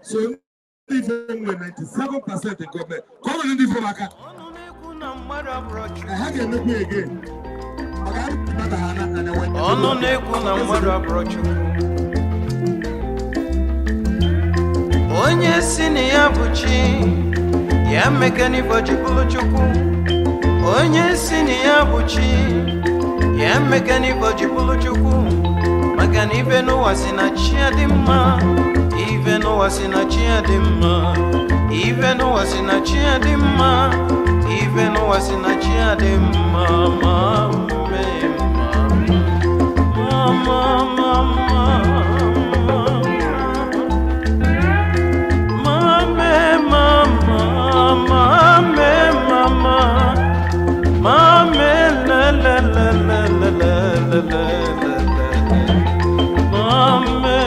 So ndị ife nwere 97% in gọọmenti. Ka ọ nwere ndị ife maka Ọnụ na-ekwu na mmadụ abụrọ Chukwu. na ha ga-emekwa again maka mmadụ ha na na Ọnụ na-ekwu na mmadụ abụrọ Chukwu. Onye si na ya bụ chi, ya mekanibo ji bụrụ Chukwu. Onye si na ya bụ chi, ya mekanibo ji bụrụ Chukwu. Maka na ibe n'ụwa si na chi ya dị mma, ibe n'ụwa si na chi ya dị mma, ibe n'ụwa si na chi ya dị mma, ibe n'ụwa si na chi ya dị mma, ma mee mma. Ma, ma, ma, ma, ma. Ma, me, ma, ma, ma, me, ma, ma. Ma, me, la, la, la, la, la, la, la, la, la, la. Ma, me.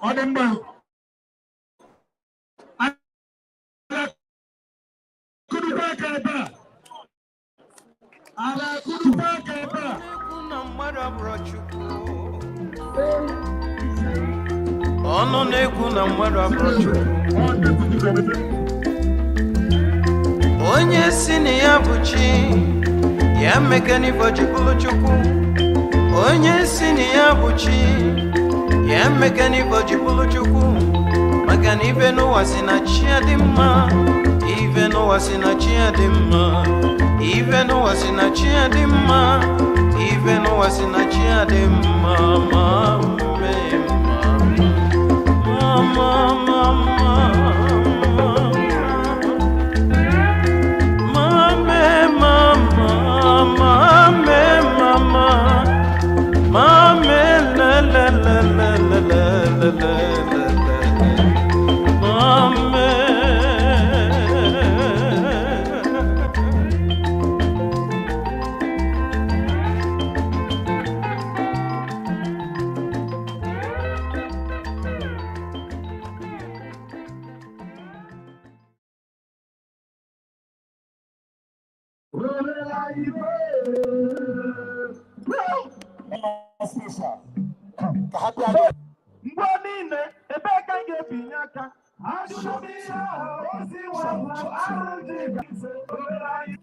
Ọ dị mma. Akụrụkwa aka ebe a. Ala akụrụkwa aka ebe a. Na-ekwu na mmadụ abụrọ Chukwu. Ọnụ na-ekwu na mmadụ abụrọ Chukwu. Ọ deputy committee. Onye si na ya bụ chi, ya mekena ife ji bụrụ Chukwu. Onye si na ya bụ chi, ya mekena ife ji bụrụ Chukwu. Maka na ife n'ụwa si na chi adị mma, ife n'ụwa si na chi adị mma, ife n'ụwa si na chi adị mma, ife n'ụwa si na chi adị mma. Ma mee ma ma ma ma ma. Mame, mama, mame, mama, mame, la la la la la la la la la la, mame. Mgbe niile, ebee ka m ga-ebinye aka? Ajụjụ m ihe ahụ ozi nwa bụ arụ ji ga-ese obere anyị.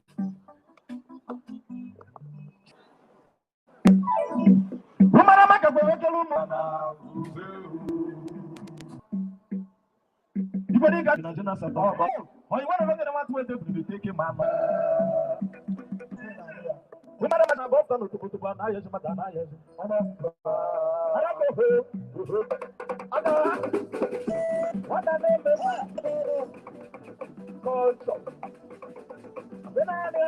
Ụmara maka kwere ụmụ Ibodi ga na jina sa ba ba. Oyi wana wana na watu wete bulu teke mama. Umara ma na bo no tupu tupu na yesu ma na yesu. Ana ana ko ho. Ana wana ne me ko so. Bena na.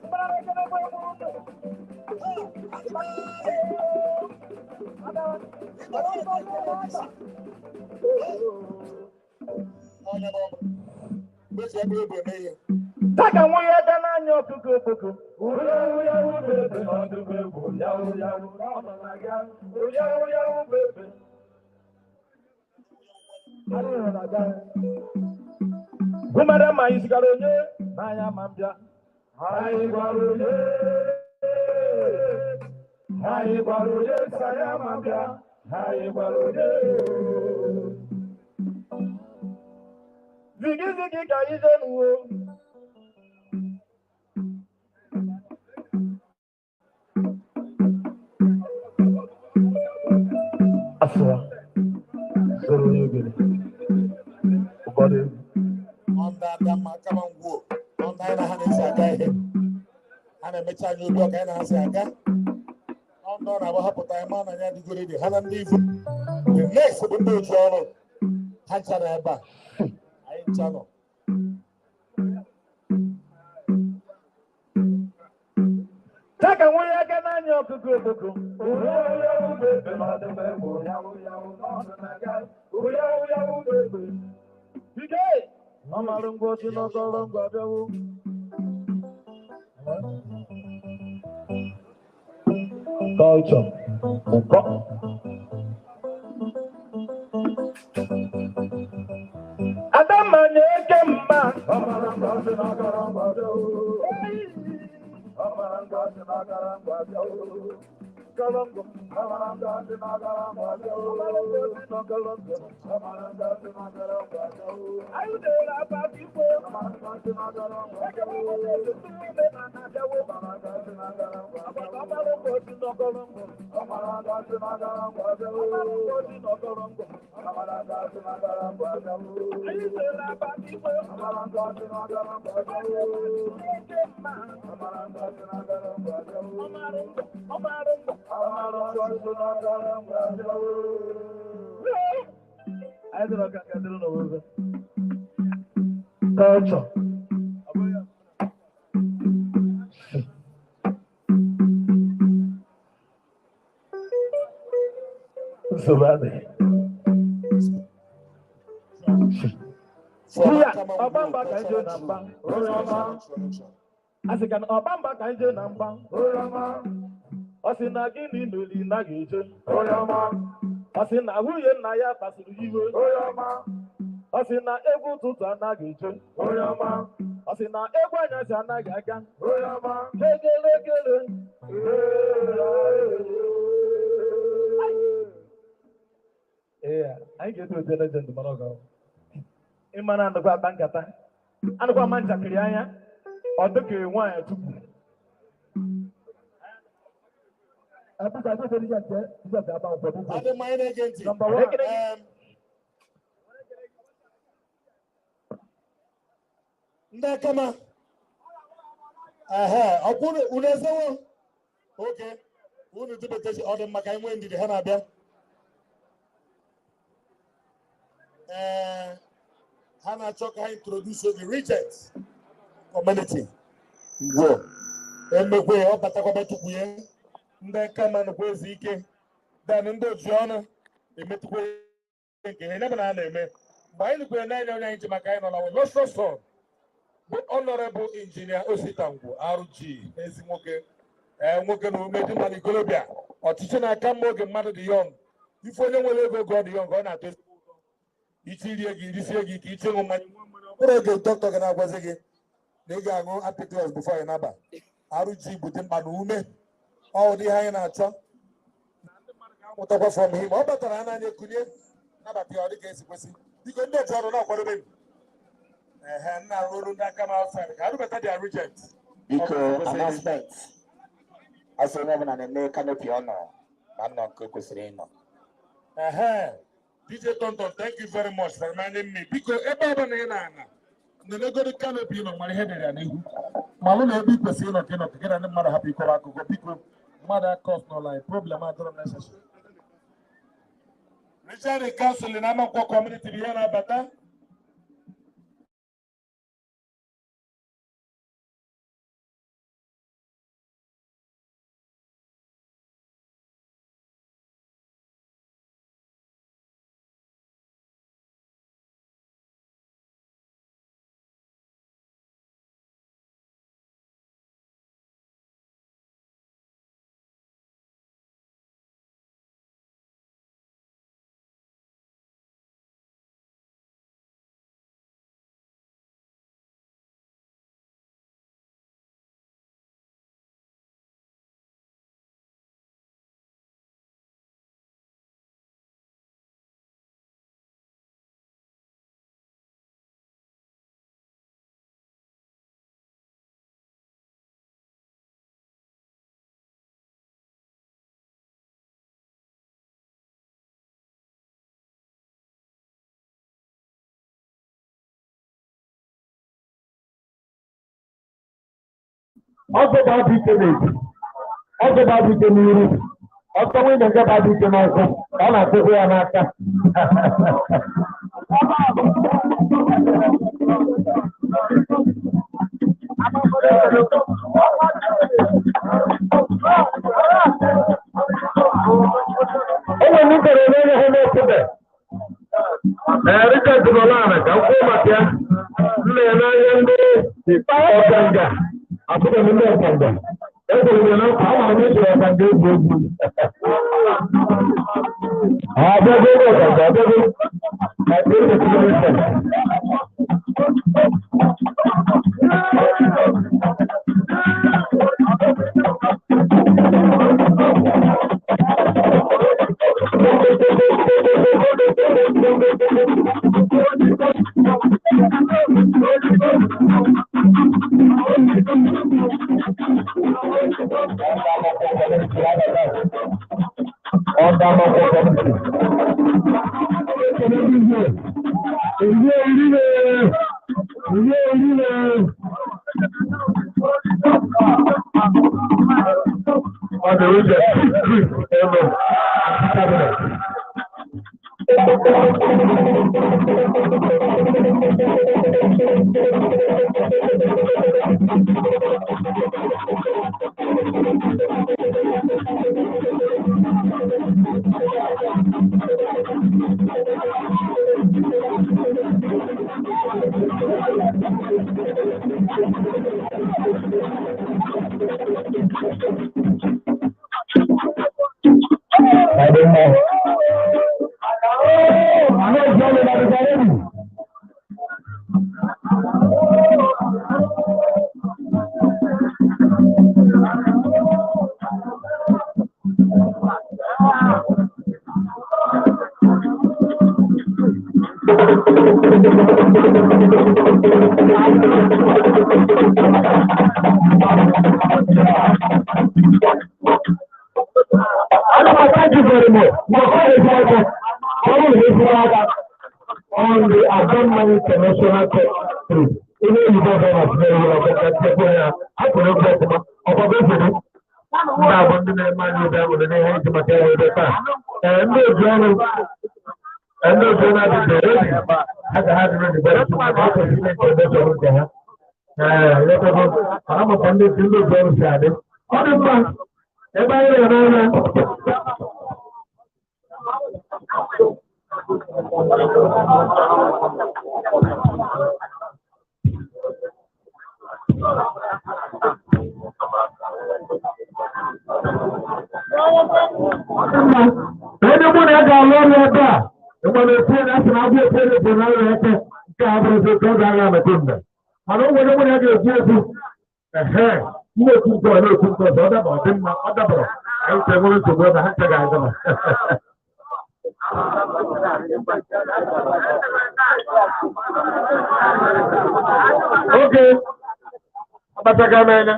Umara ke ne bo bo. Ana Taka nwa ya ga n'anya ọkụkọ okpoko. Ụmara ma anyị sigara onye n'anya ma mbịa. Anyị gwara onye. Anyị gwara onye sị anyị ama mbịa. Anyị gwara onye. Zigi zigi ka anyị jee n'uwo. Asụwa soro onye ogene ụfọdụ egwu. Ndị Adama kama ngwuo, ọ ndị anyị na ha na-esi aga ihe. Ha na-emecha anyị obi ọka anyị na ha si aga. Ọ ndị ọ na-agba hapụta anyị ma na anyị adịgoro dị ha na ndị Ivo. The next bụ ndị otu ọrụ. Ha ncha nọ ebe a. Anyị ncha nọ. Taka nwa ya aka n'anya ọkụkọ okpoko. Ike! Ọmarụ ngwa osi n'ọkọrọ ngwa abịawo. Culture. Ụkọ. Adamma na-eke mma. Ọmara ngwa osi n'ọkọrọ ngwa abịawo. Culture. Nsogbu adịghị. From Ya, Akama ọgbamba Ngwo ka nje na mgba. Cultural introduction. A sị ka na ọgbamba ka nje na mgba. Ọ sị na gịnị mere ị naghị eje? Ọ sị na nwunye nna ya kpasuru iwe. Ọ sị na egwu ụtụtụ anaghị eje. Ọ sị na egwu anyasị anaghị aga. Kegelekele. Ee, anyị ga-eto ote legend mara ọgụ. Ịma na anụkwa akpa nkata. Anụkwa ama njakịrị anya. Ọ dịka nwaanyị tupu. Adị mma anyị na-ege ntị. Number one. Ndị Akama. Ehe, ọkwụ unu ezewo? Oke. Unu dubatachi ọ dị mma ka anyị nwee ndidi ha na-abịa. Ee, ha na-achọ ka ha introduce the regent community. Ngwo. Emekwe ọ batakwa tupu ya. Ndị Akama nụkwa ezi ike. Dan ndị oji ọnụ emetụkwa nke ihe ebe na ha na-eme. Mgbe anyị lukwere n'anya onye anyị ji maka anyị nọ na Lọsọ Son bụ Honorable Engineer Osita Ngwu RG, ezi nwoke, ee, nwoke na ume dị mma n'ikolobịa. Ọchịchị na-aka mma oge mmadụ dị young. Ife onye nwere ego oge ọ dị young, ọ na-atọ ezigbo ụtọ. Ichi rie gị, risie gị ka iche ṅụ mmanya, ṅụọ mmanya. Ọ bụrụ oge dọkịta ga na-agwazi gị na ị ga-aṅụ Ampiclox before ị naba. RG bụ dị mkpa na ume ọ ụdị ihe anyị na-achọ mụtakwa from him. Ọ batara n'anya ekunye nabata ya ọ dị ka esi kwesị. Biko, ndị otu ọrụ na-akwadobe m. Ehe, nna arụ ọrụ ndị aka m outside ka arụbata their regent. Biko, announcement. Asị onye ọbụla na-eme canopy ọ nọ na nnọ nke o kwesịrị ịnọ. Ehe, DJ Tonton, thank you very much for reminding me. Biko, ebe ọ bụla ị na-ana, nelegodi canopy nọ mara ihe dere ya n'ihu. Malụ na ebe ị kwesịrị ịnọ ka ị nọ ka gị na ndị mmadụ hapụ ịkọrọ akụkọ. Biko, mmadụ akọs n'ụlọ anyị, problem adịrọ necessary. Richard Council na Amankwọ community bụ ihe na-abata. Ọzọ bụ adị ike n'ezi, ọzọ bụ adị ike n'iru, ọzọ nwunye nke bụ adị ike n'ọzọ, ka ọ na-atụkwu ya n'aka. O nwere ndị kere onye ha na-ekwube. Ee, Richard Nọlana ka m kwuo maka ya. M na-ene anya ndị ọkanga. Abụghị m ndị ọkanga. Ekwere m ya na nkwa, ama m eji ọkanga egwu egwu. Abịago ebe ọkanga, abịago. Na ebe ọkanga. On the region, cabinet. I don't know. I know Johnny that is already. Thank you very much. On the Adamman International Trip, ihe oyibo ọbụla tinyere ụlọ ọkụkọ nchekwa ya akụrụ egwu ọfụma ọgbaba efere ndị abụ ndị na-eme anyị obi aṅụrị n'ihe iji maka ya ebe taa. Ee, ndị otu ọrụ ndị otu ọrụ adịghị ready ha ga ha dị ready bere tupu ha kwesịrị ime nke ndị ọrụ nke ha. Ee, lekọta mana maka ndị otu ndị otu ọrụ si adị. Ọ dị mma ebe anyị nọ n'anya. Onye mụ na ya ga-alụ ọrụ ebe a, mgbe na-ekwu na asị na abụ ekwu ekwu na ọrụ eke nke a bụrụ otu ọ ga-agha amata mgbe. Mana o nwere mụ na ya ga-ekwu okwu. Ehe, m na-ekwu nke ọ na-ekwu nke ọzọ, ọ daba ọ dị mma, ọ dabara. Anyị nche nwere nsogbu ebe ha nche ga-adaba. Oge agbataga m anya.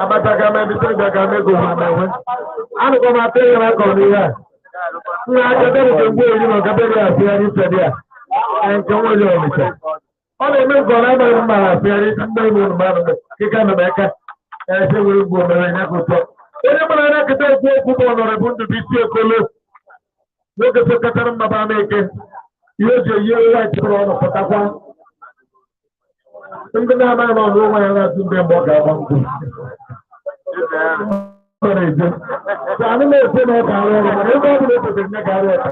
Agbataga m ebe ise ga m ego ha na-enwe. Anụkwa m atụ ịghara akọrọ n'ihe a. Nna akademi nke ngwa ori na ọkademi asịgharị nsedi a. Ee, nke nwa onye Ọnịcha. Ọ na-eme nke ọ na-amaghị mma na asịgharị ndị ime ụlọ mmadụ kịka nọ n'aka. Ee, sị nwere mgbe omere ya ka ụtọ. Onye mara anya kịta ekwu okwu bụ Ọnọrọbụ Ndụbụisi Okolo. Nwoke sokọtara mma bụ Amaeke. Ihe o ji eyi ewu white bụrụ ọnụ pụtakwa. Ndị na-amaghị na ọnụ onwe ya na-atụ ndị mgbe ọ ga-agba nkwụ. Ọ na-eje. So, anyị na-ekwe na ọ ga-arụ ọrụ mana ebe ọ bụla o kwesịrị ya ga-arụ ọrụ.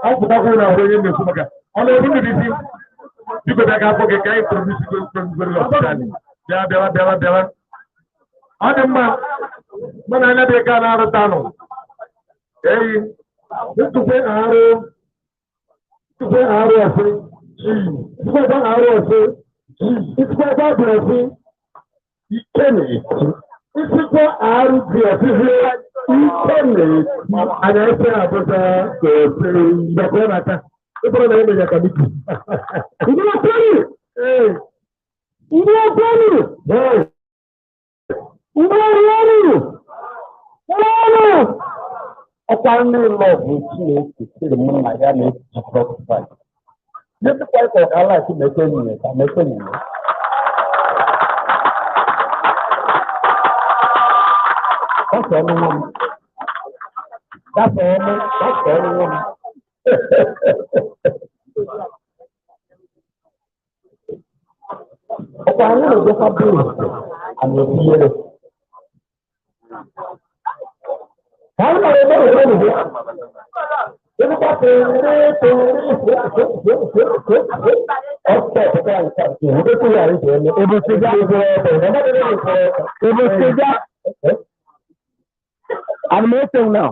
Ọ pụtakwa na ọrụ onye na-ekwu maka ọ na-eru Ndụbụisi. Biko bịa ka afọ gị ka anyị tụrụ n'isi gị ọfịsali. Bịa bịawa bịawa bịawa. Ọ dị mma mana anya dị ka na-arụta nụ. Eyi, ntụkwe arụ ntụkwe arụ ọsị ntụkwe arụ ọsị ntụkwe bụ ọsị ike na-eti ntụkwe arụ dị ọsị ike na-eti anya ese abụta ka ose ndọkọ na-ata ịbụrụ na emenya ka miki. Ndị ọkpọrọ! Ee! Ndị ọkpọrọ! Ee! Ndị ọrụ ọrụ! Ọrụ! Ọkwa ndị lọvụ Chineke sịrị mụ na ya na Jizọs Kraịst. Jizọs Kraịst ọ ga-ala esi meke nyere ka meke nyere. Gafee nwa m. Gafee m, gafee nwa m. Ọkwa anyị na-ejekwa bụrụ anyị etinyere. Ka anyị mara ebe ebe ebe. I'm waiting now.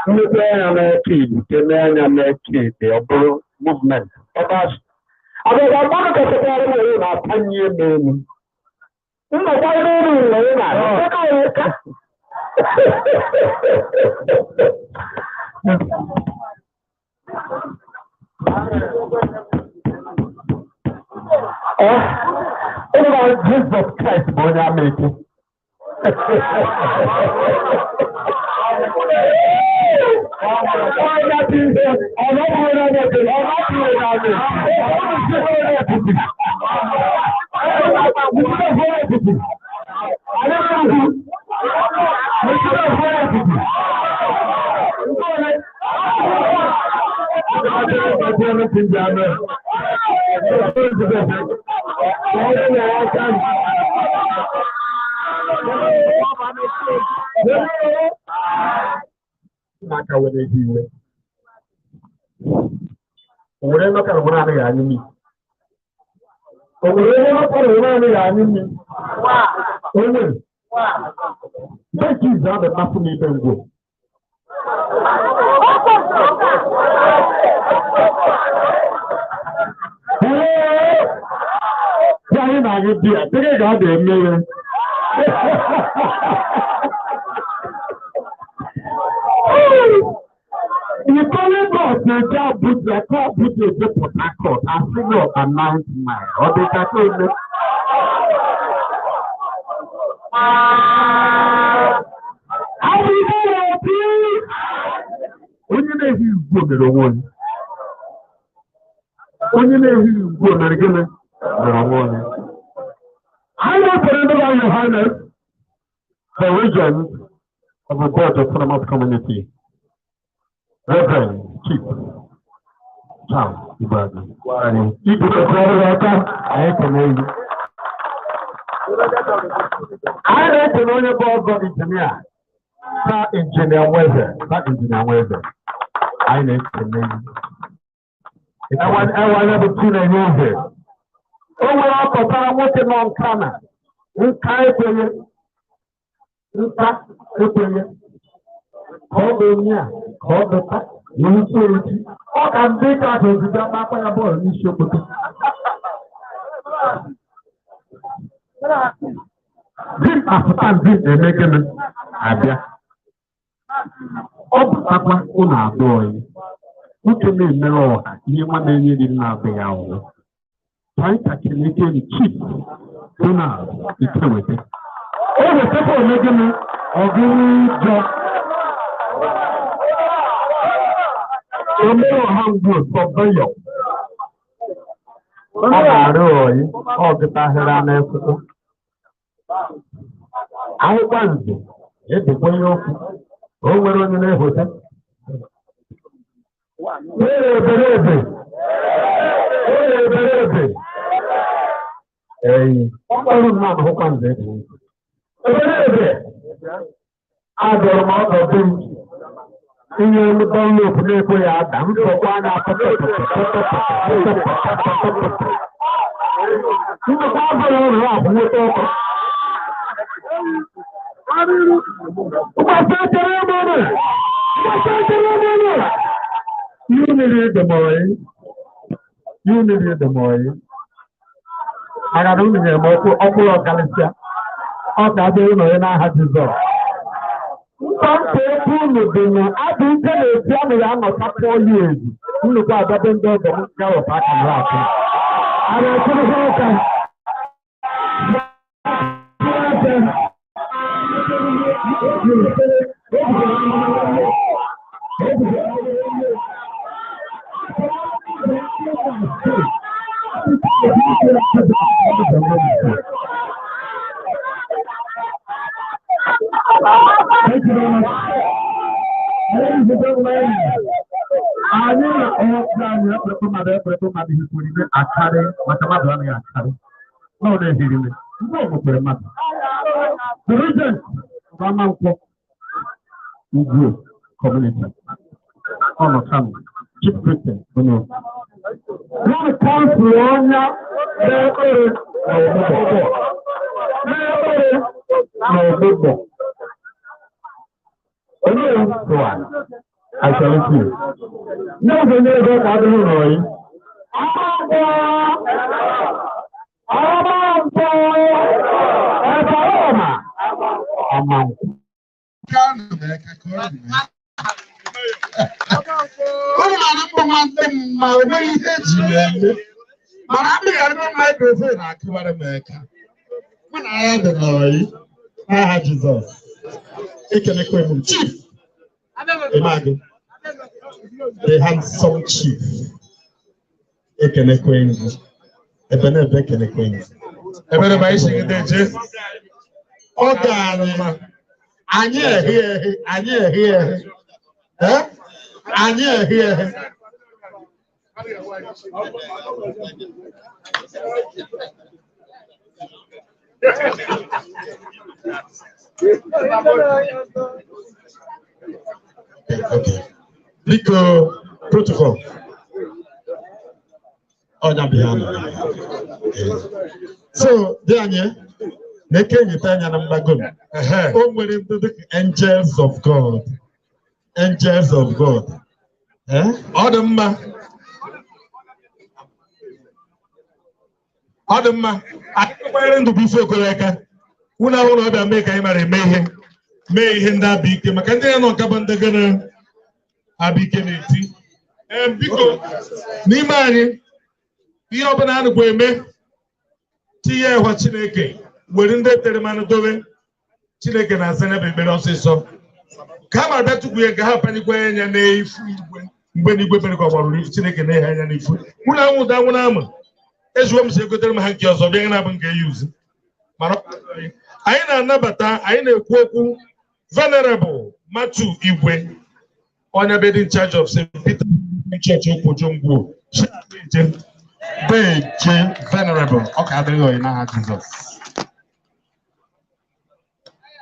Mmepe anya n'eke ibute n'anya n'eke ebe ọ bụrụ movement. Abịa mmadụ kachasị nwere na-apanye m elu. Nnọkwa n'elu nwere na-aka. Ọ na Jizọs Kraịst bụ onye ama eke. N'aka were ezi iwe. Owere nọkara nwere anaghị anyụ mmiri. Owere nọkara nwere anaghị anyụ mmiri. Onye nke izu abụ mmasị m ibe ngwo. Ee, anyị na-anyụ biya, dịghị ka ọ ga-eme ya. Ìkọ́lé náà ti jẹ́ Abuja kọ́ Abuja dé Port Harcourt àfihàn announce my ọdịka tó ní. Abuja wọ̀ bí onye na-ehi ugwu mere onwe onye. Onye na-ehi ugwu mere gịnị? Mere onwe onye. Anyị na-ekwere ndị Your Highness, the regent of the Board of Autonomous Community, Reverend Chief Charles Ibrahim. Igwe aka anyị ekele gị. Anyị na-ekele onye bụ ọgọ injinia, sa injinia Nweze, sa injinia Nweze. Anyị na-ekele gị. Ewa ya bụ Chinenye Eze. O nwere ọkọtara nwoke nọ nka na nka ekwenye nka ekwenye ka ọ bụ onye a ka ọ dọta n'isi echi ọ ka ndị ka ozugbo akpa ya bọọlụ n'isi okpoto. Dimkpa pụta ndị eme gịnị abịa. Ọ bụtakwa ụlọ abụọ ya. Nwoke na-emere ọha ihe nwa na-enye gị nna abụghị ahụhụ. Anyị ka Chineke Chief Donald Ikewete. O wetakwa ome gịnị ọgụ ụjọ. Ome ọha ngwu sọveyọ. Ọ na-arụ oyi, ọ gụtahịrị anụ ekwukwu. Akwụkwọ nze edekwa ihe okwu, o nwere onye na-ehote. Ere ebere ebe. Ere ebere ebe. Ee, ọrụ m na-ahụkwa nze dị. Ebere ebe. Agụrụ m ọnọdụ m. Ihe elu dọlọpụ na-ekwe ya ada, nsọkwa na-apụta. Nnukwu abụrụ ụlọ akụ nweta ọkụ. Ụbọchị ekele mmadụ! Ụbọchị ekele mmadụ! Unity the boy. Unity the boy. Maka na unu nyere m ọkụ ọkpụrụ ọkalịsịa. Ọ ka adịrị ụlọ ya n'aha Jizọs. Mkpa mkpa okwu unu dị na adị ike na-esi anụ ya anọta 4 years. Nnukwu adabe ndị ọgọ m gawepụ aka na akụ. A na-atụrụkwa ụka. Thank you very much. Ladies and gentlemen, anyị na-ọkụ anyị ekpekpe mmadụ ekpekpe mmadụ hikwuru ime akarị maka mmadụ anaghị akarị. Na ọ na-ehiri ime. Ndị ọgwụkwere mmadụ. The Regent of Amankwọ Ugwu Community. Ọ nọ Kano. Chief Christian Ono. One council onye na-ekpere na ọgbụgbọ. Na-ekpere na ọgbụgbọ. Onye ụwa, I salute you. N'oge ndị ka adịghị ụlọ yi. Amankwọ! Amankwọ! Ebe ọma! Amankwọ. Ụmụ na-anụ nwanne m ma o nweghị ihe eji m eme. Mana amịghara m microphone akụwara m aka. Mụ na ya dị n'ọyị n'aha Jizọs. Ekelekwe m Chief Emagụ, the handsome chief. Ekelekwe m gị. Ebe na ebe ekelekwe m gị. Ebere bụ anyị si gị deje. Oge anyị anyị ehi ehi anyị ehi ehi. Eh? Anyị ehi ehi. Okay. Biko protocol. Ọnya bụ ya nọ. So, dị anyị na-eke enyeta anya na mgbago m. O nwere ndị dịka angels of God. Angels of God. Eh? Ọ dị mma. Ọ dị mma. Anyị kwanyere Ndụbụisi Okoro aka. Unu ahụ na ọ bịa mee ka anyị mara eme ihe. Mee ihe ndị Abike maka ndị ya nọ nka bụ ndị gana Abike na-eti. Ee, biko n'ime anyị ihe ọbụla a nụkwa eme tinye ịhwa Chineke were ndị tere mmanụ dobe Chineke na-asa ya bụ ekpere ọsịsọ ka ha mara bịa tukwu ya ka ha panyekwa anya n'ifu igwe mgbe n'igwe mere ka ọ gbarụrụ ifu Chineke na-ehe anya n'ifu mụ na anwụ ụda anwụ na ama ezuo m si egotere m ha nke ọzọ bịa na-abụ nke ya uzu mana anyị na-anabata anyị na-ekwu okwu Venerable Matthew Igwe onye be dị in charge of St. Peter Church Okwojo Ngwo. Deje Venerable, ọ ka adịrịghị oyi n'aha Jizọs.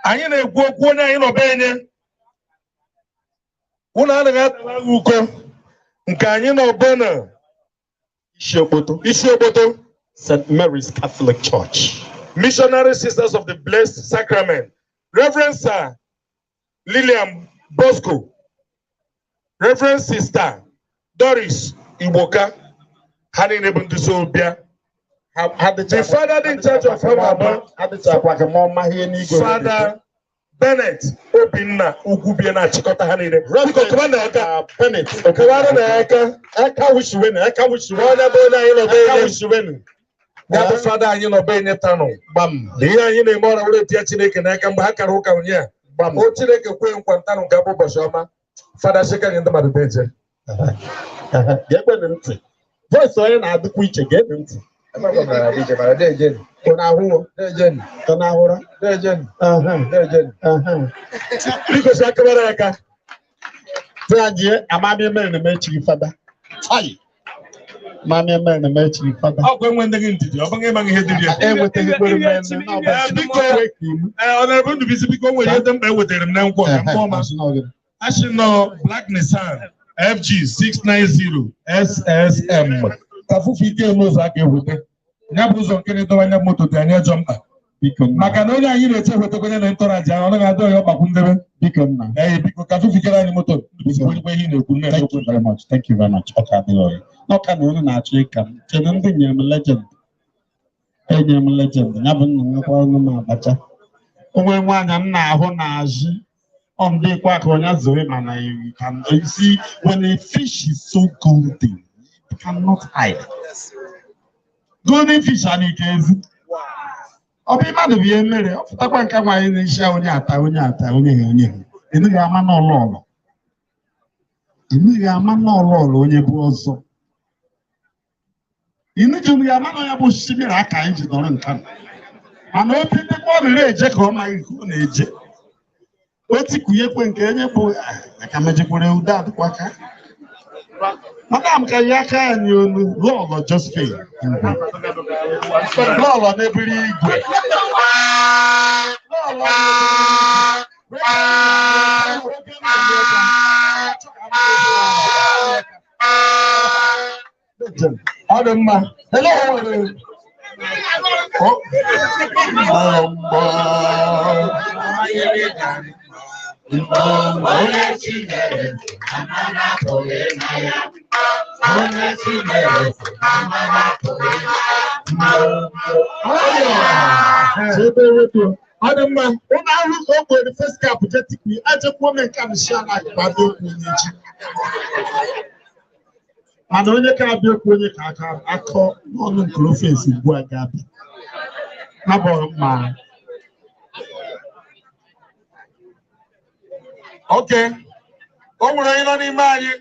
Anyị na-ekwu okwu onye anyị nọbe enye ụlọ anaghị atara agha uko nke anyị nọbe na Isi Okpoto, isi Okpoto St. Mary's Catholic Church. Missionary Sisters of the Blessed Sacrament, Reverend Sir Lillian Bosco, Reverend Sister Doris Igboka, ha niile bụ ndị so bịa. The father in charge of Hamaba, Adịchakwa ka ma ọma ihe n'igwe. Father Bennett Obinna Ugwubie na-achịkọta ha niile. Biko kụba na aka. Bennett, Kụbara na aka. Eka wishiweni, eka wishiweni. Onye bụ onye anyị nọbe Eka enye. wishiweni. Ya bụ fada anyị nọbe enye tanụ. Gbam, Na ihe anyị na-eme ọra were tie Chineke n'aka mgbe ha kara ụka ụnyaahụ. gbam. O Chineke kwee nkwa ntanụ nke bụ ụbọchị ọma. Fada sị ka anyị ndị mmadụ deje. Ga-ekwenụ ntị. Voice onye na-adịkwa iche, ga-ege ntị. Ọ na-ahụ ọ na-ahụra? Aha, aha. Biko si akabara ya aka. Dị anyị amami mere na emechighị fada. Tai. Amami mere na emechighị fada. Ọkwa enwe ndị gị ndidi, ọ bụghị ịmaghị ihe dị ya. Enwetaghị kwere m eme n'ọba. Ee, biko, ee, Honorable Ndubisi, biko, o nwere ihe dị mkpa ewetara m na nkwọ ka mkpọ ma. Asị nọ Black Nissan FG 690 SSM. Ka fufu ike n'ụzọ aka eweta. Ya bụ ụzọ nke na-edobe anya moto dị anyị ajọ mkpa. Biko nna. Maka na onye anyị na-eche wetakwa na ntọraji ahụ, ọ naghị adị ọya ọgbakwu ndebe. Biko nna. Ee, biko ka fụfikere anyị moto. Biko ihe ị na-ekwu nne. Thank you very much. Thank you very much. Ọka adịghị ọyị. N'ọka na unu na-achọ ịka m. Kedu ndị nyere m legend? Enyere m legend. Ya bụ nna nwekwa ọnụ m abacha. Onwe nwaanyị m na-ahụ n'azụ. Ọ ndịkwa ka onye zoe mana you can you see when a fish is so golden, you cannot hide. Golden fish a na-eke ezi. Ọ bụ mmadụ bụ ihe mere, ọ pụtakwa nke nwaanyị na-eshi onye ata onye ata onye ha onye ha. Ịnụghị ama n'ọlụ ọlụ. Ịnụghị ama n'ọlụ ọlụ onye bụ ọzọ. Ịnụghị ama na onye bụ osisi mmiri aka anyị ji nọrọ nka. Mana obi ndịkwa ọ riri eje ka ọ maghị ka ọ na-eje. O tikunyekwe nke onye bụ aka mejekwere udo adịkwa ka. Madam ka yi aka anyị olu Lọlọ Josephine. Lọlọ n'ebiri igwe. Lọlọ n'ebiri igwe. Ọ dị mma. Hello. Onye Chineke amara apụghị ịma ya. Onye Chineke amara apụghị ịma ya. Ọ dị mma. Ụlọ ahụ ka o nwere first cap je tikpi ajekwuo m nke m si anaghị gbado okwu onye ji. Mana onye ka abịa okwu onye ka aka akọ n'ọnụ nkoro fesi ugbu a ga-abịa. Nabọghị mma. Oke, o nwere onye nọ n'ime anyị.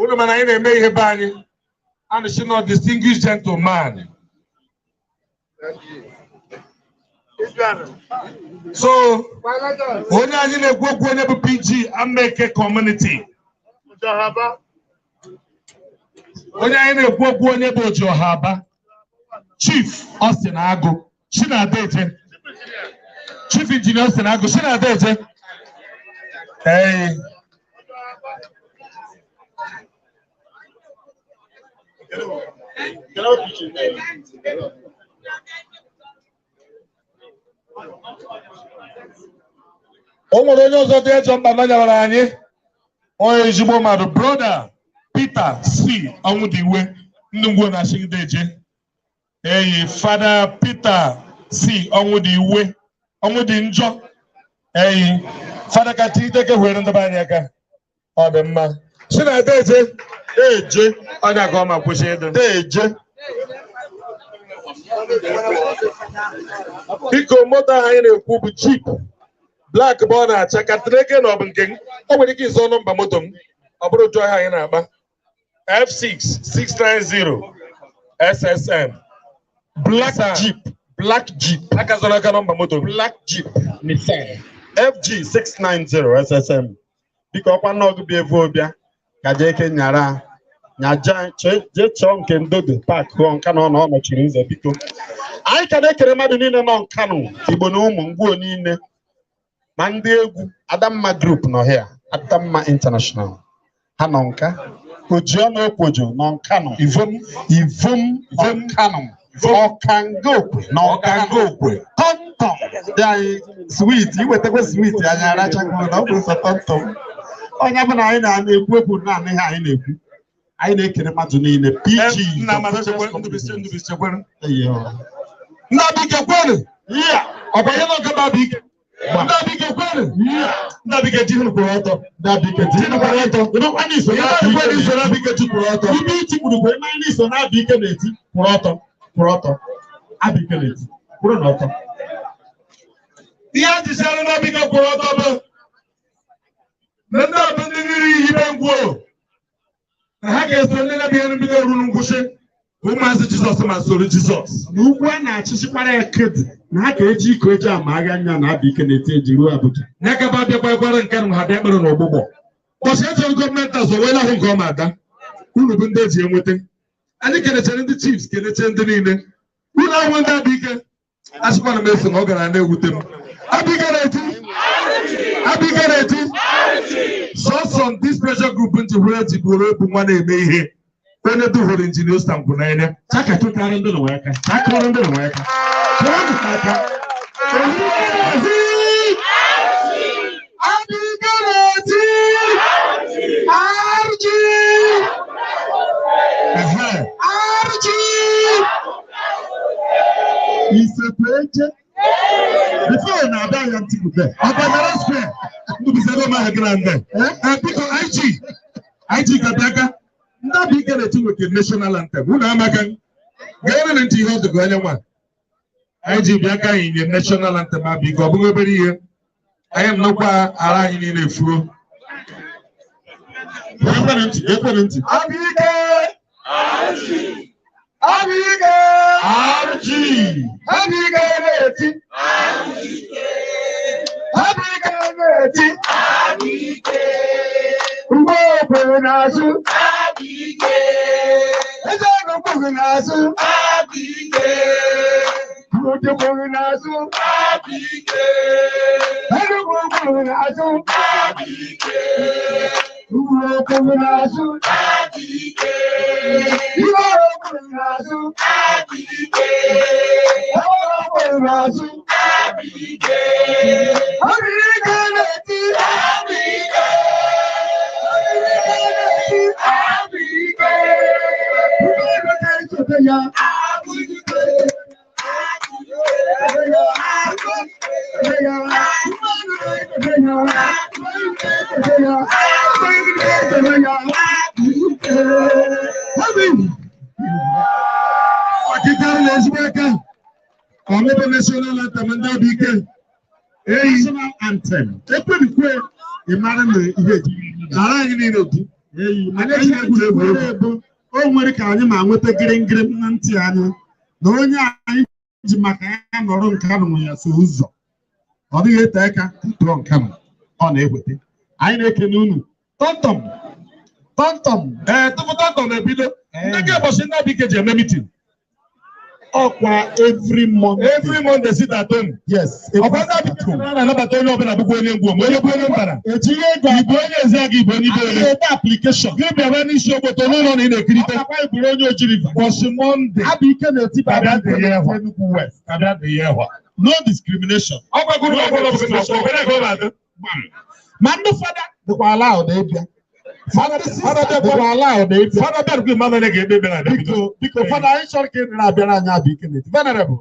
Unu mana anyị na-eme ihe be anyị. A na-esi nọ distinguished gentleman. So, onye anyị na-ekwu okwu onye bụ PG Ameke Community. Onye anyị na-ekwu okwu onye bụ Ojohaba. Chief Austin Agụ, Chinadeje. Chief Engineer Austin Agụ, Chinadeje. Hey. O nwere onye ọzọ dị ejọ mkpa nọnyewara anyị, onye ezigbo mmadụ, broda Peter C. Ọnwụdiwe, ndị ngwo na-achịgide eje. Eyi, Fada Peter C. Ọnwụdiwe, ọnwụdị njọ. Eyi, Fada ka Chineke were ndebe anyị aka. Ọ dị mma. Chineke eje. Eje. Onye aka ọ ma kwụsị ịdị. Eje. Biko, moto ahụ anyị na-ekwu bụ Jeep. Black bụ ọ na-acha ka treke na ọ bụ nke m. O nwere ike ịzọ nọmba moto m. Ọ bụrụ ụjọ ahụ anyị na-akpa. F6 690 SSM. Black Nissan. Jeep. Black Jeep. Aka zọrọ aka nọmba moto m. Black Jeep Nissan FG 690 SSM. Biko ọkwa nnọọ bi evu ọbịa ka jee ke nyara nyaja jee chọọ nke ndodo pak hụọ nka na ọ na ọ nọchiri ụzọ biko. Anyị ka na-ekere mmadụ niile nọ nkanụ Igbo na ụmụ ngwuo niile ma ndị egwu Adamma Group nọ here, Adamma International ha nọ nka Ojiọnụ Okwojo nọ nkanụ Ivom. Ivom nkanụ Ọkangokwe na Ọkangokwe tọmtọm dị anyị swit iwetakwa swit anyị arachakwa na ọ bụ sọ tọmtọm onye bụ na anyị na-ekwu ekwu naanị ihe anyị na-ekwu anyị na-ekele mmadụ niile PG Nna Amara chekwere, Ndubisi, Ndubisi chekwere. Eyo. Ndị Abike kwenu. Yeah. Ọ bụ ihe nọ nke bụ Abike. Ndị Abike kwenu. Ndị Abike ji hụrụ kwụrụ ọtọ. Ndị Abike ji Ji kwụrụ ọtọ. Ịnụkwa na iso Ihe na-abịa na-ekwe na ike iso na-abike ji kwụrụ ọtọ. Ibe iti kwuru bụ ịma na iso na-abịa ike na-eti kwụrụ ọtọ kwụrụ ọtọ abịa ike na-eti kwụrụ n'ọtọ. Ihe a ji siara ndị Abike kwụrụ ọtọ bụ na ndị a bụ ndị riri iyi be ngwuo. Na ha ga-eso ndị na-abịa mbido ruru ngwụsị. Ụmụazị Jizọs ma soro Jizọs. Na ugwu a na-achịchikwara ya kedi na ha ka eji iko eji ama agha nya na abịa ike na-eti eji ruo Abuja. Ya ka ba bịakwa ekwere nke na ha bịa kpere n'ọgbụgbọ. Ụbọchị ejere gọọmenti azụ wee lahụ nke ọma ada. Unu bụ ndị eji enweta. Anyị kelechara ndị chiefs, kelechere ndị niile. Unu ahụ ndị Abike. Asịkwana m eso na ọ gara na-ewute m. Abike na-eti. Abike na-eti. Sọsọ this pressure group ntị hụrụ eji bụrụ ebu nwa na-eme ihe. Onye duhuru injinia Osita nkwụ n'anya. Chaka tụtara ndị nwe aka. Chakọrọ ndị nwe aka. Chọrọ aka. Abike na-eti. RG. RG. Isepeje. Before na abịa ya ntị ube. Ọbadara Square. Ndụbụisi ebe ọma gị na ndị. Biko IG. IG ka-abịa aka. Ndị Abike na-eti nweke national anthem. Unu amaka. Gee na ntị ihe ọ dịgo anya nwa. IG bịa ka anyị nye national anthem Abike. Ọ bụghị obere ihe. Anyị nnukwu ara anyị niile efuo. Ekwere ntị, ekwere ntị. Abike! Abike! RG. Abike na-eti! Abike na-eti! Mgbe okwuru n'azụ! Eze ọgụ kwuru n'azụ! Uju kwuru n'azụ! Enugwu kwuru n'azụ! Ugwu kwuru n'azụ! Ibe kwuru n'azụ! Ewere kwuru n'azụ! Abike na-eti! Abike na-eti! Abike! Ndị ego na-esote ya! Ọkịkarị na ezigbo aka. Ọmụbụ national anthem ndị Abike. Eyi. National anthem. Ekwenikwe ị mara na ihe eji. Ara anyị niile otu. Eyi, mana ihe egwuregwu bụ o nwere ka anyị ma nweta gịrịgịrị na ntị anyị na onye anyị ji maka ya nọrọ nke anụ nwe ya so ụzọ. Ọ dịghị ete aka tụọ nke m ọ na-eweta. Anyị na-ekene unu tọmtọm tọmtọm. Ee, tupu tọmtọm ebido, ndị nke ụbọchị ndị Abike ji eme meeting. Ọkwa every Monday. Every Monday sit at home. Yes. Ọkwa ndị Abike na-anabata onye ọbụla bụkwa onye ngwuo ma onye bụ onye mbara. Etinye ego Igbo onye Ezeagu, Igbo onye ibe onye. ede application. Gị bịara n'isi obodo n'ụlọ na ị na-ekirite. Ọkwa iburu onye Oji River. Ụbọchị Monday. Abike na-eti Abịa dị ya ịhwa. Enugu West. Abịa dị ya ịhwa. No discrimination. Ọ gwagoro ọbụla bụ na ọbụla ka ọ na-adị. Ma ndị fada dịkwa allowed ịbịa. Fada dịkwa allowed ịbịa. Fada bịara mmadụ onye ga-ekpe ekpere abịa bido. Biko, biko, fada anyị chọrọ ka ị na-abịara anyị Abike na-eti. Venerable,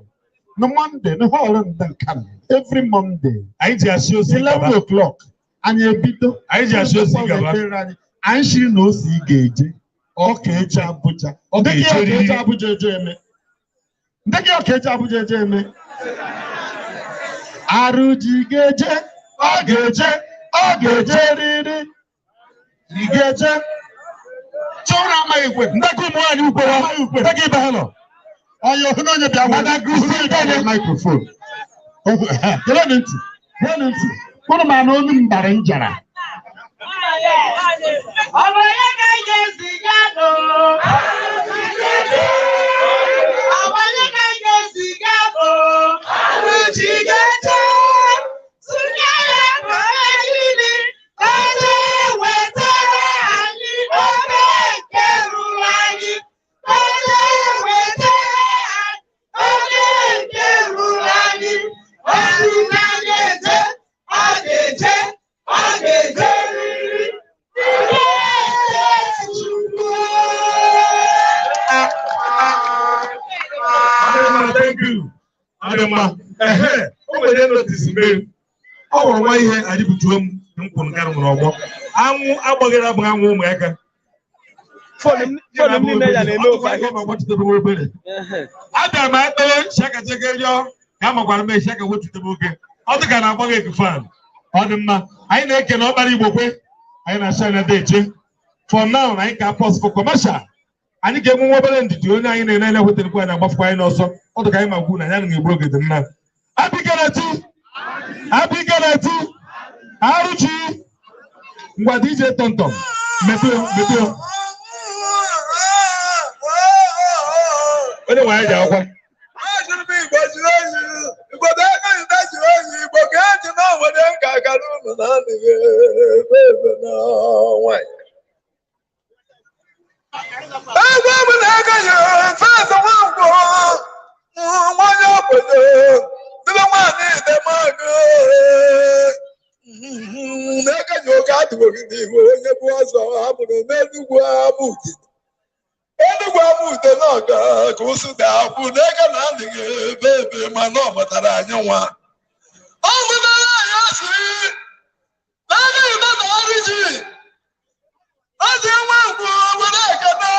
na Monday, na hall ndị Nkanu, every Monday, Anyị ji asị ozi 11 gaba. o'clock, anyị ebido. Anyị ji asị ozi gaba. Anyị shiri na ose ị ga-eje. Ọ ka eje Abuja. Ọ Ndị gị ga-eje ọ ka eje riri. Abuja eje eme. Ndị gị ọ ka eje Abuja eje eme. Arụji ga-eje, ọ ga-eje, ọ ga-eje riri. Ị ga-eje. Chọrọ amaghị ekwe. Ndị ka ụmụ nwaanyị ukwere. Ndị ka ibe ha nọ. Onye ọhụrụ onye bịa Mana Christine were microphone. Gerenụ ntị, gerenụ ntị. Ụnụ ma na olu m bara njara. Ọ bụ onye ka anyị ga-eziga nụ? Ọ bụ onye ka anyị ga-eziga nụ? Arụchi ga-eje, tụnyere onye onye wetara anyị oge nke ruru anyị. Onye wetara anyị oge nke ruru anyị. Ọrụ na ga-eje, ọ ga-eje, ọ ga-eje riri. Adị mma, thank you. Adị mma. Ehe, o nwere notice mee. Ọ hụrụ nwa ihe anyị butuo m nkwụ nke nwere ọgbọ. Anwụ agbaghịrị abụghị anwụ ụmụaka. Phone m niile ya na-eme ofe ahịa. Abịara m ekpere shakacheke rịọ ka a makwara m eshaka wetutebe oge. Ọ dị ka na-agbaghị eku fan. Ọ dị mma. Anyị na-ekene ọkpara Igbo kwe. Anyị na-asha anya deche. For now, anyị ka pause for commercial. Anyị ga-enwe nwa obere ndidi onye anyị na-ele ele weterekwa anyị agbafukwa anyị n'ọsọ. Ọ dị ka anyị ma gwu na ya na-egbu oge dị mma. Abike na-eti! Abike na-eti! Arụchi! Ngwa DJ Tọmtọm, mepee mepee. Onye nwe anyị ji akwụkwọ. Igbo zuru ozu, Igbo bụ ebe nta zuru ozu, Igbo ka eji na obodo nka akara ụmụ na adịghị ebe ebe na nwanyị. Egwu m na-ege ya fesa nwangwo nwanye obodo debe nwaanyị idemagụ na-ege ya oge adịwoghị n'ihu onye bụ ọzọ hapụrụ n'Enugwu Amute. Enugwu Amute na ọga ka ụsụ na-akwụ n'ege na adịghị ebe ebe mana ọ matara anyị nwa. Ọ mụtara anyị asịrị n'ebe ịba na ọrụ ji Eze nwa ngwu were ekene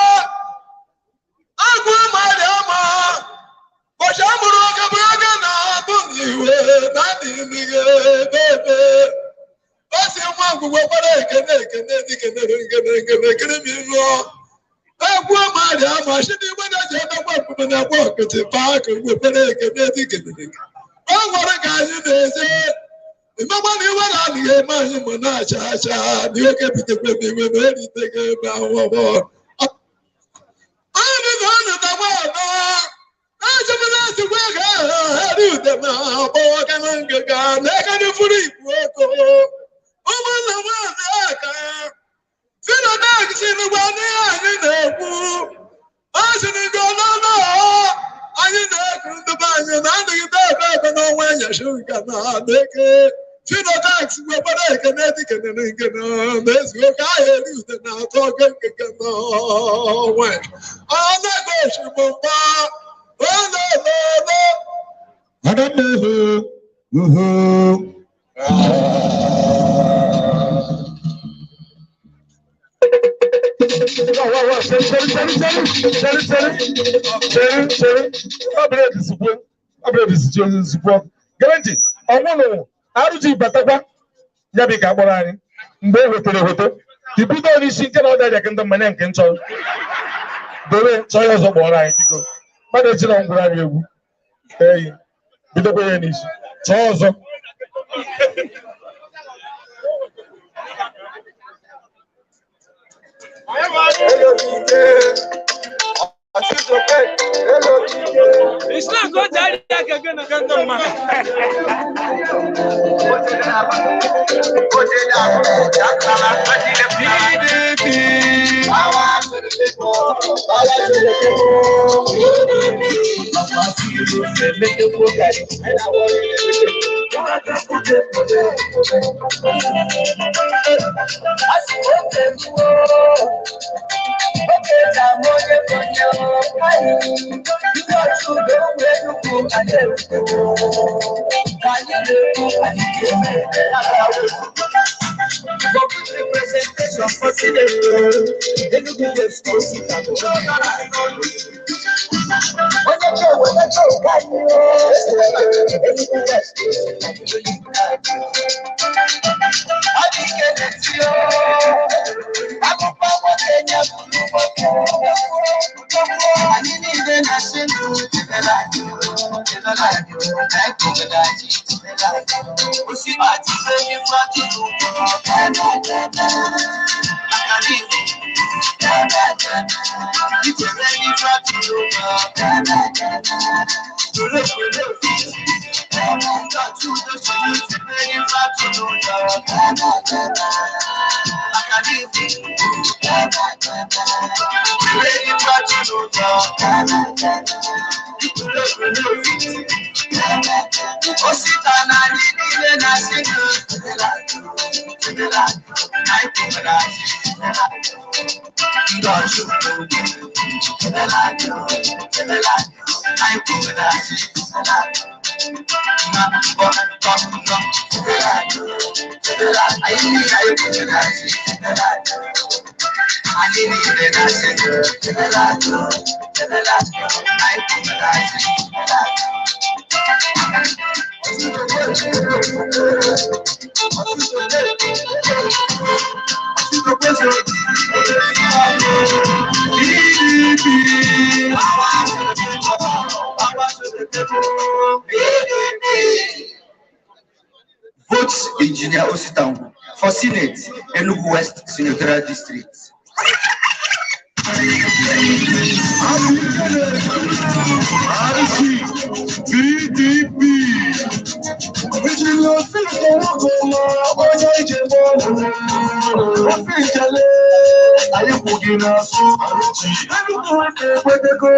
agwụ mmadụ ama ụbọchị a mụrụ oge bụ oge na-abụ n'iwe na adịghị ebe ebe ezi nwa ngwu wekwara ekene ekene dịkene nkene nkene ekene m ịlụọ egwu mmadụ ama si n'igwe na-eji emekwa mkpume na egbe ọkịtị paa ka wekwara ekene dịkene o nwere ka anyị na-eje Ìmọ̀gbọ́n ni wọ́n náà nìyẹn máa ń mọ̀ náà ṣáṣá ní ó kébìtì pé mi ìwé mi èrì tẹ́gẹ́ bá wọ́n wọ́. Ọ̀nì kan ní tàwọn ọ̀nà láti mú láti wé ká ẹ̀rí ìdẹ̀mọ̀ ọ̀bọ̀ kánú gẹ̀gà lẹ́kẹ́ ní fúrí ìkú oko. Ọmọ náà wọ́n ní ẹ̀ka. Sínú náà sí ni wọ́n ní àyín na-ekwu. Ọ sị ní gị ọlọ́lọ́ anyị na-ekwu ndị be anyị na adịghị ebe ebe n'ọnwa enyechi nke na na-eke Phenotax wekwara ekene dịkenere nkene na-ezu oke ahịa eri ude na atọ oge nkeke n'ọnwa ọ na-ego oshigbo mgba olololo Adamma uhu Gere ntị, ọnwụnụ arụji batakwa ya bụ ka akpọrọ anyị mgbe e hotere hoto ibido n'isi nke na ọ dịrị ka ndị mmanya nke nchọ dobe chọọ ya ọzọ kpọrọ anyị biko mmadụ echila ngwụrụ anyị egwu eyi bidokwa ya n'isi chọọ ọzọ. It's not good that I can get a Vote Engineer Osita for Senate, Enugu West Senatorial District. PDP. Onye ije bọọlụ, ofe ikele. Anyị kwụ gị n'azụ. Enugwu West ekwetego,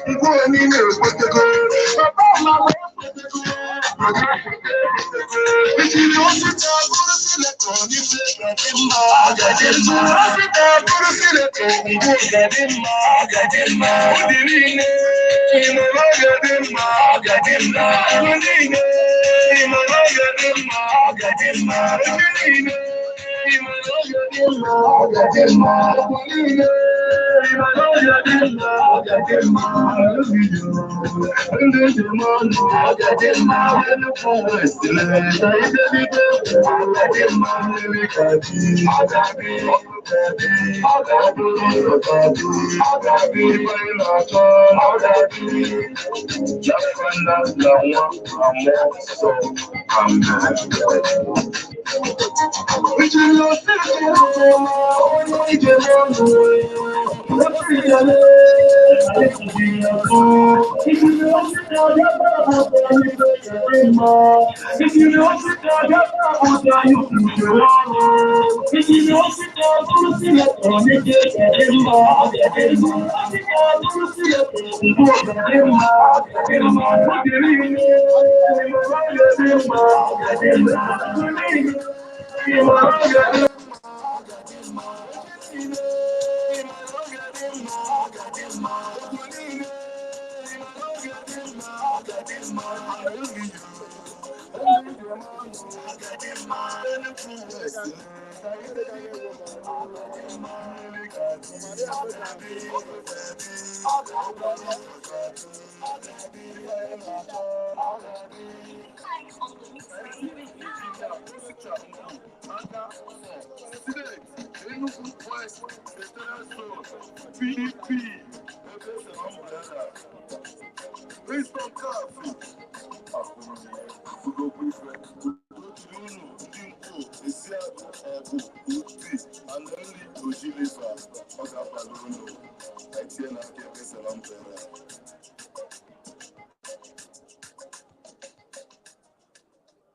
Ngwo niile ekwetego, papa mama ekwetego. Ijiri osita bụrụ sinetọ n'ife ga-adị mma. Ijiri osita bụrụ sinetọ Ngwo ga-adị mma. Ụdị niile ịmara ga-adị mma. Ahụ niile ịmara ga-adị mma. Ebe niile ịmara ga-adị mma. Okwu niile ịmara ga-adị mma. Ndị njem ọnụ Enugwu West na idebide mmiri ga-adị, ọkụ ga-adị, okporo ụzọ ga-adị, ife anyị na-achọ ga-adị. N'afọ nna na nwa na mmụọ nsọ. Amen. Ijiri osisi ọma onye ije n'ọnụ Thank you.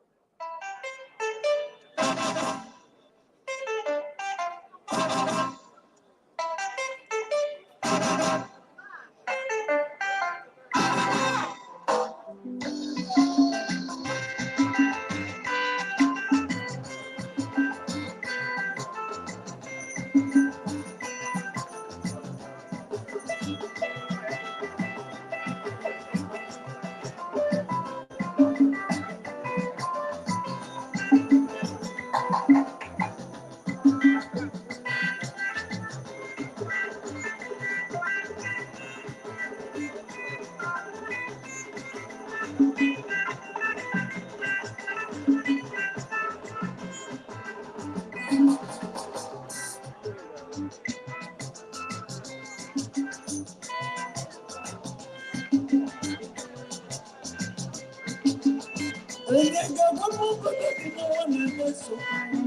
Onye ga-agwa m obodo dị n'ụwa na-eme nsogbu?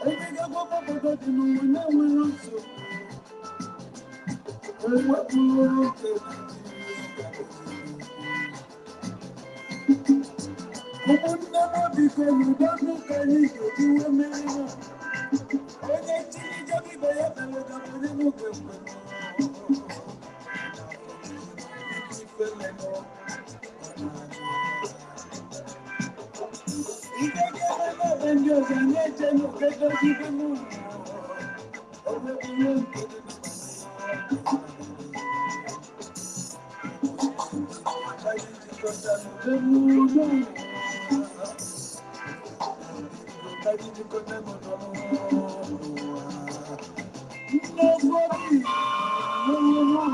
Onye ga-agwa m obodo dị n'ụwa na-enweghị nsogbu? Ewepụrụ nke Naịjirịa. Ụmụnne m, biko n'udo n'ụka anyị ga-eji wee mmeri ha. Onye chiri jebe ibe ya mere ka onye nwoke kwe. Ife ga-eme n'ebe ndị ọzọ anyị eche n'oke dozi ibe n'ụlọ. O wepụrụ nke dị na anyị jikọta n'udo n'ụlọ. Anyị jikọta n'udo n'ụwa. Nnukwu obi, n'ụlọ.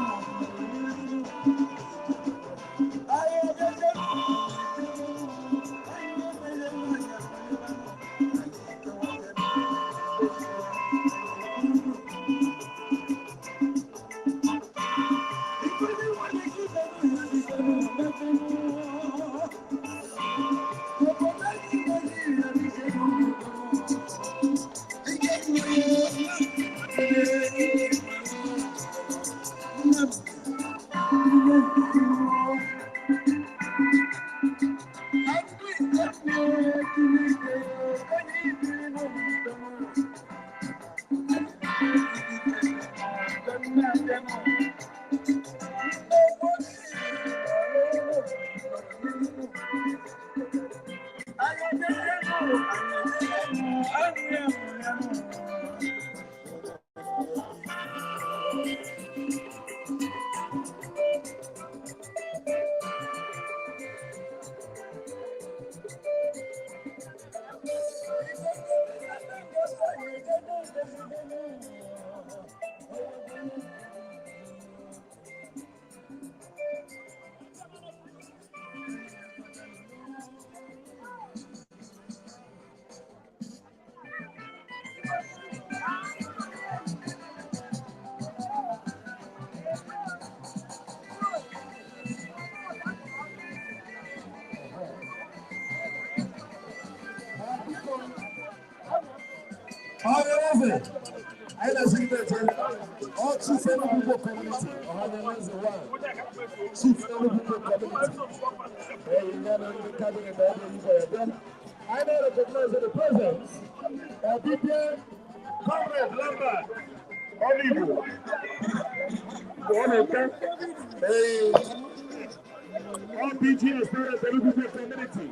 Ọhaneze, anyị na-ezigide eche. Ọ Chief Enugu Igbo Community, Ọhaneze one. Chief Enugu Igbo Community. Ee, ya na ndị cabinet na ọbụ Igbo ya bịa. Anyị na-recognize the presence of Dibia Comrade Lambert Ọnigbo. Ọ na-eke. Ee, RPG Spirit Enugu Igbo Community.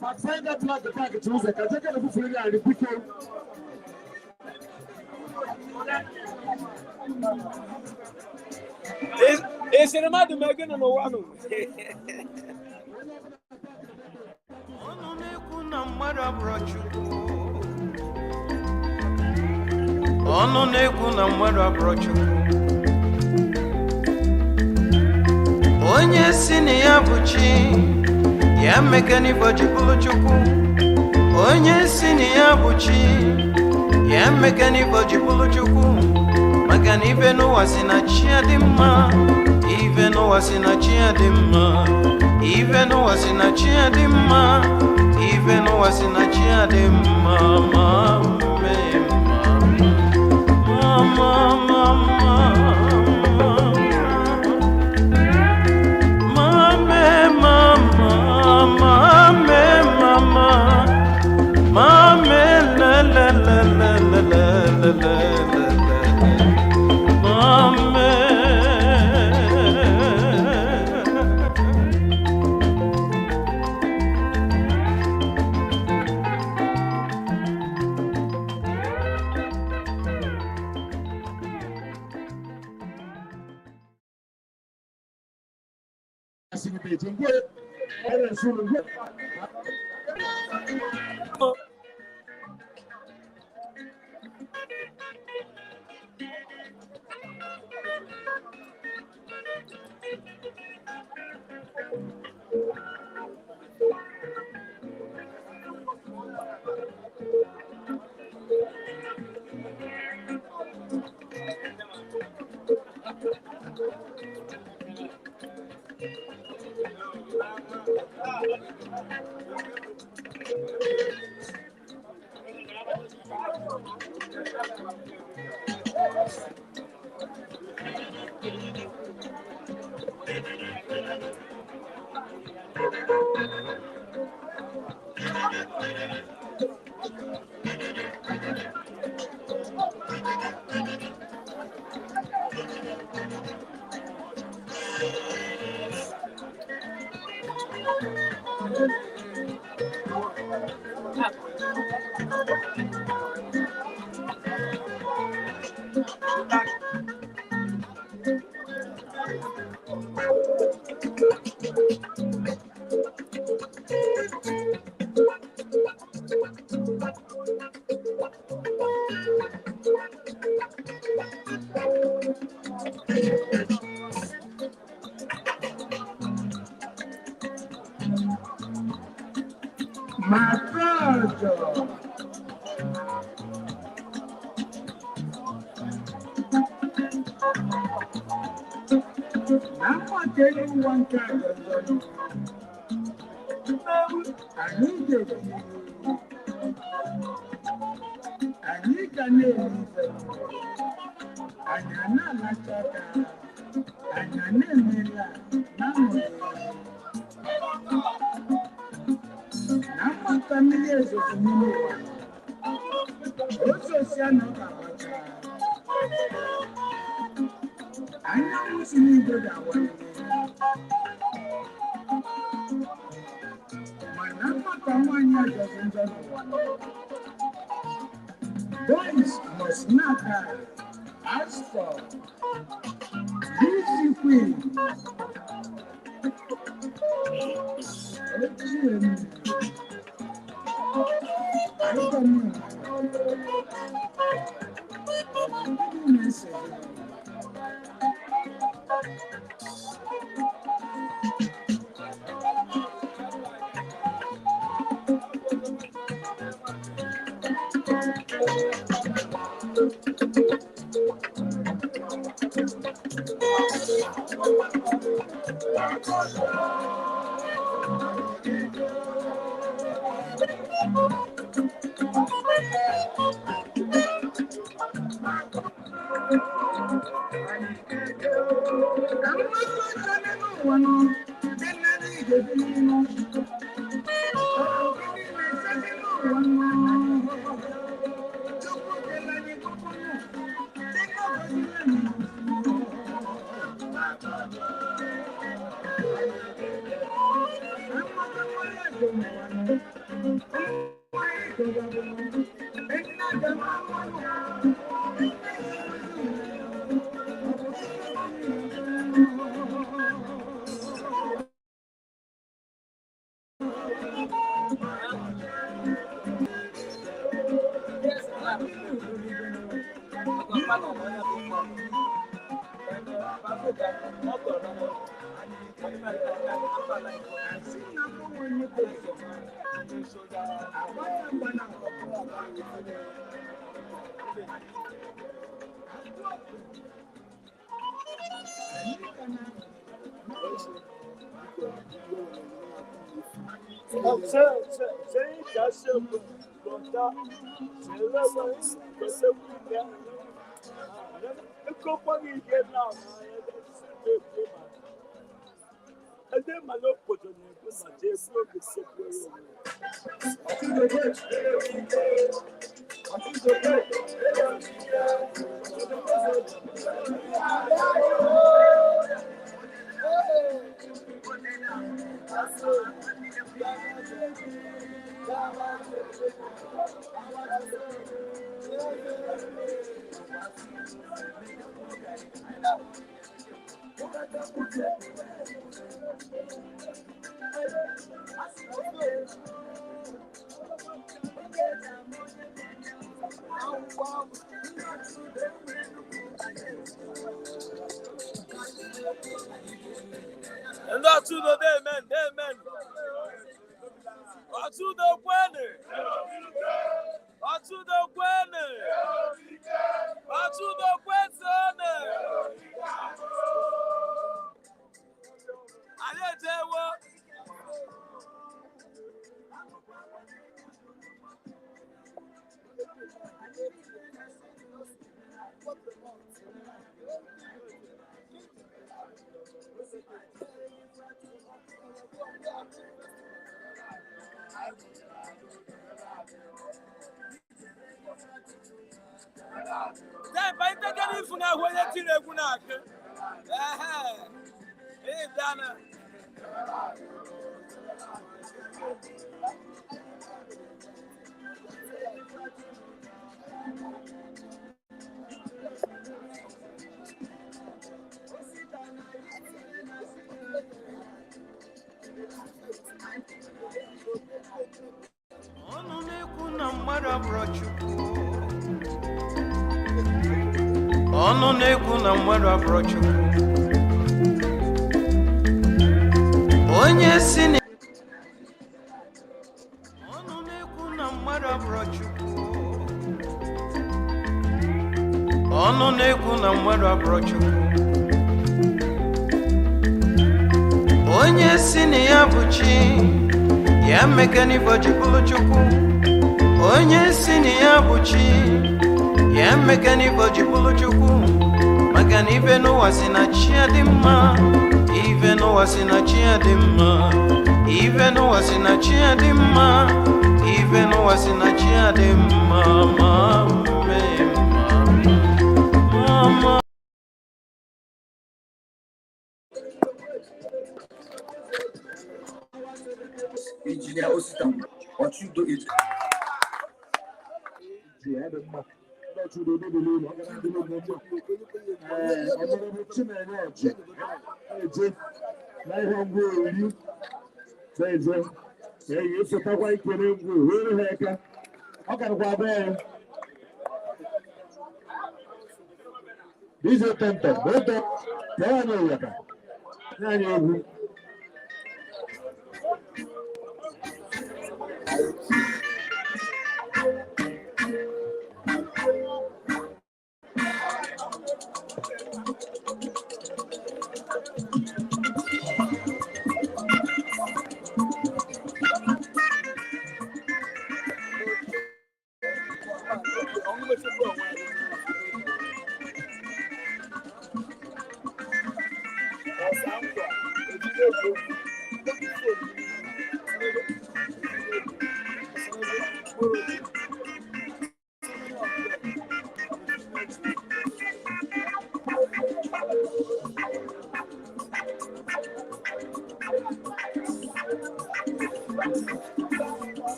Pathfinder flag attack to Uze, Kajaka na Bufuri and Biko. Esere mmadụ mee gịnị n'ụwa nụ? Ọnụ na-ekwu na mmadụ abụrọ Chukwu. Ọnụ na-ekwu na mmadụ abụrọ Chukwu. Onye si na ya bụ chi, ya mekena ife o ji bụrụ Chukwu. Onye si na ya bụ chi, ya mekena ife o ji bụrụ Chukwu. Maka na ife n'ụwa si na chi adị mma, ife n'ụwa si na chi adị mma, ife n'ụwa si na chi adị mma, ife n'ụwa si na chi adị mma, ma mee ma, ma, ma, ma, ma. Mame, mama, mame, mama, mame, la la la la la la la la la la, mame. Masajo. Maka elu ụwa nke a jọrọ njọ. Anyị ga-ebi, anyị ga na-eri ife, anyị a na-alacha aka, anyị a na-emela na-aṅụrị na mmata mmiri ezozo n'ime ụwa. Ozosia na ọ ga-agbacha, anyanwụ si n'igwe ga-awalite, mana mmata nwaanyị ajọzi njọ n'ụwa. Boys must not die. As for Lizzy Queen, ochie m, anyị ga na-enwe gịnị na-ese gị? Ka mmadụ ọjọọ n'elu ụwa nọ, dị n'elu igwe dị n'elu. Ọ bụ gịnị na-ese n'ụwa nọ? Chukwu kele anyị tupu nụ, dị n'ọgọziri anyị. Amaka nwere ego n'ụwa nọ, nwa ego ga-abụ nọ, nna ga-amụ nọ, nne ga-amụ nọ. Ndị Ọtụdo, amen, amen. Ọtụdo kwenu. Ọtụdo kwenu. Ọtụdo kwesonu. Anyị ejewo. Dee, itekere ifu na ahụ onye tiri egwu na-akụ. Ehe. Ị bịana. Ọnụ na-ekwu na mmadụ abụrọ Chukwu. Ọnụ na-ekwu na mmadụ abụrọ Chukwu. Onye si na ọnụ na-ekwu na mmadụ abụrọ Chukwu. Ọnụ na-ekwu na mmadụ abụrọ Chukwu. Onye si na ya bụ chi, ya meke n'ife ji bụrụ Chukwu. Onye si na ya bụ chi, ya meke n'ife ji bụrụ Chukwu. Maka na ife n'ụwa si na chi adị mma, ife n'ụwa si na chi adị mma, ife n'ụwa si na chi adị mma, ife n'ụwa si na chi adị mma, ma mee mma, ma Engineer Osita Ochudo Eji. DJ Tonto, Boto, tee anyị ụyaka, nye anyị egwu.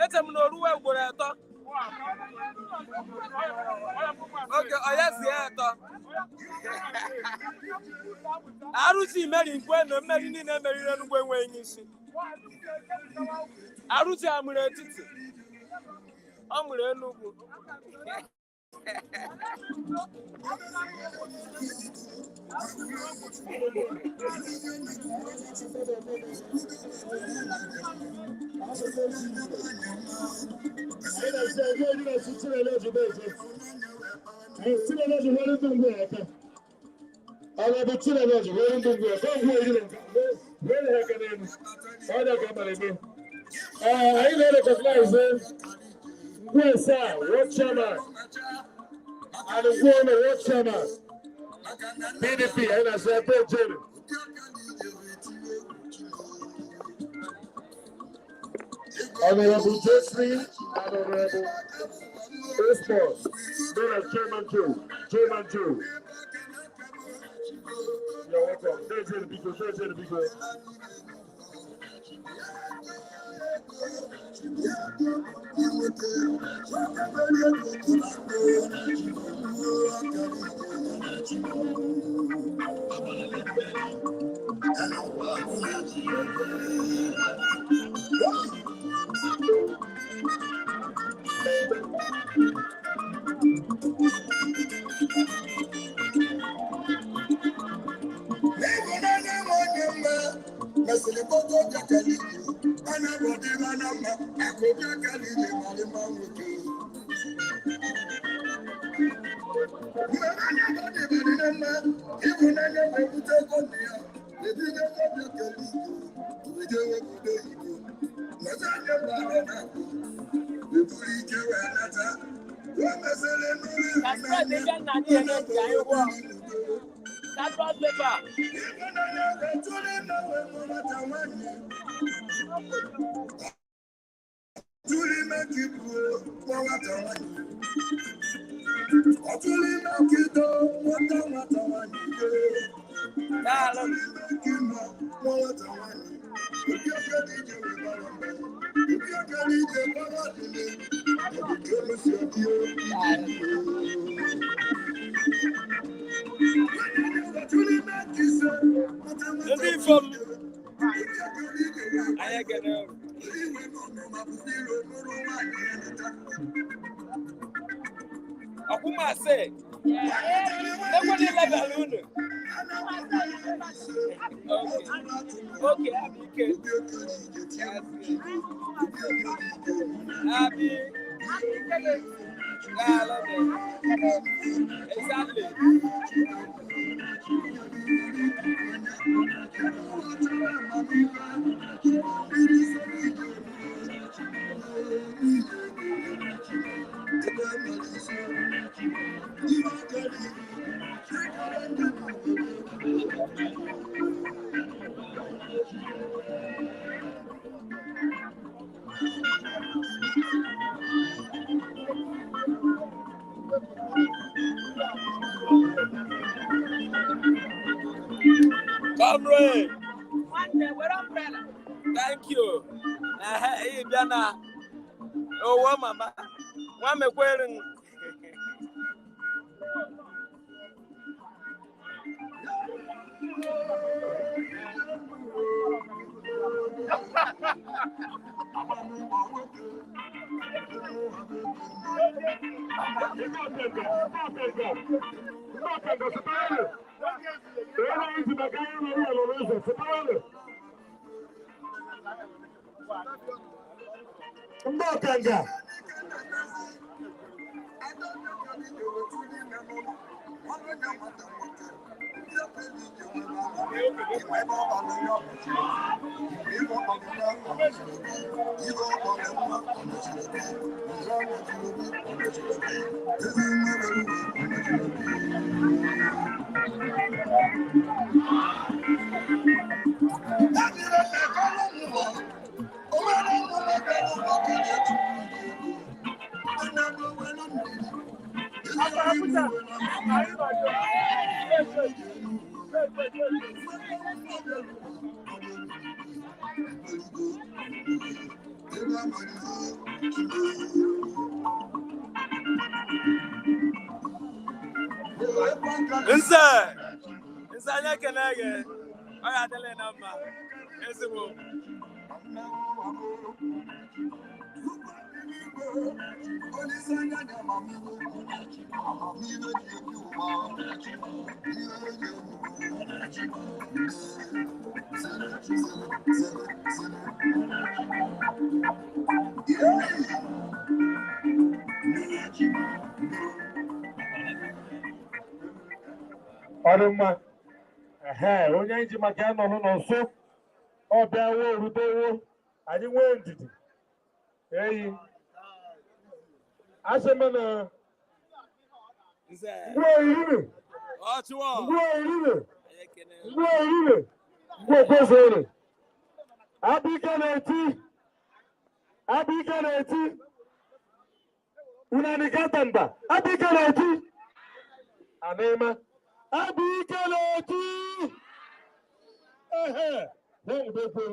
Eche m na oruwe ugboro atọ. Oge ọya zie atọ. Arụsị meri nkwe na mmeri niile meriri Enugwu enweghị isi. Arụsị a mụrụ etiti. Ọ mụrụ Enugwu. Were ha aka n'elu. Ọ dị ka mara eme. Ee, anyị na-recognize Ngwesa, Ward Chairman, and Ngwona Ward Chairman, PDP, anyị na-asị ebe ejere. Honorable Jeffrey and Honorable Osborne, known as Chairman Joe. Chairman Joe. You're welcome. There's the big. There's the big. N'ịhụnanya m onye mma mesịrị kpọta obi akara ije anya bụ ọdịla na mma akụ obi akara ije mara mma nwoke. Mgbe anya bụ ọdịbadị na mma, ịhụnanya bụ ebute ego nna ya, ebido ego obi akara ije, ebido ewepụta oyibo. Lọta anya bụ arọ na-akpụ, eburu ike wee nata. O mesịrị nụrụ ịhụnanya, onye bụ obi n'udo. Ịhụnanya wee tụrụ ime wee mụ nwata nwaanyị. Tụrụ ime ka ibuo nwa nwata nwaanyị. Ọ tụrụ ime ka ido nwata nwata nwaanyị dee. Ọ tụrụ ime ka ịnọ nwa nwata nwaanyị. Obi aka dị ije wee bara mba. Obi aka dị ije bara adịle. Ọ bụ ka elu si adị o, ije Ndị ifom anyị ekene unu. Ọkwụmasị ekwena level unu. Okay, abi ike. Abi daalụ. Exactly. Comrade. Thank you. Ehe, ị bịa na owo mama. Nwa mekwere m. Ndị ọkanga. Nze, nze anyị ekene gị. Ọ ya adịla na mma. Ezigbo. Ọ dị mma. Ehe, onye anyị ji maka ya nọ nọ nso. Ọ bịawo, rutewo, anyị nwee ndidi. Eyi asị m na Nze. Ngwa orire. Ọchụọ. Ngwa orire. Anyị ekene. Ngwa orire. Ngwa okwezere. Abike na-eti. Abike na-eti. Unanikata mba. Abike na-eti. Anema. Abike na-eti. Ehe. Ha nwudekwe.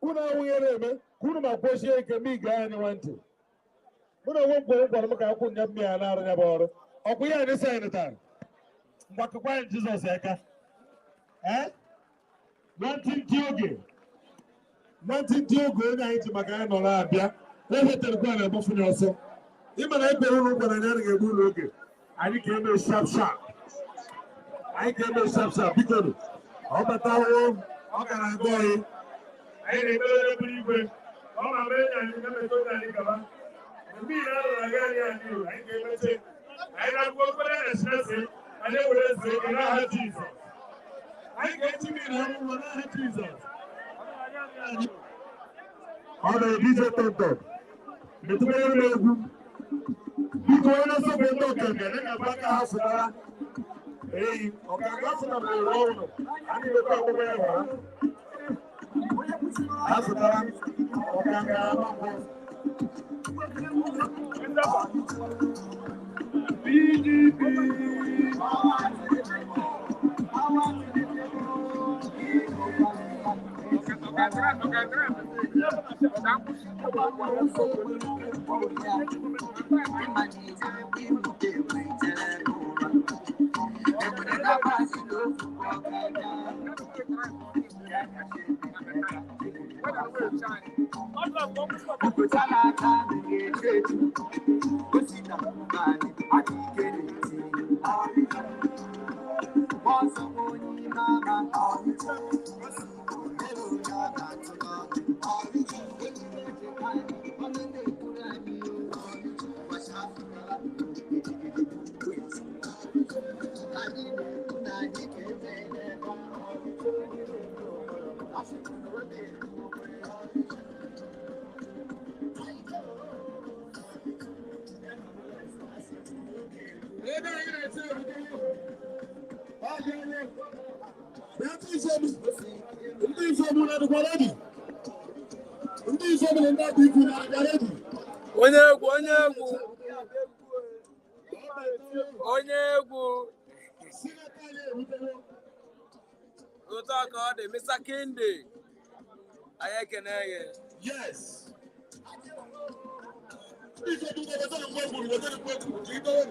Unu ahụghị na-eme ka unu ma kwesie ike ma ige anyị nwa ntị. Mụ na onwe m kwere gwara m ka akwụ nya mmiri a na-arụ ya bụ ọrụ. Ọ bụ ya anyị sị anyị taa. Mgbakọkwa anyị Jizọs aka. Ee? Nwantịntị oge. Nwantịntị oge onye anyị ji maka anyị nọrọ abịa. Eheterekwa na agbafunye ọsọ. Ịma na ekpere ụlọ gwara anyị anaghị egbu ụlọ oge. Anyị ga-eme sharp sharp. Anyị ga-eme sharp sharp, biko nụ. Ọ batawo, ọ gara aga ọyị. Anyị na-ekpere onye buru igwe. Ọ ma mee anyị na-emete onye anyị gaba. Mmiri ahụ na-aga anyị anyị uru, anyị ga-emeche. Anyị na-agụ okpere na Chineke, anyị ewere eze ike n'aha Jizọs. Anyị ga-eji mmiri ahụ ụlọ n'aha Jizọs. Ọ na-ebi ije tọntọn. Metụkwara m egwu. Biko, onye na-esogbu ndị ọkanga, ya ga-agba aka ha fụtara. Eyi, ọkanga fụtara ụlọ ọrụ. Anyị na-ekwe ọgbụgbọ ya gwara. Ha fụtara ọkanga agbagwo. PDP. Ebe anyị na-eti egwu. Ndị Ifeomu na-adịkwa ready. Ndị Ifeomu na ndị Abịa na-adịkwa ready. Onye egwu, onye egwu. Onye egwu. Senator anyị erutewo. Otu a ka ọ dị, Mr. Kinde. Anyị ekene gị. Yes. Ndị Ifeomu na-wetara mgbe egburu, wetara mgbe egburu, ka ị dowe.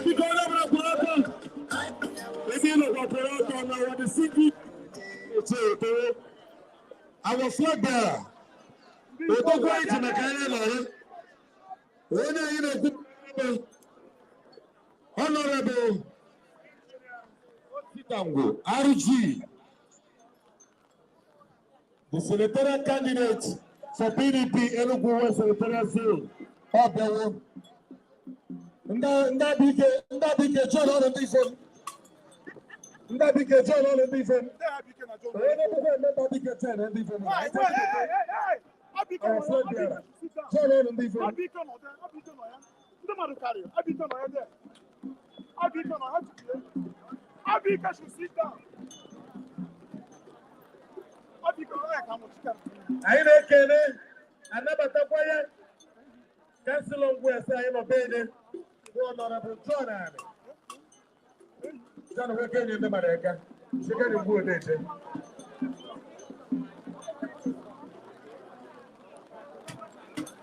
Biko, onye ọbụla kwụrụ ọtọ. Ebe ị nọkwa kwụrụ ọtọ na our distinguished otu etewo. Our flag bearer. Odogwu anyị ji maka anyị nọrọ. Onye anyị na-ekwu bụ Honorable Osita RG, the senatorial candidate for PDP Enugu West Senatorial Zone. Ọ bịawo. Ndị Abike, ndị Abike, John ọrụ ndị Ifem. Ndị Abike, John ọrụ ndị Ifem. Onye bụkwa member Abike 10 ndị Ifem. Our flag bearer. John ọrụ ndị Ifem. Ndị mmadụ karịrị. Abike nọ ya there. Abike nọ ha tupu Abike should sit down. Abike nọ ya ka mụ chika. Anyị na-ekene, anabatakwa ya, councillor Ngwu ese anyị nọ be bụ Honorable John Ani. John nwoke enyi ndị mmadụ aka. Sikari Ngwu Odeje.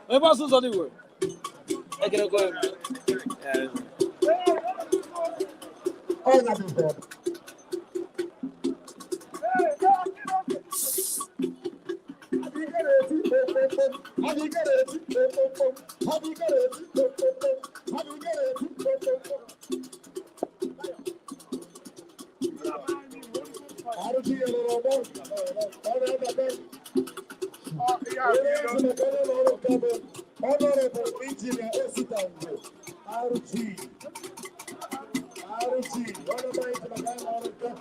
Onye bụ ọsụ ụzọ dị igwe. Ekenekwa m. Ọ ya bụ ife. Honorable Engineer Osita Ngwo, RG, RG, Honorable Engineer.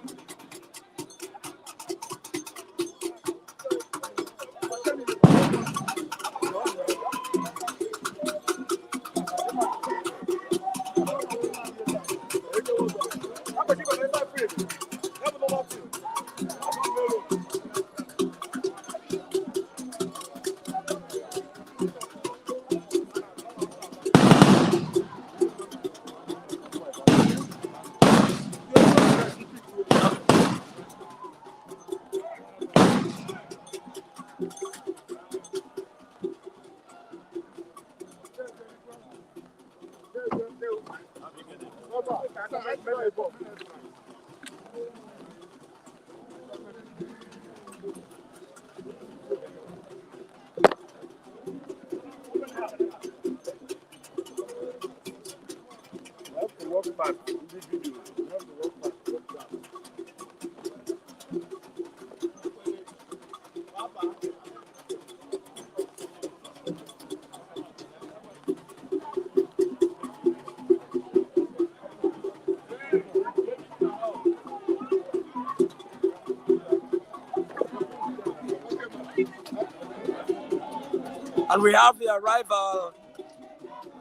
And we have the arrival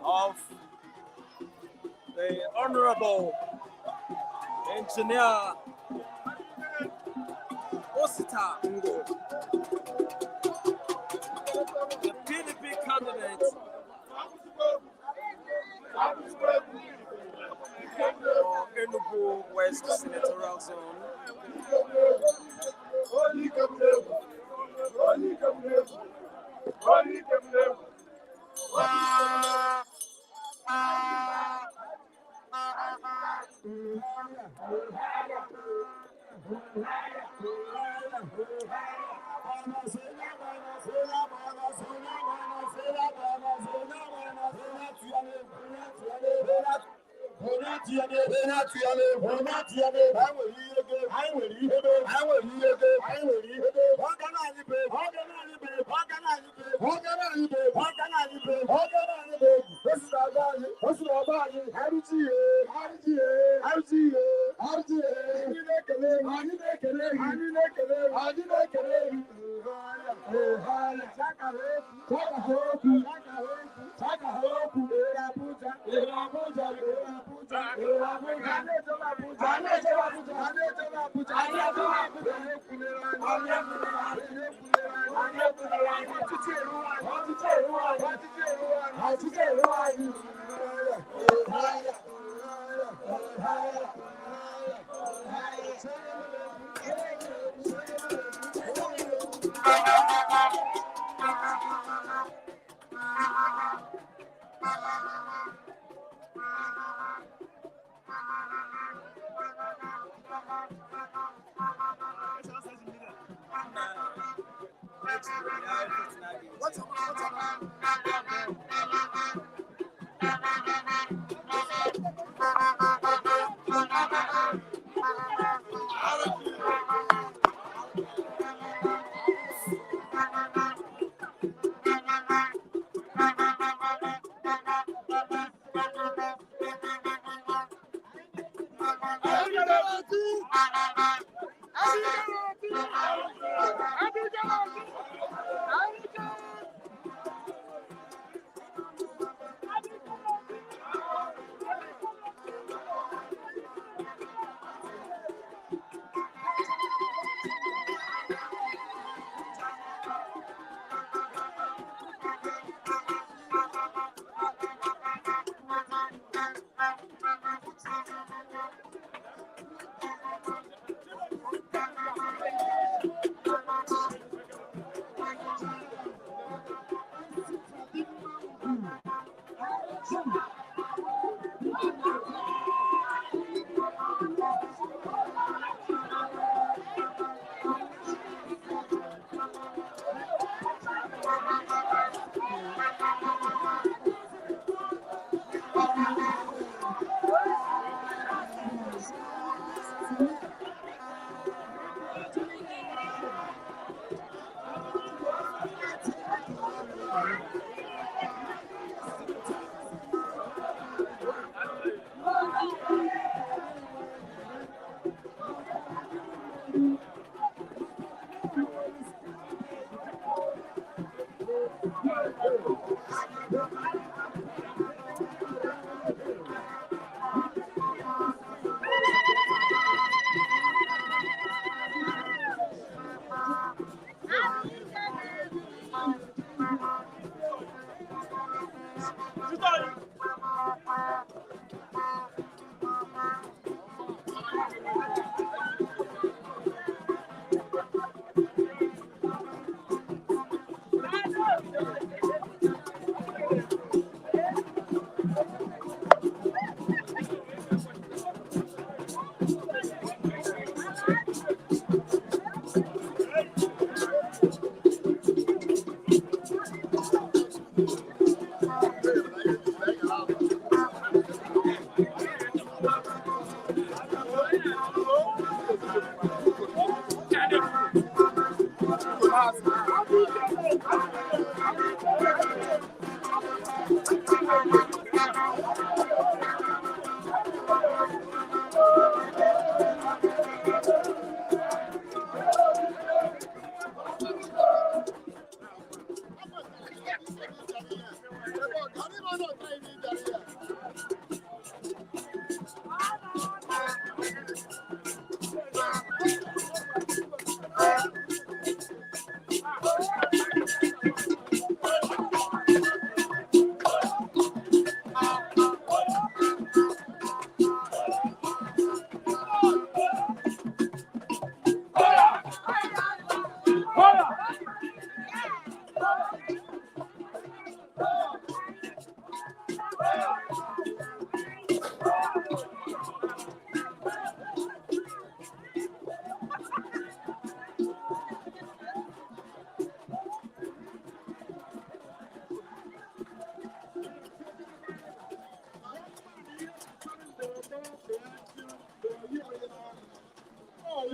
of the Honorable Engineer Osita Ngwo, the PDP candidate for Enugu West Senatorial Zone.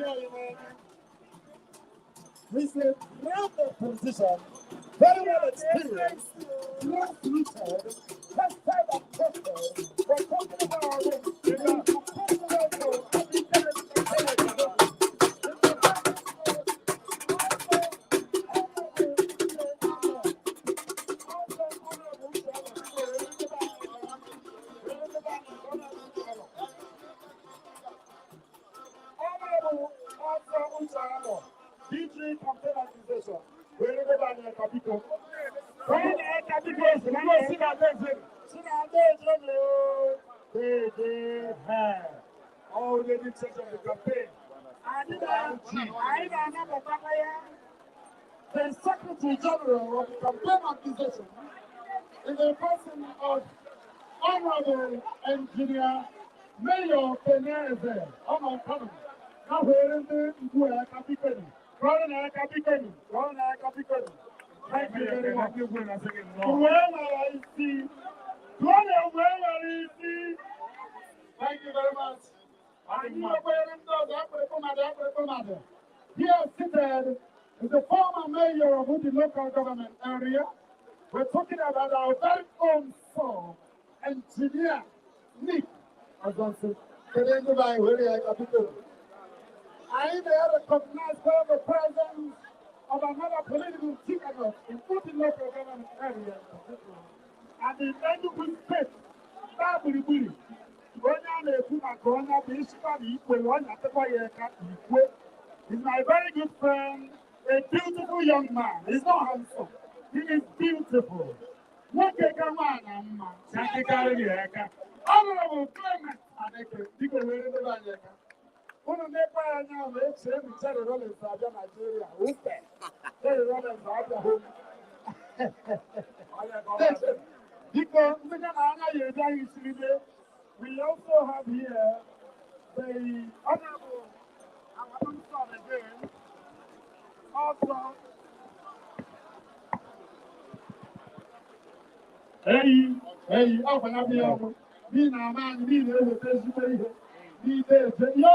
ezi ọyị n'anya. He's a rounded politician, very well experienced, grassrooted, tested and tested. We're talking about the presidential Honorable Arthur Uche DG Campaign Organization. Already set of the campaign. The Secretary General of the campaign organization is the person of Honorable Engineer Mayor Keneze Omonkano. Now we're in the Thank you very much. Thank you very much. Here seated is the former mayor of the local government area. We're talking about our very own son, Engineer Nick Azonsi. I recognize the presence of another political ticket in the local government area in particular. And the Enugu State, Babuli, is my very good friend, a beautiful young man. He's not handsome. He is beautiful. Honorable Clement Aneke, Unu nekwa anya na eche enu Jerry Rollins abịa Nigeria. Upe. Jerry Rollins abịa home. Biko, ndị ya na anya ya eji anyị siri mee. We also have here the Honorable, our own son again, also. Hey, hey, ọ gwara m ya ọgwụ. N'ihi na ama anyị niile eweta ezigbo ihe. Ihe ọ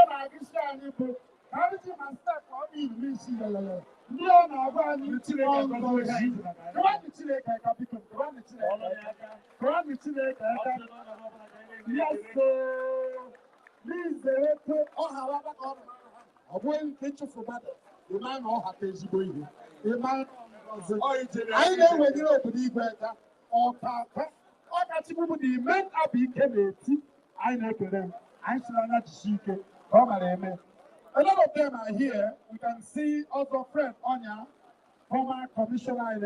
na-agụsi anyị bụ karịsị ma steepụ ọ na-iri isi lelele. Ndị ọ na-agwa anyị ngọzi. Kụwanụ Chineke aka biko, kụwanụ Chineke aka. Kụwanụ Chineke aka. Yes, n'izere kwe ọ hara ka ọ ọ bụghị nke ịchụfu mmadụ, ịma na ọ hata ezigbo ihe. Ịma na ngọzi. Anyị na-ewegide obodo igwe aka. Ọka aka. Ọkachukwu bụ na ime abụ ike na-eti. Anyị na-ekele m. A lot of them are here. You can see also Fred Onya, former commissioner in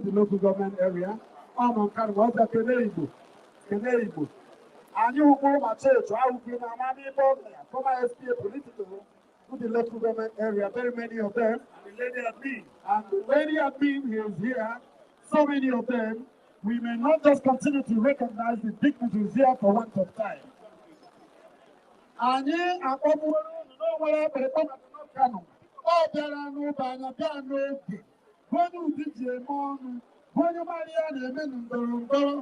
the local government area. And you go my church, I will be former SPA political to the local government area. Very many of them. And the lady admin. And the lady admin is here. So many of them. We may not just continue to recognize the dignitaries here for want of time. Anyị akpọgbuola unu n'onwere ekpere Kano. Ọ bịara n'ụba anya bịa n'oge bụ onye ụdị ji eme ọnụ bụ onye mara ya na-eme na ndọrọ ndọrọ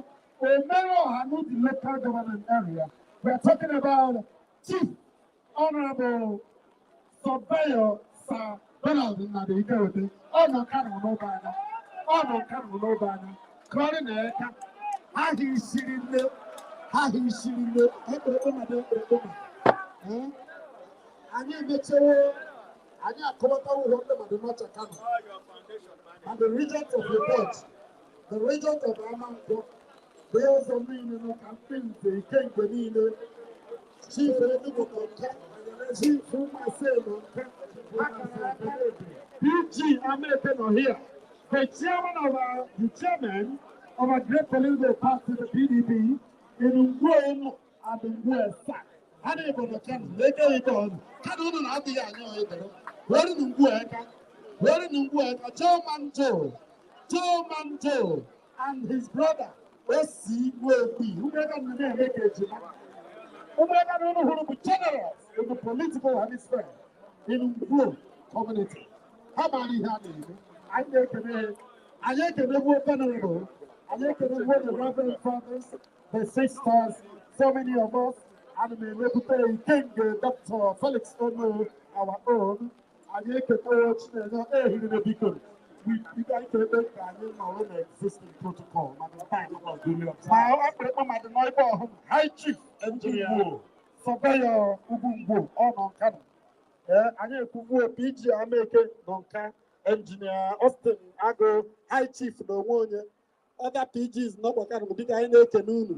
omere ọha n'ụdị local government area. We are talking about Chief Honorable Surveyor Sir Donald Nnadi Ikewete. Ọ nọ Kano n'ụba anya. Ọ nọ Kano n'ụba anya. Kọrị na eka. Ha hisiri nne. Ha hisiri nne. Ekpere mmadụ ekpere mmadụ. Anyị emechewo, anyị akọwatawo ụgwọ ndị mmadụ n'ọcha Kano. And the regent of the church, the regent of Amankwo, bụ ụzọ niile n'ụka ndị nze ikemgbe niile, Chief Enugu nọ nka, Chief Umase nọ nka, akara aka PG Amete nọ here, the chairman of our, the chairman of our great political party, the PDP, in Ngwo and Ngwo Esa. Ha na-ebo na Kano, na-eke ike ọnụ. Kano unu na-adịghị anya ọhịa were ngwu aka, were ngwu aka, Chairman Joe, Chairman Joe, and his brother, O.C. Nwokwi. Ụmụaka nọ na-eme ka ejima. Ụmụaka na unu hụrụ bụ generals in the political hemisphere in Ngwo community. Ha maara ihe a na-eme. Anyị na-ekene ha. Anyị ekenegbuo Venerable. Anyị ekenegbuo the Reverend Fathers, the sisters, so many of us. And we represent King Dr. Felix Ono, our own. Anyị eketawo Chinenye ehirire biko. We anyị kere ka anyị nọrọ na existing protocol. Mana time ma akpịrịkpa mmadụ nọ ebe ọhụrụ, High Chief Engineer Surveyor Ugwungwo ọ nọ nka nọ. Ee, anyị ekwugbuo PG Ameke nọ nka, Engineer Austin Agụ, High Chief na onwe onye, other PGs nọkwa Kano dịka anyị na-ekene unu.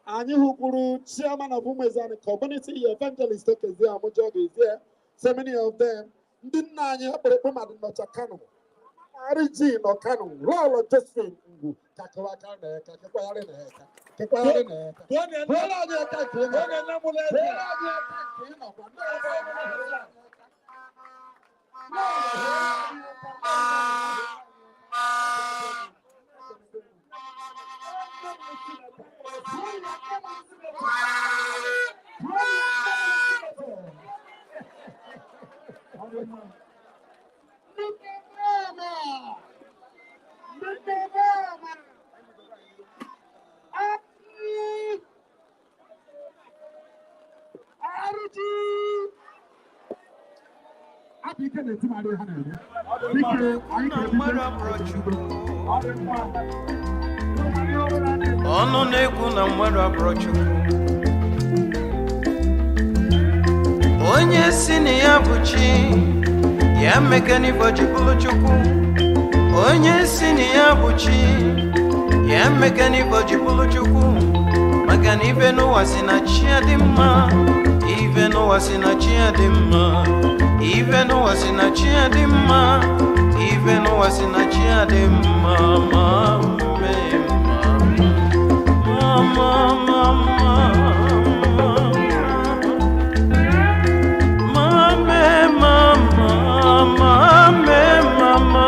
Anyị hụkwuru chairman of Umuezeani Community, Evangelist Okezie Amujogezie, so many of them. Ndị nna anyị akpịrịkpụ mmadụ nọcha Kano. RG nọ Kano, Lọlọ Josephine Ngwu, kakụrụ aka na eka, kekwagharị na eka, kekwagharị na eka. Kwụọrọ anyị aka nke ị nọ. Kwụọrọ anyị aka nke ị nọkwa. Ndị ọzọ enweghị aka. Ọnụ na-ekwu na mmadụ abụrụ Chukwu. Onye si na ya bụ chi ya mekanibo ji bụrụ Chukwu. Onye si na ya bụ chi ya mekanibo ji bụrụ Chukwu. Maka na ibe n'ụwa si na chi ya dị mma, ibe n'ụwa si na chi ya dị mma, ibe n'ụwa si na chi ya dị mma, ibe n'ụwa si na chi ya dị mma. Ma mee mma, ma ma ma ma ma ma ma ma ma ma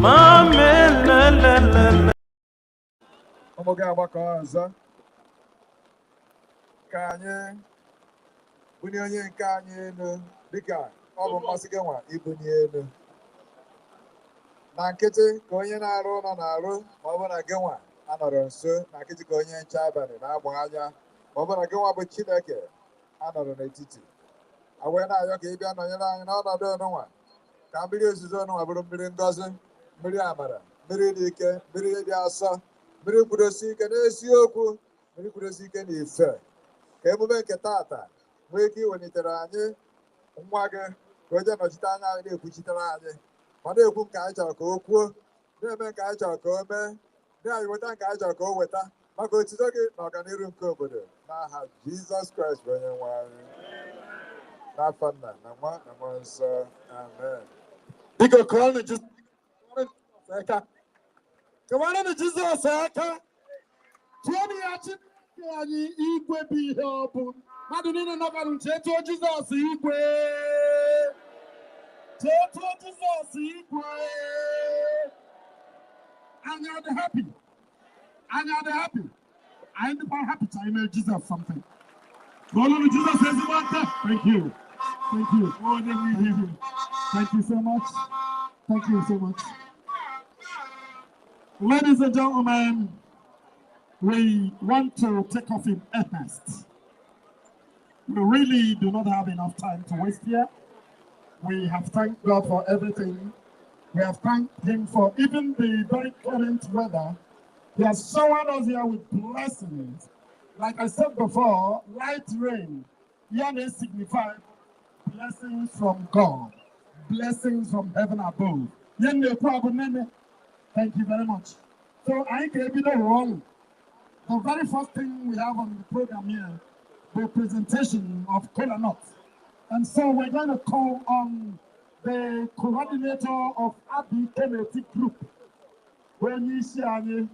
ma ma la la la la. Ụmụ gị agbakọ ọzọ ka anyị bunye onye nke anyị elu dịka ọ bụ mmasị gị nwa ibunye elu na nkịtị ka onye na-arụ ụlọ na-arụ, ma ọ bụ na gị nwa anọrọ nso na nkịtị ka onye nche abalị na-agba anya, ma ọ bụ na gị nwa bụ Chineke anọrọ n'etiti. A wee na-ayọ ka ị bịa nọnyere anyị n'ọnọdụ ọnụnwa, ka mmiri ozuzo ọnụnwa bụrụ mmiri ngọzi, mmiri amara, mmiri dị ike, mmiri dị asọ, mmiri kwudosi ike n'eziokwu, mmiri kwudosi ike na ife, ka emume nke taata nwee ike iwelitere anyị nwa gị ka o jee nọchite anya anyị, na-ekwuchitere anyị, ma na-ekwu nke anyị chọrọ ka o kwuo, na-eme nke anyị chọrọ ka o mee, na-anyị weta nke anyị chọrọ ka o weta, maka otuto gị na ọganiru nke obodo, n'aha Jizọs Kraịst bụ onye nwe anyị, n'afọ Nna na Nwa na Mmụọ Nsọ, amen. Biko kụọrọnụ Jizọs aka. Kụọrọnụ Jizọs aka. Tụọnụ ya Chineke anyị igwe bụ ihe ọ bụ. Mmadụ niile nọbanụ chee tụọ Jizọs igwe. Chee tụọ Jizọs igwe. Anyị adị happy. Anyị adị happy. Anyị dịkwa happy to ime Jizọs something. Kụọrọnụ Jizọs ezigbo aka. Thank you. Thank you. Onye nwe ihe. Thank you so much. Thank you so much. Ladies and gentlemen, we want to take off in earnest. We really do not have enough time to waste here. We have thanked God for everything. We have thanked Him for even the very current weather. He has showered us here with blessings. Like I said before, light rain here may signify blessings from God, blessings from heaven above. Thank you very much. So I gave you the wrong. The very first thing we have on the program here, the presentation of kola nut. And so we're going to call on the coordinator of Abi Kennedy Group, onye isi anyị,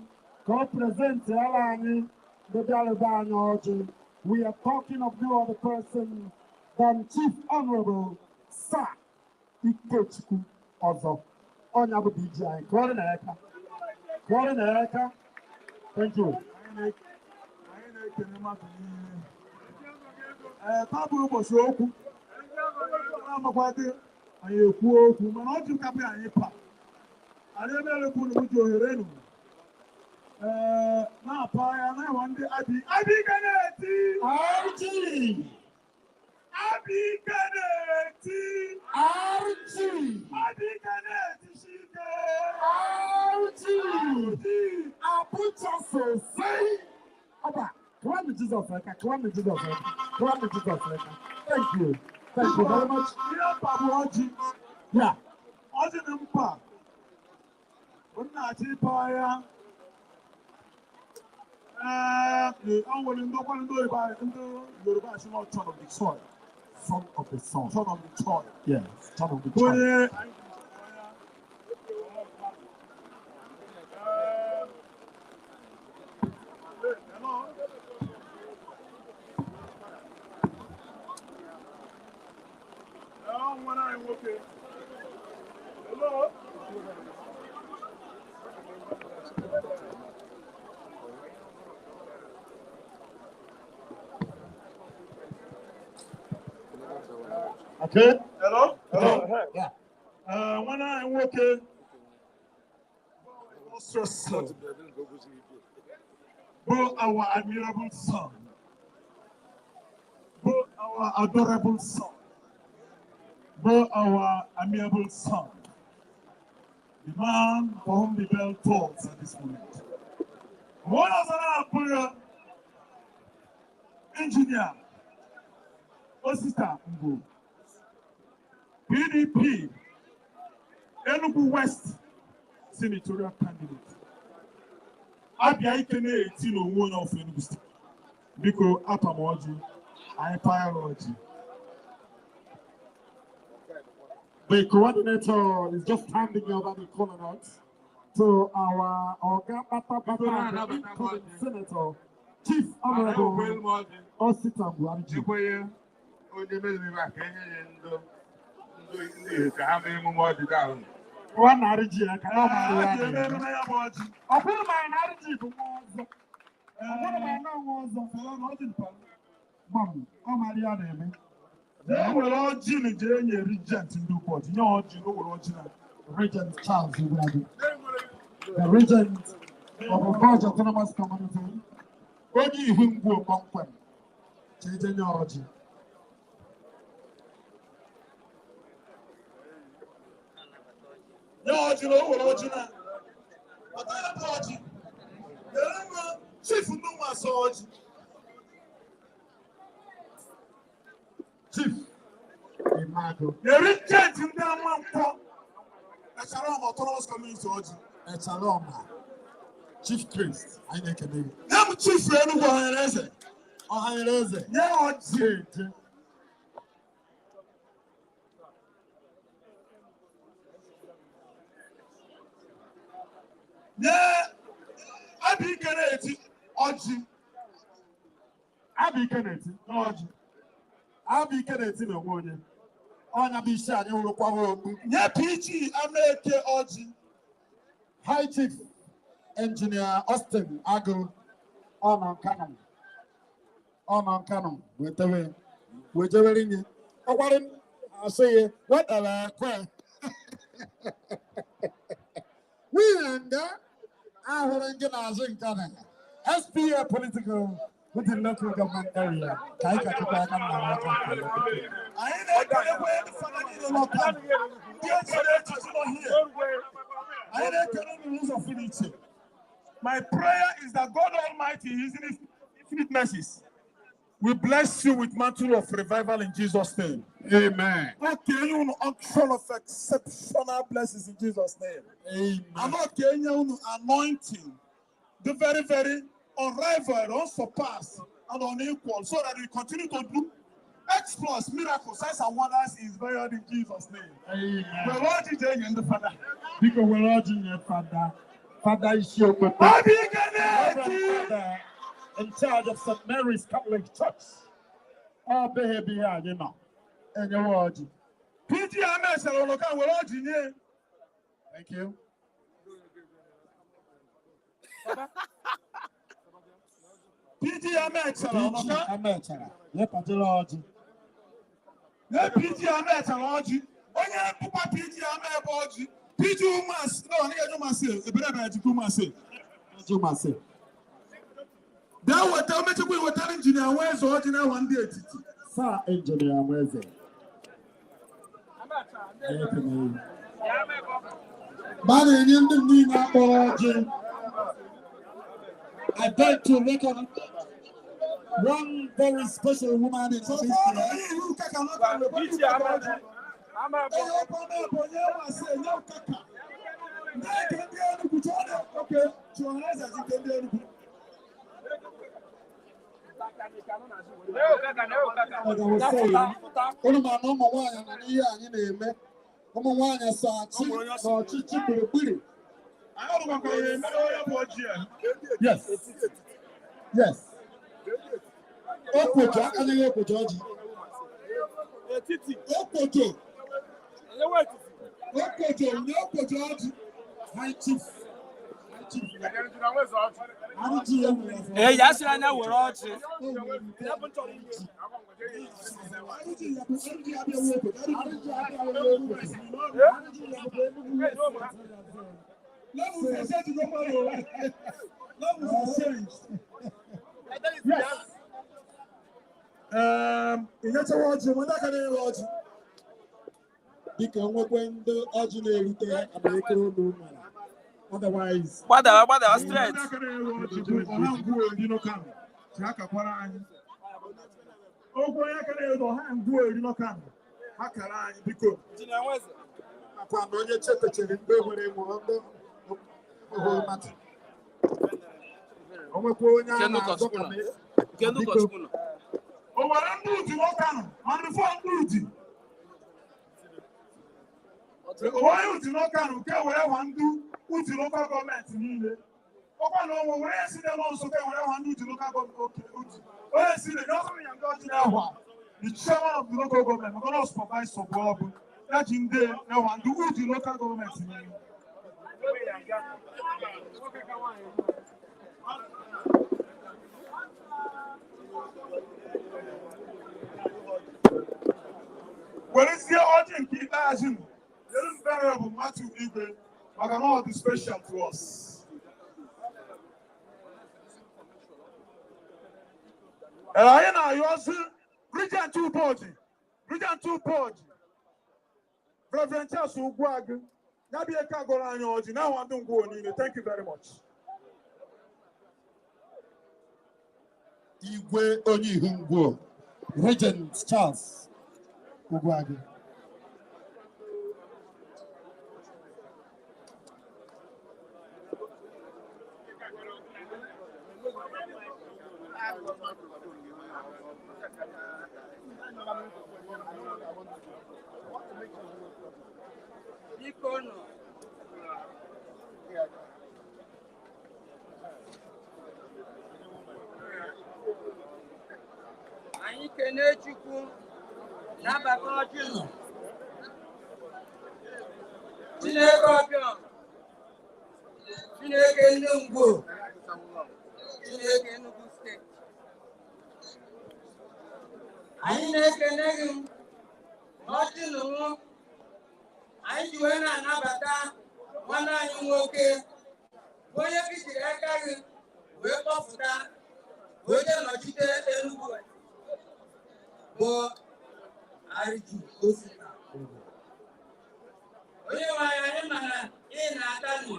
ka ọ present ala anyị ndị bịarụbe anyị ọjị. We are talking of no other person than Chief Honorable Sir Ikechukwu Ọzọ. Ọnya bụ DG anyị. Kụọrọ na aka. Kụọrọ na aka. Thank you. Anyị na-ekele mmadụ niile. Ee, taa bụ ụbọchị okwu. Amakwadị anyị ekwu okwu, mana ọ jụ kapị anyị pa. Anyị emerekwu unu ji ohere nụ. Ee, na-apa ya na-enwe ndị abi abi ga na-eti. RG! Abike na-eti. RG. Abike na-etisi ike. RG. Abuja sosai. Ọba, kụwanụ Jizọs aka, kụwanụ Jizọs aka, kụwanụ Jizọs aka. Thank you. Thank you very much. Ihe mkpa bụ ọjị. Yeah. Ọjị dị mkpa. Nna achị ịpa ya. Ee, ọ nwere ndị ọkwa ndị oyibo ndị Yoruba asị na son of the soil. Son of the son. Son of the soil. Yes, son of the soil. Onye Hello? Okay. Hello? Hello? Yeah. Nwanne anyị nwoke illustrious son bụ our admirable son, bụ our adorable son, bụ our amiable son, the man for whom the bell tolls at this moment. Onye ọzọ na-abụghị Engineer Osita Ngwu, PDP, Enugu West senatorial candidate. Abịa ike na-eti n'onwe onye of Enugu State. Biko apa m ọjị, anyị payara ọjị. The coordinator is just handing over the kola nuts to our Oga Pata Pata, the incoming senator, Chief Honorable Osita Ngwu. Ekwenye onye meziri maka enye ya ndo ndị ndị ka ha mee emume ọdịda ahụ. Nwa narị ji ya ka ọ mara ya A ga-eme na-eme. emume ya bụ ọjị. Ọ bụrụ ma narị ji bụ nwa ọzọ. Ọ bụrụ ma na nwa ọzọ. Gbam, ọ mara ya na-eme. Jee were ọjị na jee nye regent ndị ukwu ọjị. Nye ọjị na o were ọjị na. Regent Charles Ugwuadu, the Regent of Ogoja Autonomous Community, onye ihu ngwu kpọmkwem, cheje nye ọjị. Nye ọjị na o were ọjị na. Pata ya bụ ọjị. Nyere m chief ndị nwa asọ ọjị. Chief Imago Nye regent ndị ama nkwọ. Echarọm Autonomous Community ọjị. Echaloma, Chief Priest, anyị na-ekele gị. Nye m chief Enugu Ọhaneze. Ọhaneze, Nye ọjị. cheje. Nye Abike na-eti ọjị. Abike na-eti n'ọjị. Abike na-eti n'onwe onye. Ọnya bụ isi anyị wụrụkwawa okpu. Nye PG Amaeke ọjị. High Chief Engineer Austin Agụ ọ nọ Nkanụ. Ọ nọ Nkanụ wetewe wejewere nye. Ọkwarị asị ya wetara ekwe. Nwunye nga ahụrụ gị n'azụ Nkanụ. SPA political with the local government area. Ka anyị ka chịkwa aka nna m aka nke ya. Anyị na-ekelekwa ndị fada niile nọ taa. Ndị echiri echichi nọ here. Anyị na-ekele unu n'ụzọ pụrụ iche. My prayer is that God Almighty, His infinite mercies, will bless you with mantle of revival in Jesus' name. Amen. Okay, unu unction of exceptional blessings in Jesus' name. Amen. And okay, unu anointing, the very, very unrivaled, unsurpassed, and unequal, so that we continue to do exploits, miracles, signs, and wonders is very in Jesus' name. Amen. Were ọjị jee nye ndị fada. Biko were ọjị nye fada. Fada isi okpokpo. Abike na-eti. Reverend Father in charge of St. Mary's Catholic Church. Ọ bụghị ebe ihe anyị nọ. Enyewe ọjị. PG Ahmed ụlọ ka were ọjị nye. Thank you. PG Ahmed sara ụlọ PG ka. Amechara. Nye pajere ọjị. Nye PG Ahmed sara ọjị. Onye bụkwa PG Ahmed bụ ọjị. PG Umas, no, ọ naghị enye Umasị, ebere ebere jikwa Umasị. Ọjị masị. Bịa weta omechekwa iwetara injinia nwa eze ọjị na-ewa ndị etiti. Sir Engineer Nweze. Anyị ekele gị. Mgbe a na-enye ndị niile akpọrọ ọjị, I beg to recognize one very special woman in this place. Like I was saying, unu ma na ụmụ nwaanyị nọ n'ihe anyị na-eme. Ụmụ nwaanyị so achị n'ọchịchị gburugburu. Yes. Yes. Okwojo anaghị okwojo ọjị. Okwojo. Okwojo nye okwojo ọjị. High chief. High chief. Arụji ya nwere afọ. Ee, ya sịrị anya were ọjị. Ị nyechawa ọjị, nwe ndị aka na-ere ọjị. Dịka nwekwe ndị ọjị na-erute ha amalekere ụlọ nwere. Otherwise, Gbadawa, gbadawa straight. Ndị aka na-ere ọjị bụ ọha ngwu eri n'ọka ji akakwara anyị. Okwu onye aka na-ere ọha ngwu eri n'ọka ha kara anyị, biko. Nakwa na onye chetachere ndị nwere nwụrụ ndị hụrụ mmadụ. O nwekwa onye a na-azọ ka Biko. O nwere ndị uti nwoke ahụ, ma ndị fọ ndị uti. Onye uti nwoke ahụ nke were hwa ndị uti lokal gọọmenti niile. Ọkwa na onwe were si n'ebe Nsụka were hwa ndị uti lokal gọọmenti oke uti. Onye si na ọsọ ya ndị ọjị na-ehwa the chairman of the local government maka na ọ supervisor bụ ọ bụ ya ji ndị na-ehwa ndị uti lokal gọọmenti niile. Werezie ọjị nke ikpeazụ nụ nyere mbere bụ Matthew Igwe maka na ọ dị special to us. Ee, anyị na-ayọzi Regent Ụbọchị, Regent Ụbọchị, Reverend Charles Ugwuagụ, ya bụ eke agọrọ anyị ọjị na ahụ ndị ngwa niile. Thank you very much. Igwe onye ihu ngwo, Regent Charles Ugwuagụ. Biko nọ. Anyị kene Chukwu nabata ọjị nọ. Chineke ọbịa, Chineke ndị Ngwo, Chineke Enugu steeti. Anyị na-ekene gị n'ọjị nụnwụ anyị ji wee na-anabata nwanne anyị nwoke bụ onye gị jiri aka gị wee kpọpụta wee jee nọchite Enugu bụ Arịji Osita. Onye nwe anyị, anyị mana ị na-ata nụ,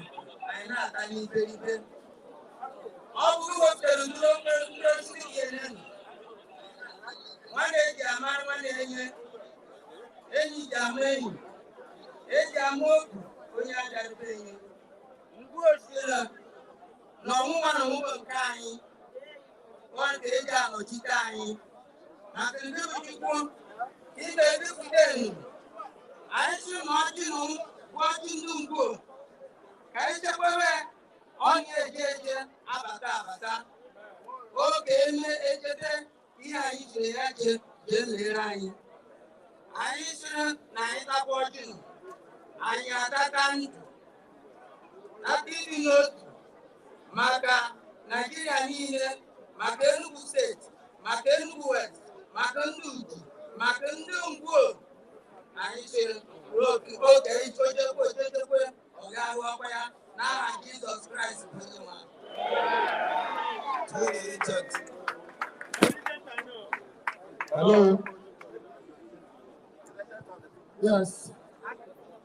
anyị na-ata n'iberibe. Ọ bụrụ wepụtara ndụrụ ndị osisi gị enenu. Nwanne eji ama nwanne enye, enyi ji ama enyi, eji ama obu onye ajarịba enyi. Mgbe osiela na ọnwụnwa na ọnwụnwa nke anyị, ọ ka eji anọchite anyị. Maka ndị bụ Chukwu, ị na-ebipụta enu. Anyị sị na ọjị nụ bụ ọjị ndị Ngwo, ka anyị chekwebe ọ na-eje eje abata abata. Oge eme echete ihe anyị jiri ya jee jee lere anyị. Anyị sịrị na anyị takwa ọjị nụ, anyị atata ndụ, tata ịdị n'otu maka Naịjirịa niile, maka Enugu steeti, maka Enugu West, maka ndị Uju, maka ndị Ngwo. Anyị sịrị oge ojekwe ojechekwe ọ ga-ahụ ọkwa ya n'aha Jizọs Kraịst bụ Onyenwe anyị. Hello. Yes.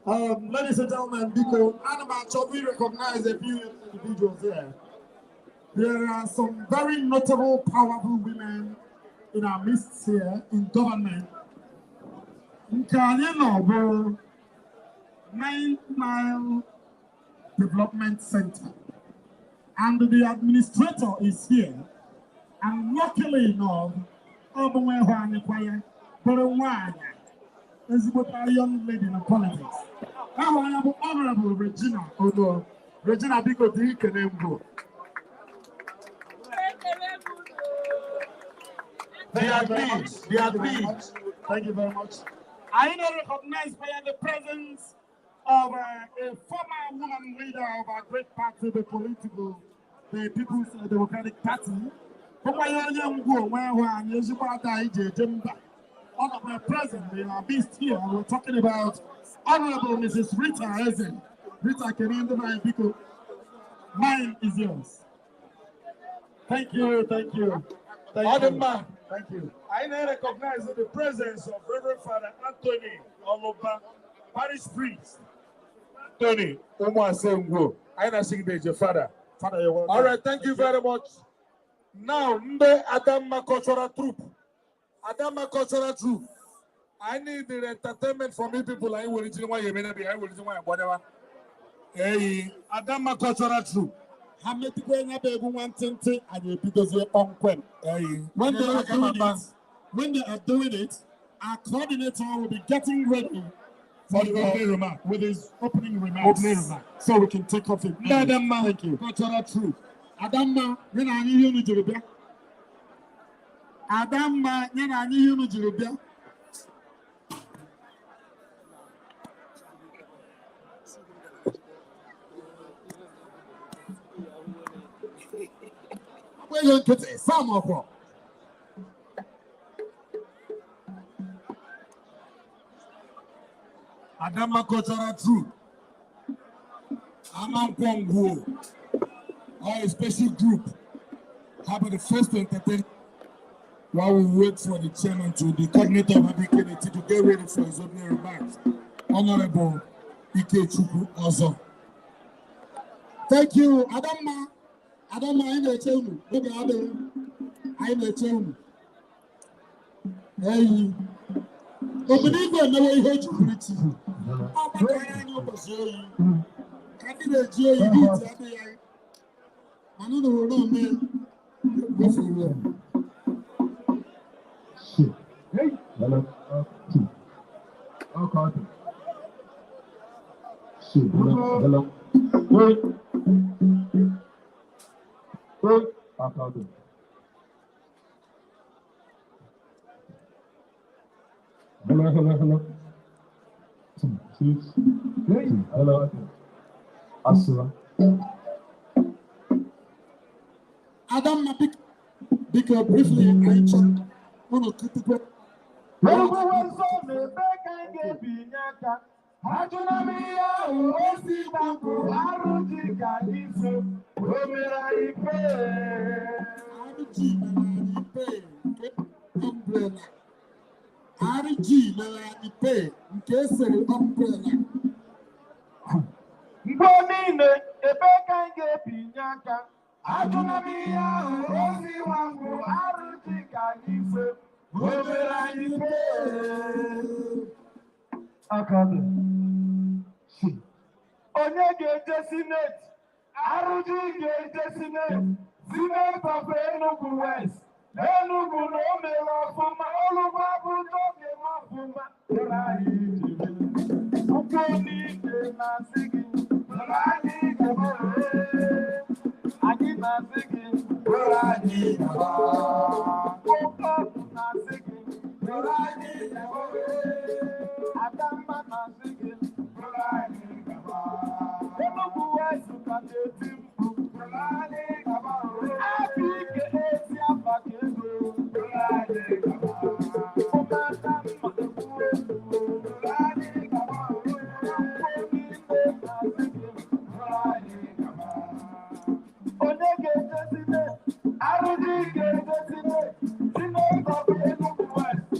Ladies and gentlemen, biko, ana m achọ we recognize a few individuals here. There are some very notable, powerful women in our midst here in government. Nke anyị nọ bụ 9 Mile Development Center. And the administrator is here. And luckily enough, ọ bụ nwa ịhụ anyị kwa ya bụrụ nwaanyị, ezigbote young lady na politics. Ahụ anya bụ Honorable Regina Odo. Regina, biko, dị ikene mbụ. The admin, the admin. Thank you very much. I now recognize by the presence of a former woman leader of our great party, the People's Democratic Party. Bụkwa ya onye ngwu onwe ahụ anyị ezigbo ada anyị ji eje mba. Ọ nọkwa present in our midst here. We're talking about Honorable Mrs. Rita Eze. Rita, kene ndị be anyị, biko. Mine is yours. Thank you, thank you. Thank Ọ dị you. mma. Thank you. I now recognize the presence of Reverend Father Anthony Oloba, parish priest. Anthony Umuasengwo. I now sing the Father. Father, you're welcome. All right, thank you very much. Now, Nde Adamma Cultural Troupe. Adamma Cultural Troupe. I need the entertainment from you people. I will why you may be. I will why whatever. Hey, Adamma Cultural Troupe. Ha metikwa nya bụ egwu nwantịntị, anyị ebidozie kpọmkwem. Hey, When they are doing it, when they are doing it, our coordinator will be getting ready For the opening remark. With his opening remarks. Opening remark. So we can take off it. Ndị Adamma Thank you. Cultural Troupe. Adamma, nye na anyị ihe unu jiri bịa. Adamma, nye na anyị ihe unu jiri bịa. Agba ego nkịtị, Sam ọkwọ. Adamma Cultural Troupe. Amankwongwo, or a special group, have been the first to entertain while we wait for the chairman to the coordinator of Abike to get ready for his opening remarks. Honorable Ikechukwu Ozo. Thank you, Adamma. Adamma, anyị na-eche unu. Oge adịghị. Anyị na-eche unu. Eyi. Obodo igwe emewe ihe o ji bụrụ chi. Ọ gbakọrọ anyị ụbọchị oyi. Ka ndị na-eji oyi heat adịghị anyị. Mana unu hụrụ na ome gofuru ya. Hello. Two. Okay. Hello. Hello. Wait. Wait. Okay. Hello, hello, hello. Two, six, two. Hello. Asura. Adamma, biko, briefly, anyị chọrọ unu kụtụkwe. Eluigwe nsọ na-ebe ka anyị ga-ebinye aka. Ajụna m ihe ahụ o si gbapụ arụ ji ka anyị so o mere anyị pee. RG mere anyị pay nke umbrella. RG mere anyị pay nke esere umbrella. Mgbe niile, ebe ka anyị ga-ebinye aka. Ajụna m ihe ahụ o si nwangwu arụ ji ka anyị so o mere anyị pee. Aka dị. Onye ga-eje Senate? Arụji ga-eje Senate. Senate of Enugu West. Enugu na o mere ọfụma, olugbo Abuja ọ ga-eme ọfụma. Were anyị jiri. Ụkwụ niile na-asị gị, were anyị gaba. Anyị na-asị gị, were anyị gaba. Nwoke na-asị gị, were anyị gaba. Adamma na-asị gị, were anyị gaba. Enugu West ka na-eti mkpu, were anyị gaba. Abụ ike ezi afa ka ego, were anyị gaba. Ụmụaka mma ekwu okwu, were anyị gaba. Nkwụ niile na-asị gị, were anyị gaba. Onye ga-eje Senate? Arụji ga-eje Senate. Senate of Enugu West.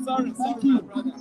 Sorry, sorry, my brother.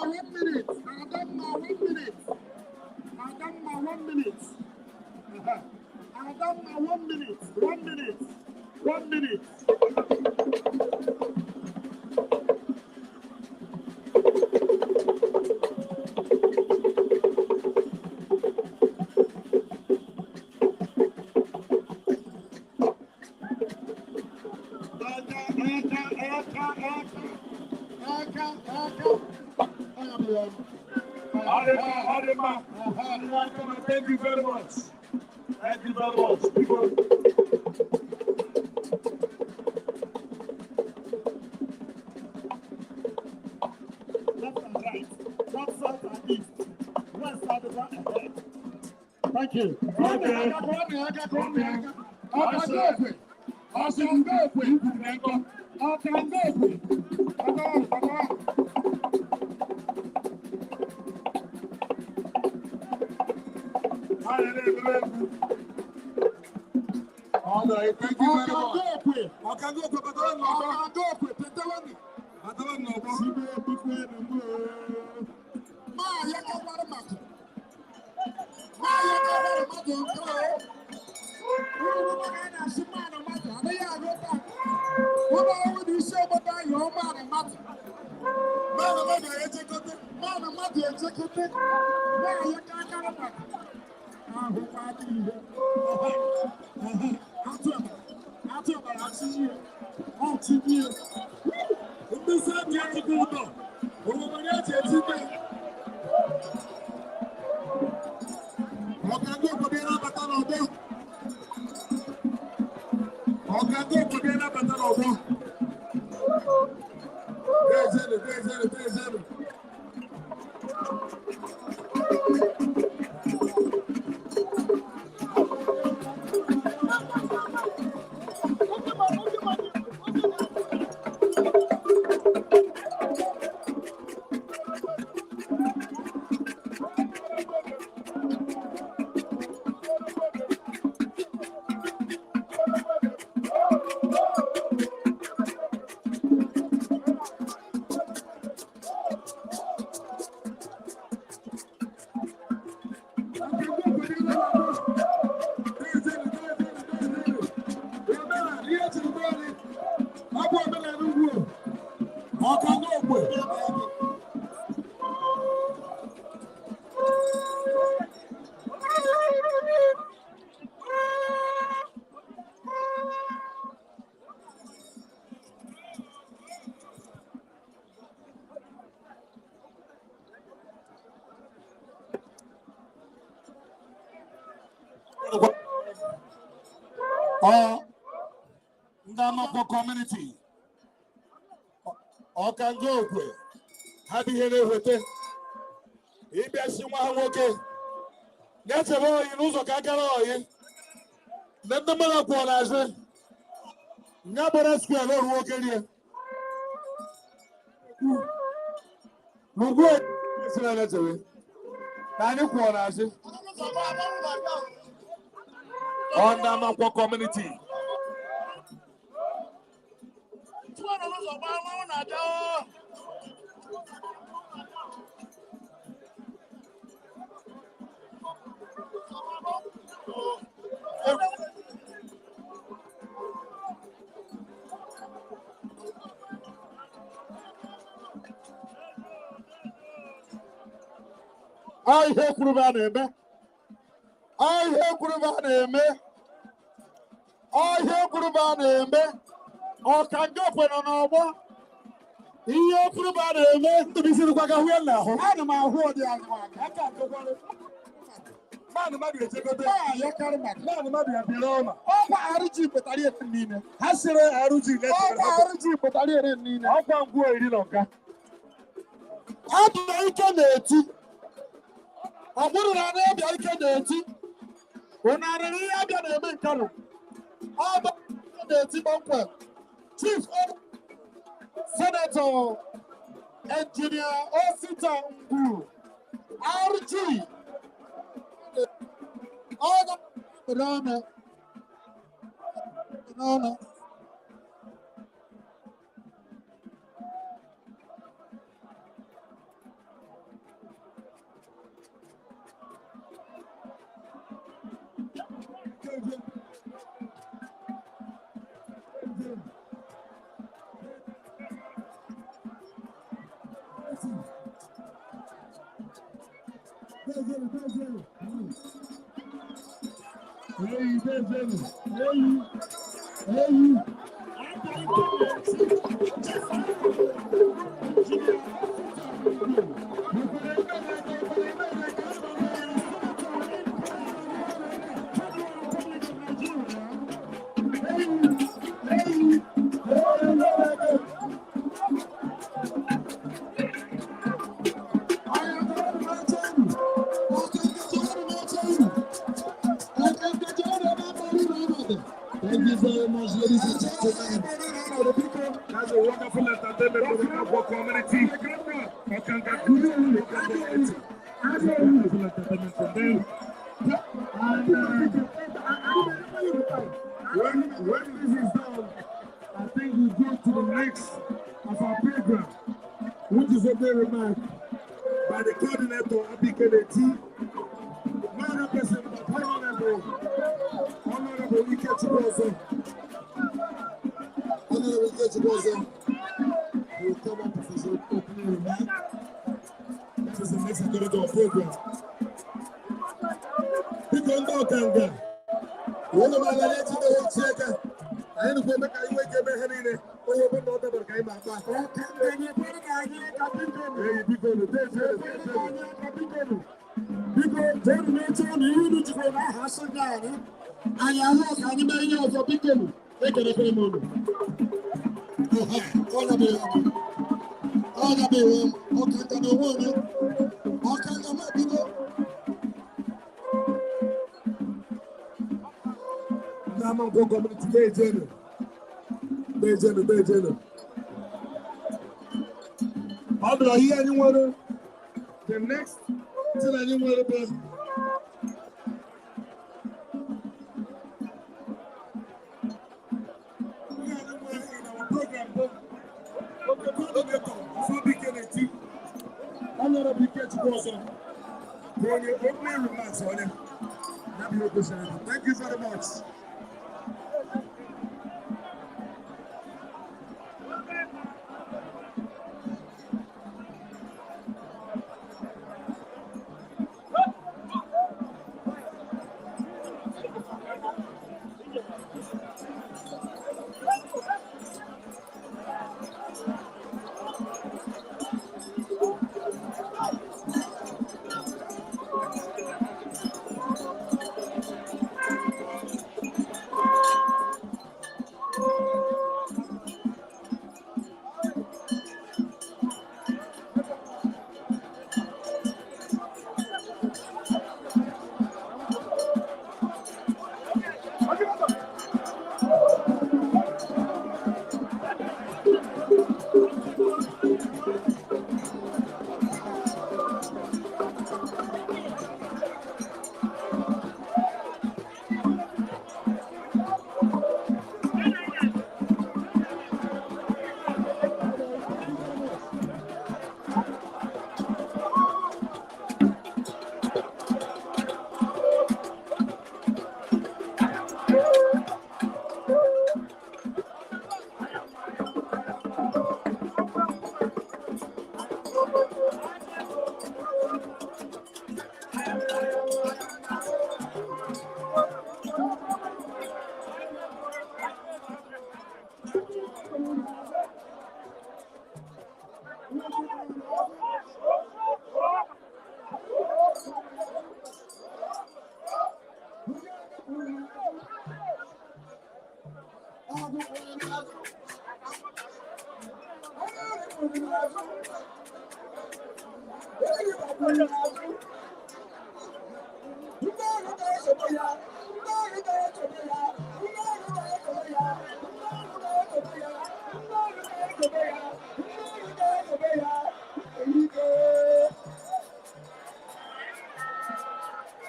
1 minute. Adamma, 1 minute. Adamma, 1 minute. Adamma, 1 minute. 1 minute. 1 minute. Thank you very much. Thank you very much. People. Left and right, north, south, and east, west, and ahead. Thank you. Okay. All right, thank you very much. Ndị Amakwo community Ọkanga Okwe ha bụ ihe na-eweta ịbịa si nwa ha nwoke na-echebe oyi n'ụzọ ka agara oyi na ndị mmadụ kwụọ n'azụ nya gbara square n'oru nwoke rie n'ugwu esiri na-echebe na anyị kwụọ n'azụ. Ndị Amakwo community. Ihe kwuru a na-eme, ihe kwuru a na-eme, ihe kwuru a na-eme. Ọkanga Okwe nọ n'ọgbọ. Ihe kwuru a na-eme. Ndụbụisi rukwa ka hụ ya n'ahụ. Ana m ahụ ọdị ahụ aka akọkwara. Mmadụ mmadụ echegote. Mmadụ mmadụ ya bịara ọma. Ọkwa RG pụtara ere niile. Ha sịrị RG. Ọkwa RG pụtara ere niile. Ọkwa ngwuo iri na nka. Abịa ike na-eti. Ọ bụrụ na na-abịa ike na-eti, unu arịrị ihe abịa na-eme nkanụ. Ọba na-eti kpọmkwem. Chief Senator Engineer Osita Ngwu RG ọnụ. Thank you very much, ladies and gentlemen. That's a wonderful entertainment for the Kabwa community. Okanga community. That's a wonderful entertainment from them. And when this is done, I think we go to the next of our program, which is a very remark by the coordinator, Abike Neti. No other person but Honorable Ikechukwu Ozo. Honorable Ikechukwu Ozo will come up with his opening remark. That is the next according to our program. Biko ndị ọkanga, Ụlọ m ala na-eji ndị ochi aka. Anyị nụkwa eme ka anyị nwee ike eme ihe niile. Onye ọbụla ọ dabara ka anyị ma akpa. Eyi biko nụ, deje, deje. Biko, jeenụ n'oche ụnụ, ihe unu jikwa na aha asụ gị anyị. Anyị ahụ ka anyị mee ihe ọzọ, biko nụ. Ekelekwe m unu. Ọ gabeghị ọmụ. Ọ gabeghị ọmụ. Ọkanga na onwe onye. Ọkanga ma bido. Ndị Amankwo community, dejenụ. Dejenụ, dejenụ. Ọ dụrụ ihe anyị nwere. The next thing anyị nwere bụ ihe anyị nwere in our program bụ the coordinator of Abike Neti, Honorable Ikechukwu Ozo, bụ onye opening remarks onye. Ya bụ ihe o kwesịrị ịbụ. Thank you very much.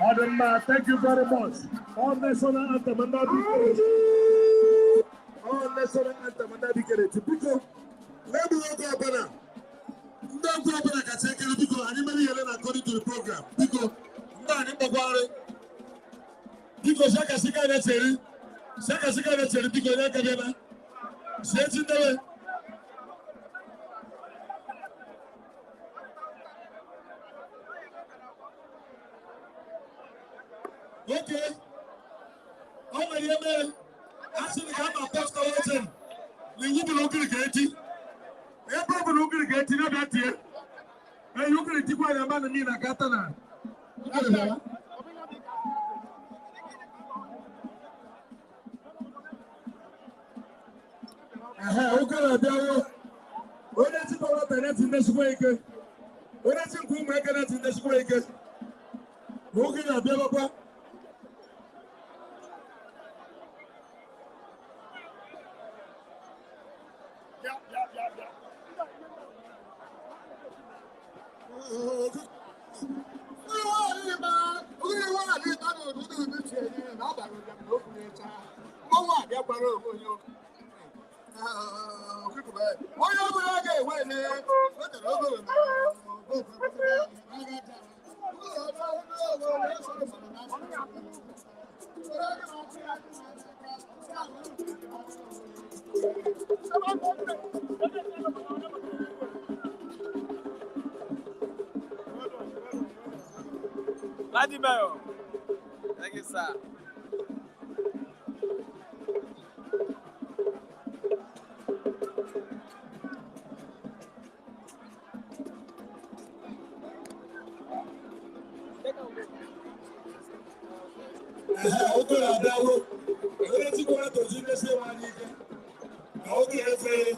Ọdịmma, thank you very much. All national anthem ndị Abike. All national anthem ndị Abike na-eti. Biko, na-egbughị oge ọbụla. Ndị egwu ọbụla kacha ekele, biko, anyị mere ihe na according to the program. Biko, ndị anyị kpọkwarị. Biko shakasika na-echere. Shakasika na-echere biko onye aka bịa na. Si echi ndewe. Okay. Ọ nwere ihe mere a sịrị ka a ma pọsta wetin na iwu bụ na ogiri ga-eti. Ebe ọ bụ na ogiri ga-eti na bịa tie. Eyi ogiri tikwa ya mmadụ niile aka ata na. Ehe, ogiri abịawo. Onye tikwa nwata na-eti ndesikwa ike. Onye tikwa ụmụaka na-eti ndesikwa ike. Na ogiri abịawakwa. Onye ọbụla ga-enwe Vladimir. Thank you, sir. Ogiri abịawo. Onye tikwa nwata ozi ndesi enwe anyị ike. Na ogiri efere.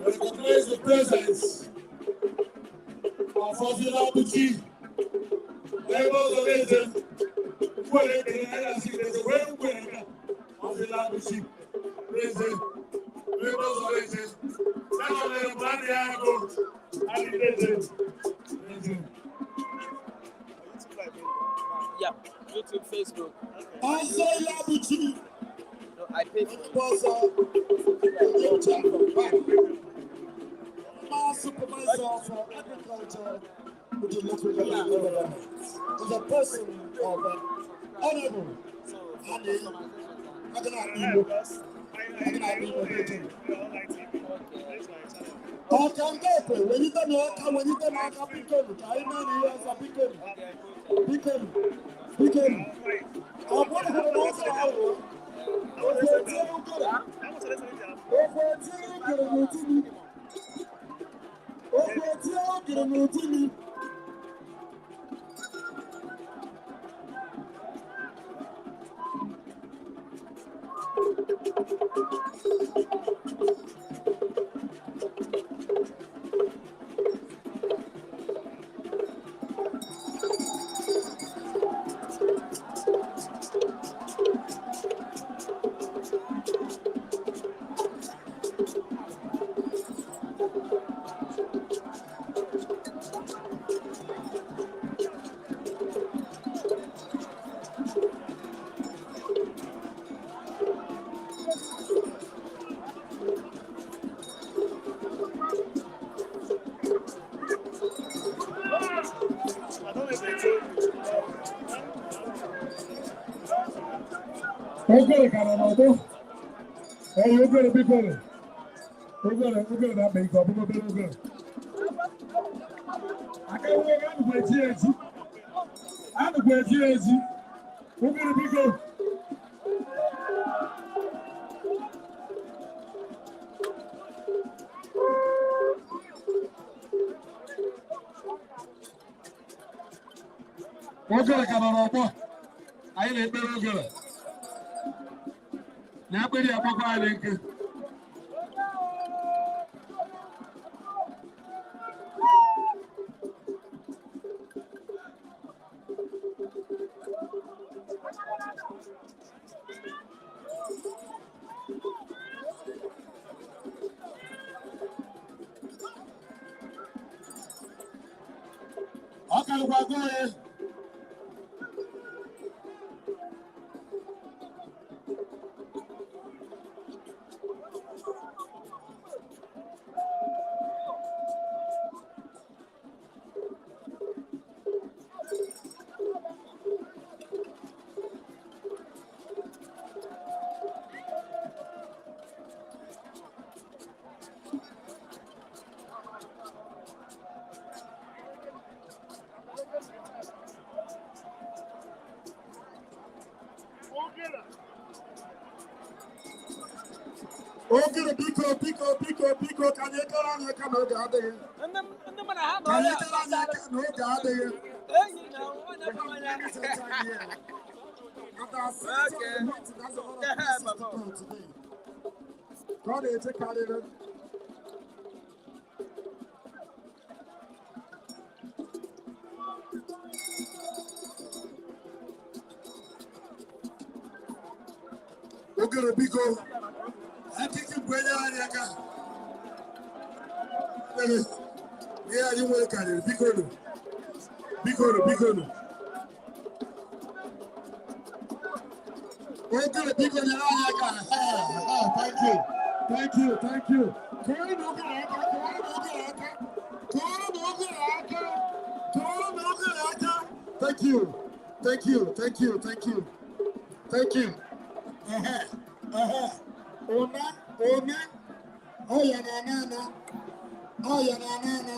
Recognize the presence of Ofila Buchi, members of Eze, Ofila Buchi, members of Eze, Yeah, YouTube, Facebook. Ofila Buchi. No, I pay for it. Supervisor for Agriculture with the local government is a person of Honorable Ali Ọ̀kàndọ̀pẹ̀ welite m aka welite m aka bikonu ka anyị mee ihe ọzọ bikonu bikonu bikonu ọ bụrụ na ọzọ ahụ ofe etinye ukere ofe etinye ukere n'ụtụ m ofe etinye ukere n'ụtụ m. Ogere ka nọ n'ọdụ. Ee, ogere biko. Ogere, ogere na-akpa ike, ọ bụghị obere ogere. Aka nwe anụkwa echi echi. Anụkwa echi echi. Ogere biko. Ogere ka nọ n'ọgbọ. Anyị na-ekpere ogere. Na akpịrị agbakọ anyị nke. Ọ karịkwa agụ anyị. Ogere biko biko biko biko ka anyị kere anyị aka n'oge adịghị. Ka anyị kere anyị aka n'oge adịghị. Ka ọ na-eche karịrị. Ogere biko, akịkị bụ enye anyị aka. Ee, ihe anyị nwere karịrị biko nụ. Biko nụ, biko nụ. Ogere biko nyere anyị aka. Ah, thank you. Thank you, thank you. Kụọrọ na ogere aka, kụọrọ na ogere aka. Kụọrọ na ogere aka. Kụọrọ na ogere aka. Thank you. Thank you, thank you, thank you. Thank you. Ehe, ehe. Ụna, ụna, ọya na-ana ana, ọya na-ana ana.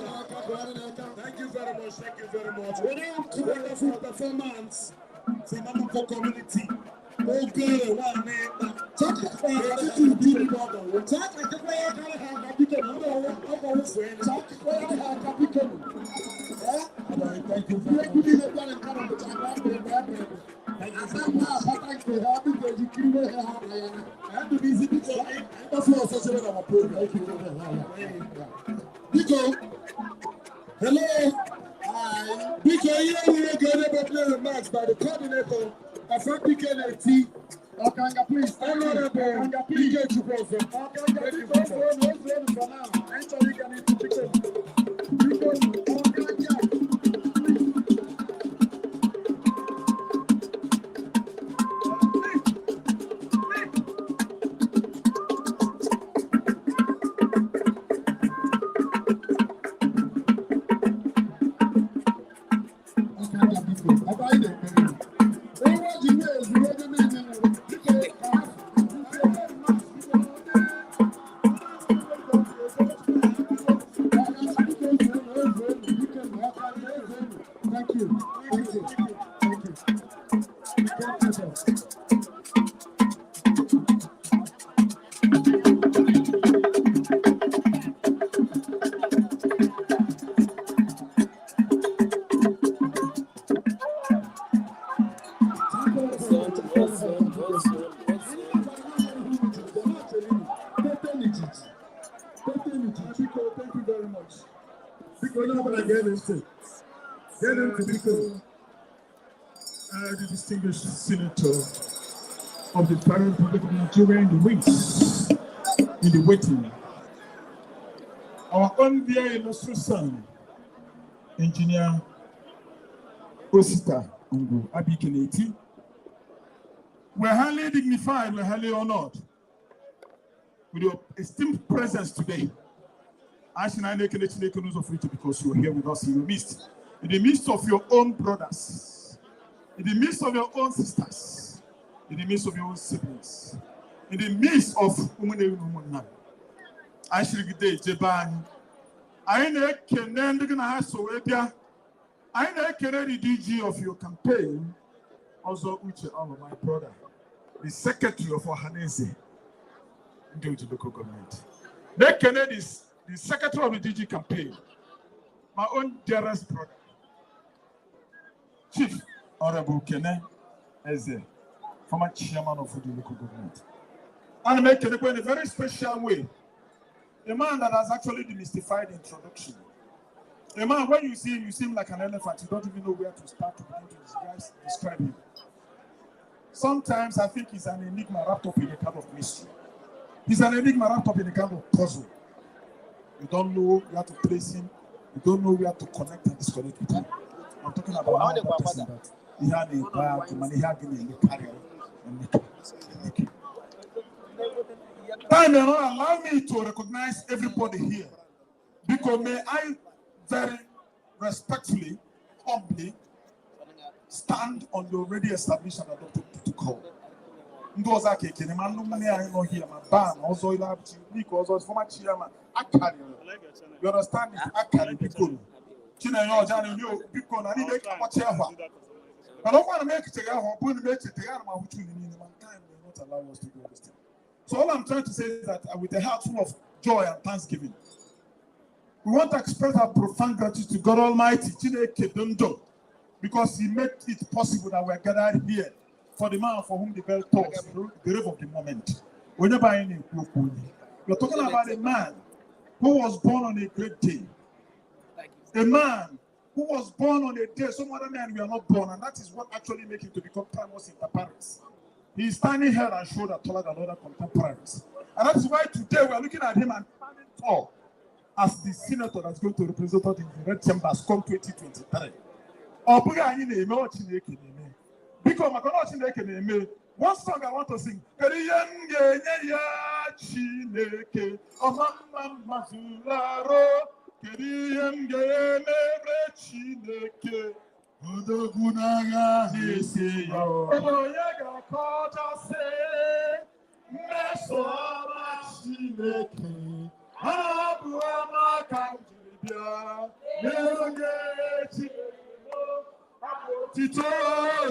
Thank you very much. Thank you very much. What a wonderful performance from Amako community. Ogere wa n'ịkpa. Thank you very much. Biko, hello. Hi. Biko, ihe nwere ga-enye opening remarks by the coordinator of MPKNT, Okanga, please. Honorable Okanga, please. Ike Chukwueze. Okanga, biko, ozuonu, ozuonu for now. Anyị chọrọ ịga n'ihu, biko. Biko, Okanga. Okanga, biko. Ebe anyị na-ekpere. Onye ji wee zuru onye niile nwụrụ. Biko, ka ha Thank you. Thank you. Thank you. Thank you, sir. Thank you very much. Biko, onye ọbụla ga-ege ntị. Gee ntị, biko. The distinguished senator of the Federal Republic of Nigeria in the wings, in the waiting. Our own dear illustrious son, Engineer Osita Ngwu Abikeneti. We're highly dignified, we're highly honored with your esteemed presence today. Asị na anyị na-ekele Chineke n'ụzọ pụrụ iche because you are here with us in your midst, in the midst of your own brothers. In the midst of your own sisters, in the midst of your own siblings, in the midst of ụmụnne na ụmụnna. Anyị sirigide ejebe anyị. Anyị na-ekene ndị gị na ha so wee bịa. Anyị na-ekene the DG of your campaign, Ọzọ Uche Alo, my brother, the secretary of Ohanaeze, ndị Udi local government. Na-ekene the secretary of the DG campaign, my own dearest brother, Chief Honorable Kene Eze, former chairman of the local government. And I make it in a very special way, a man that has actually demystified introduction. A man, when you see him like an elephant. You don't even know where to start to begin to describe him. Sometimes I think he's an enigma wrapped up in a kind of mystery. He's an enigma wrapped up in a kind of puzzle. You don't know where to place him. You don't know where to connect and disconnect with him. I'm talking about one other person that he had a bag, man, he had a carrier, and time may not allow me to recognize everybody here. Because may I very respectfully, humbly, stand on the already established and adopted protocol. Ndị ọzọ aka ekene ma ndị nne anyị nọ here, ma ban ọzọ ile abụchi biko ọzọ former chairman akarịrị, you understand it, akarị biko Chinenye ọja na onye biko na niile akpọchi ahụ a mana ọkwa na m ekecheghị ahụ ọ bụrụ na m echetaghị ana m ahụchu unu niile, ma time may not allow us to do this thing. So all I'm trying to say is that with a heart full of joy and thanksgiving, we want to express our profound gratitude to God Almighty, Chineke dị ndụ, because He made it possible that we are gathered here for the man for whom the bell tolls, the rave of the moment. Onye bụ anyị na-ekwu okwu onye? We're talking about a man who was born on a great day. A man who was born on a day some other men were not born, and that is what actually made him to become primus inter pares. He is standing head and shoulder taller than other contemporaries. And that is why today we are looking at him and standing tall as the senator that's going to represent us in the Red Chambers come 2023. Ọ bụghị anyị na-eme, ọ Chineke na-eme. Biko maka na ọ Chineke na-eme. One song I want to sing. Kedu ihe m ga-enye ya Chineke? Ọma mma mma zuru arụ. Kedu ihe m ga-emere Chineke? Odogwu n'agha esi ya. Ọ bụ onye ga-akọchasị mmeso ọma Chineke? Abụ ọma ka m jiri bịa n'oge Chineke. Otito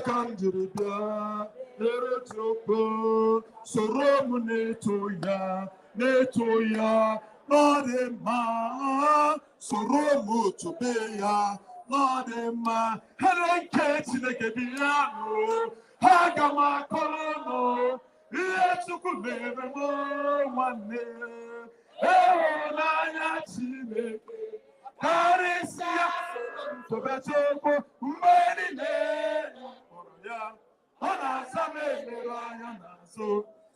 ka m jiri bịa lere Chukwu, soro m na-eto ya, na-eto ya n'ọdị mma, soro m tobe ya n'ọdị mma. Ha nke Chineke bi ya nụ, aga m akọrọ nụ ihe Chukwu mere m nwanne. Ịhụnanya Chineke karịsịa, tobe Chukwu mgbe niile kpọrọ ya, ọ na-asa m emere anya n'azụ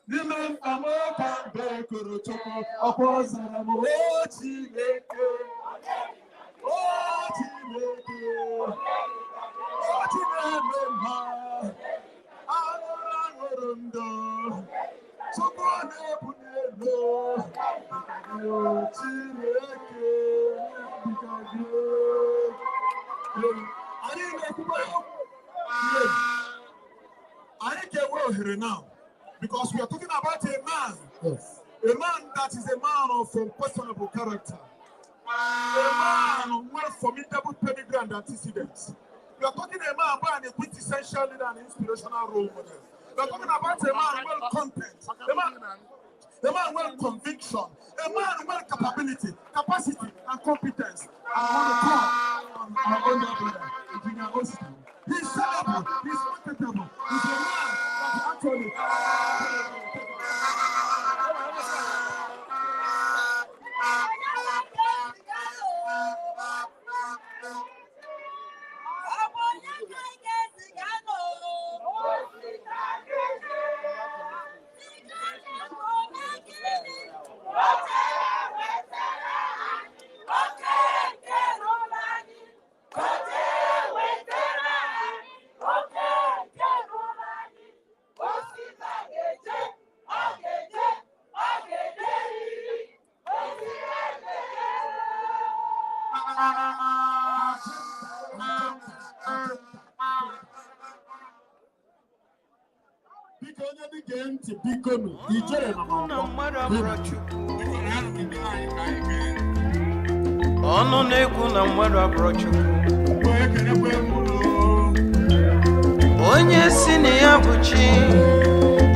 n'ime mkpa m ka mgbe kụrụ Chukwu ọkwa ọ zara m. O Chineke, o Chineke, o Chineke mma aṅụrụ aṅụrụ ndụ Chukwu na-ebu n'elu, o Chineke dịka gị. Anyị na-ekwukwa okwu anyị ga-enwe ohere now because we are talking about a man, a man that is a man of unquestionable character, a man with formidable pedigree and antecedents. We are talking a man who is a quintessential leader and inspirational role model. We are talking about a man well content, a man well conviction, a man well capability, capacity, and competence. I want to call on our own brother, Engineer Osita. He's sellable, he's marketable, he's a man that actually. Gee ntị biko nụ, ijere nọ n'ọgbọ. Ọnụ na-ekwu na mmadụ abụrụ Chukwu. Onye si na ya bụ chi,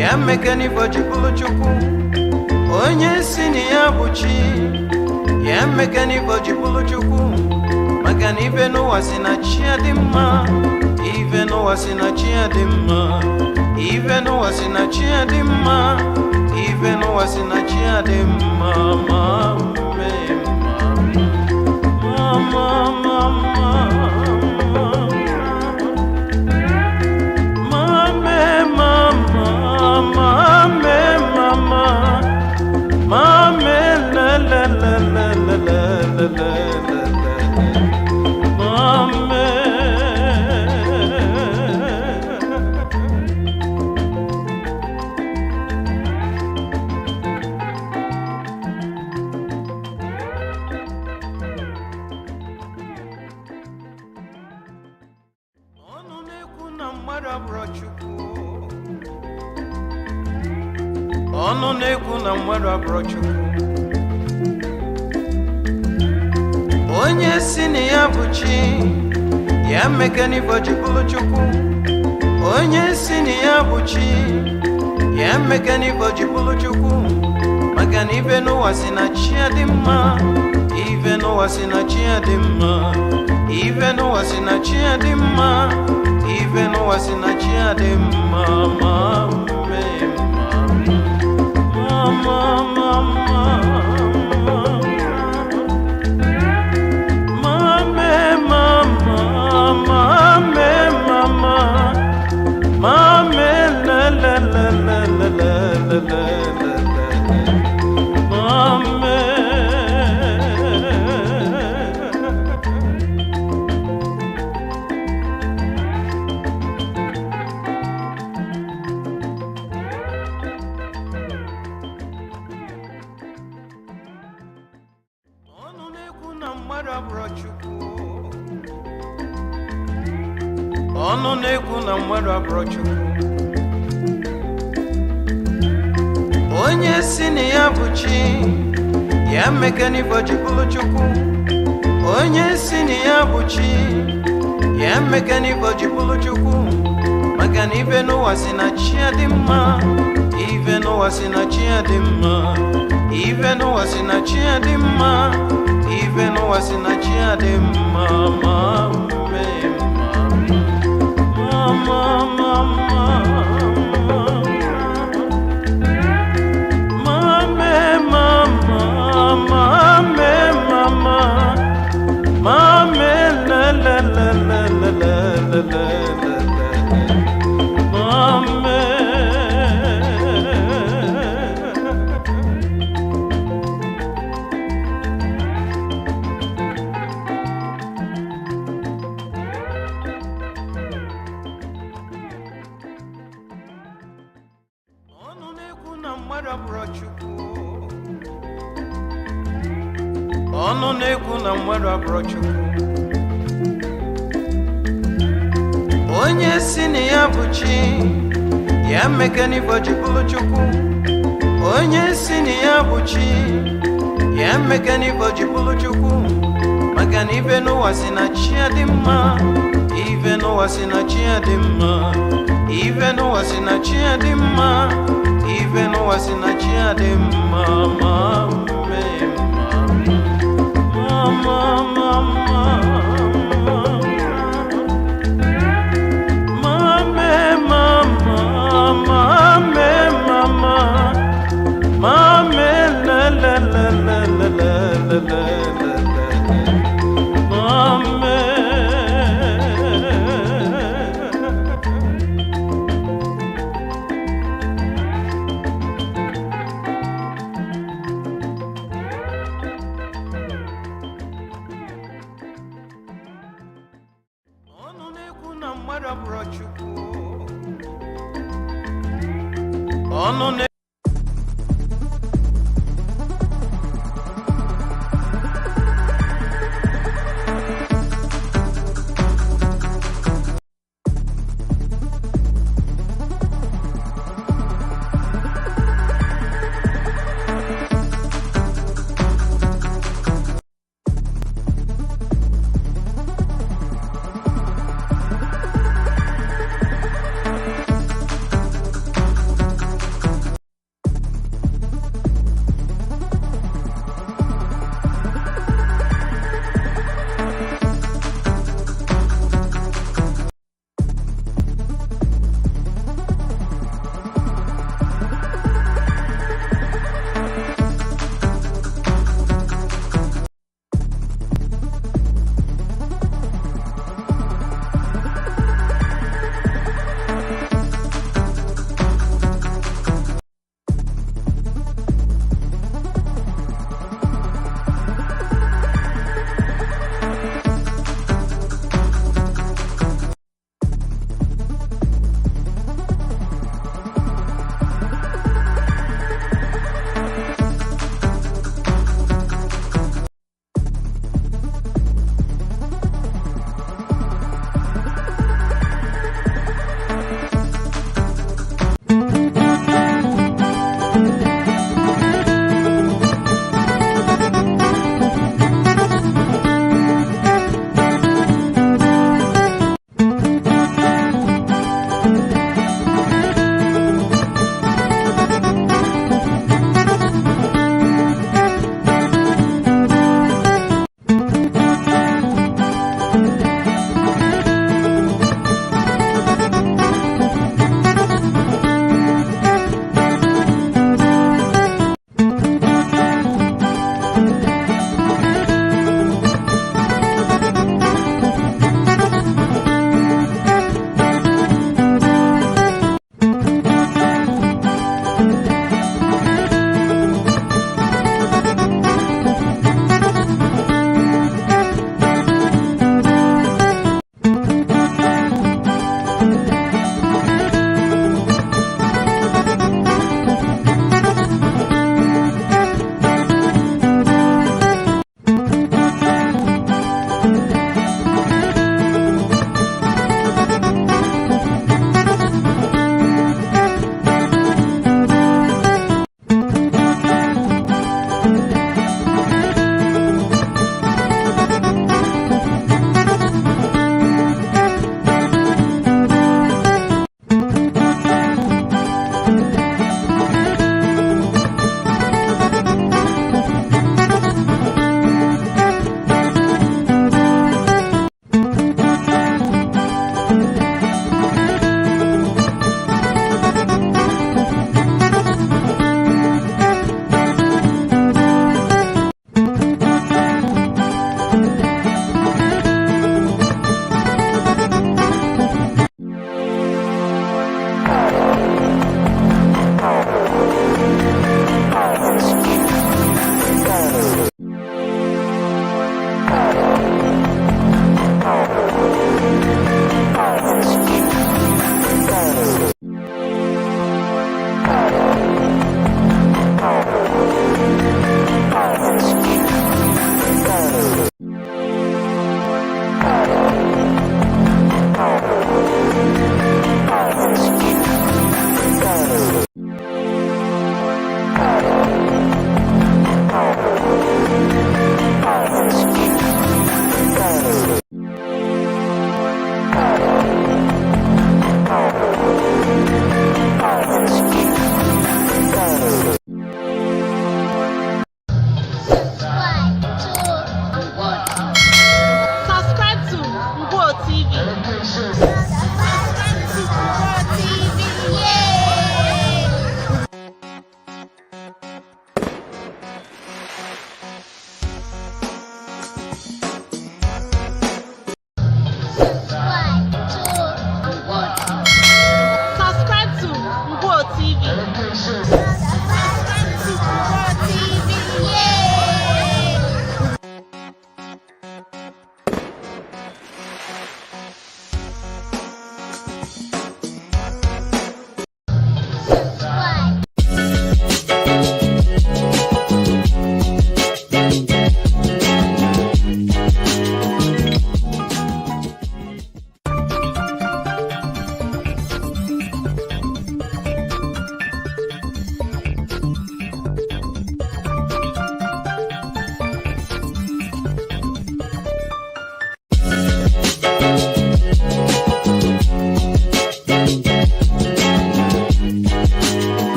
ya mekanibo ji bụrụ Chukwu. Onye si na ya bụ chi, ya mekanibo ji bụrụ Chukwu. Maka na ibe n'ụwa si na chi ya dị mma, ibe n'ụwa si na chi ya dị mma, ibe n'ụwa si na chi ya dị mma, ibe n'ụwa si na chi ya dị mma, ma mee mma, ma ma ma ma. Mame, mama, mame, mama, mame, la la la la la la la la la la, mame. Ọnụ na-ekwu na mmadụ abụrụ Chukwu. Ọnụ na-ekwu na mmadụ abụrụ Chukwu. Onye si na ya bụ chi, ya mekanibo ji bụrụ Chukwu. Onye si na ya bụ chi, ya mekanibo ji bụrụ Chukwu. Maka na ibe n'ụwa si na chi ya dị mma, ibe n'ụwa si na chi ya dị mma, ibe n'ụwa si na chi ya dị mma, ibe n'ụwa si na chi ya dị mma, ma mee mma, ma ma ma ma. Mame, mama, mame, mama, mame, la la la la la la la la la la, mame. Ọnụ na-ekwu na mmadụ abụrụ Chukwu. Ọnụ na-ekwu na mmadụ abụrụ Chukwu. Onye si na ya bụ chi, ya mekanibo ji bụrụ Chukwu. Onye si na ya bụ chi, ya mekanibo ji bụrụ Chukwu. Maka na ibe n'ụwa si na chi ya dị mma, ibe n'ụwa si na chi ya dị mma, ibe n'ụwa si na chi ya dị mma, ibe n'ụwa si na chi ya dị mma, ma mee mma, ma ma ma ma. Mame, mama, mame, mama, mame, la la la la la la la la la la, mame. Ọnụ na-ekwu na mmadụ abụrụ Chukwu. Ọnụ na-ekwu na mmadụ abụrụ Chukwu. Onye si na ya bụ chi, ya mekanibo ji bụrụ Chukwu. Onye si na ya bụ chi, ya mekanibo ji bụrụ Chukwu. Maka na ibe n'ụwa si na chi ya dị mma, ibe n'ụwa si na chi ya dị mma, ibe n'ụwa si na chi ya dị mma, ibe n'ụwa si na chi ya dị mma, ma mee mma, ma ma ma ma. Mame, mama, mame, mama, mame, la la la la la la la la la la, mame. Ọnụ na-ekwu na mmadụ abụrụ Chukwu. Ọnụ na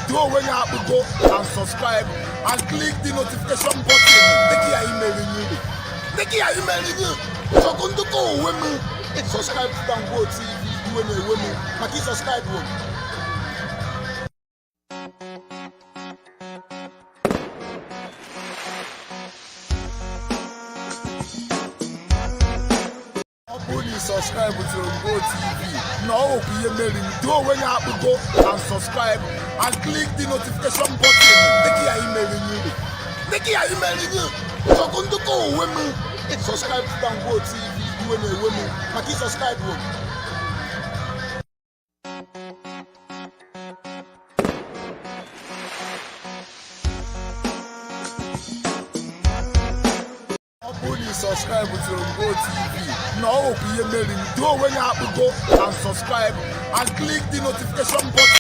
Dụọ onwe gị akpụgo and subscribe and click the notification button. Dịka ya imeri gị, dịka ya imeri gị, chọkụ ndụkọ onwe m. Subscribe to Ngwo TV. Iwe na-ewe m maka ịsubscribe. Ọ bụrụ na ị subscribe to Ngwo TV na ọ nwekwa ihe mere, dụọ onwe gị akpụgo and subscribe and click the notification button. Dịka ya imeri gị, dịka ya imeri gị, chọkụ ndụkọ onwe m. Subscribe to Ngwo TV. Iwe na-ewe m maka ịsubscribe. Ọ bụrụ na ị subscribe to Ngwo TV na ọ nwekwa ihe mere, dụọ onwe gị akpụgo and subscribe and click the notification button.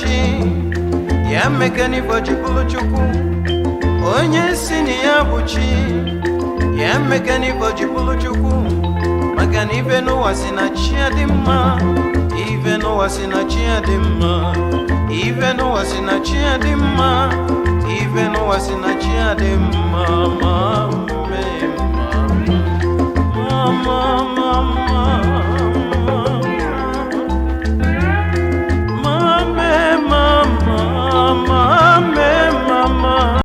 chi, ya meke n'ife ji bụrụ Chukwu. Onye si na ya bụ chi, ya meke n'ife ji bụrụ Chukwu. Maka na ife n'ụwa si na chi adị mma, ife n'ụwa si na chi adị mma, ife n'ụwa si na chi adị mma, ife n'ụwa si na chi adị mma. Ma mee mma, ma ma ma ma ma ma ma ma ma ma ma.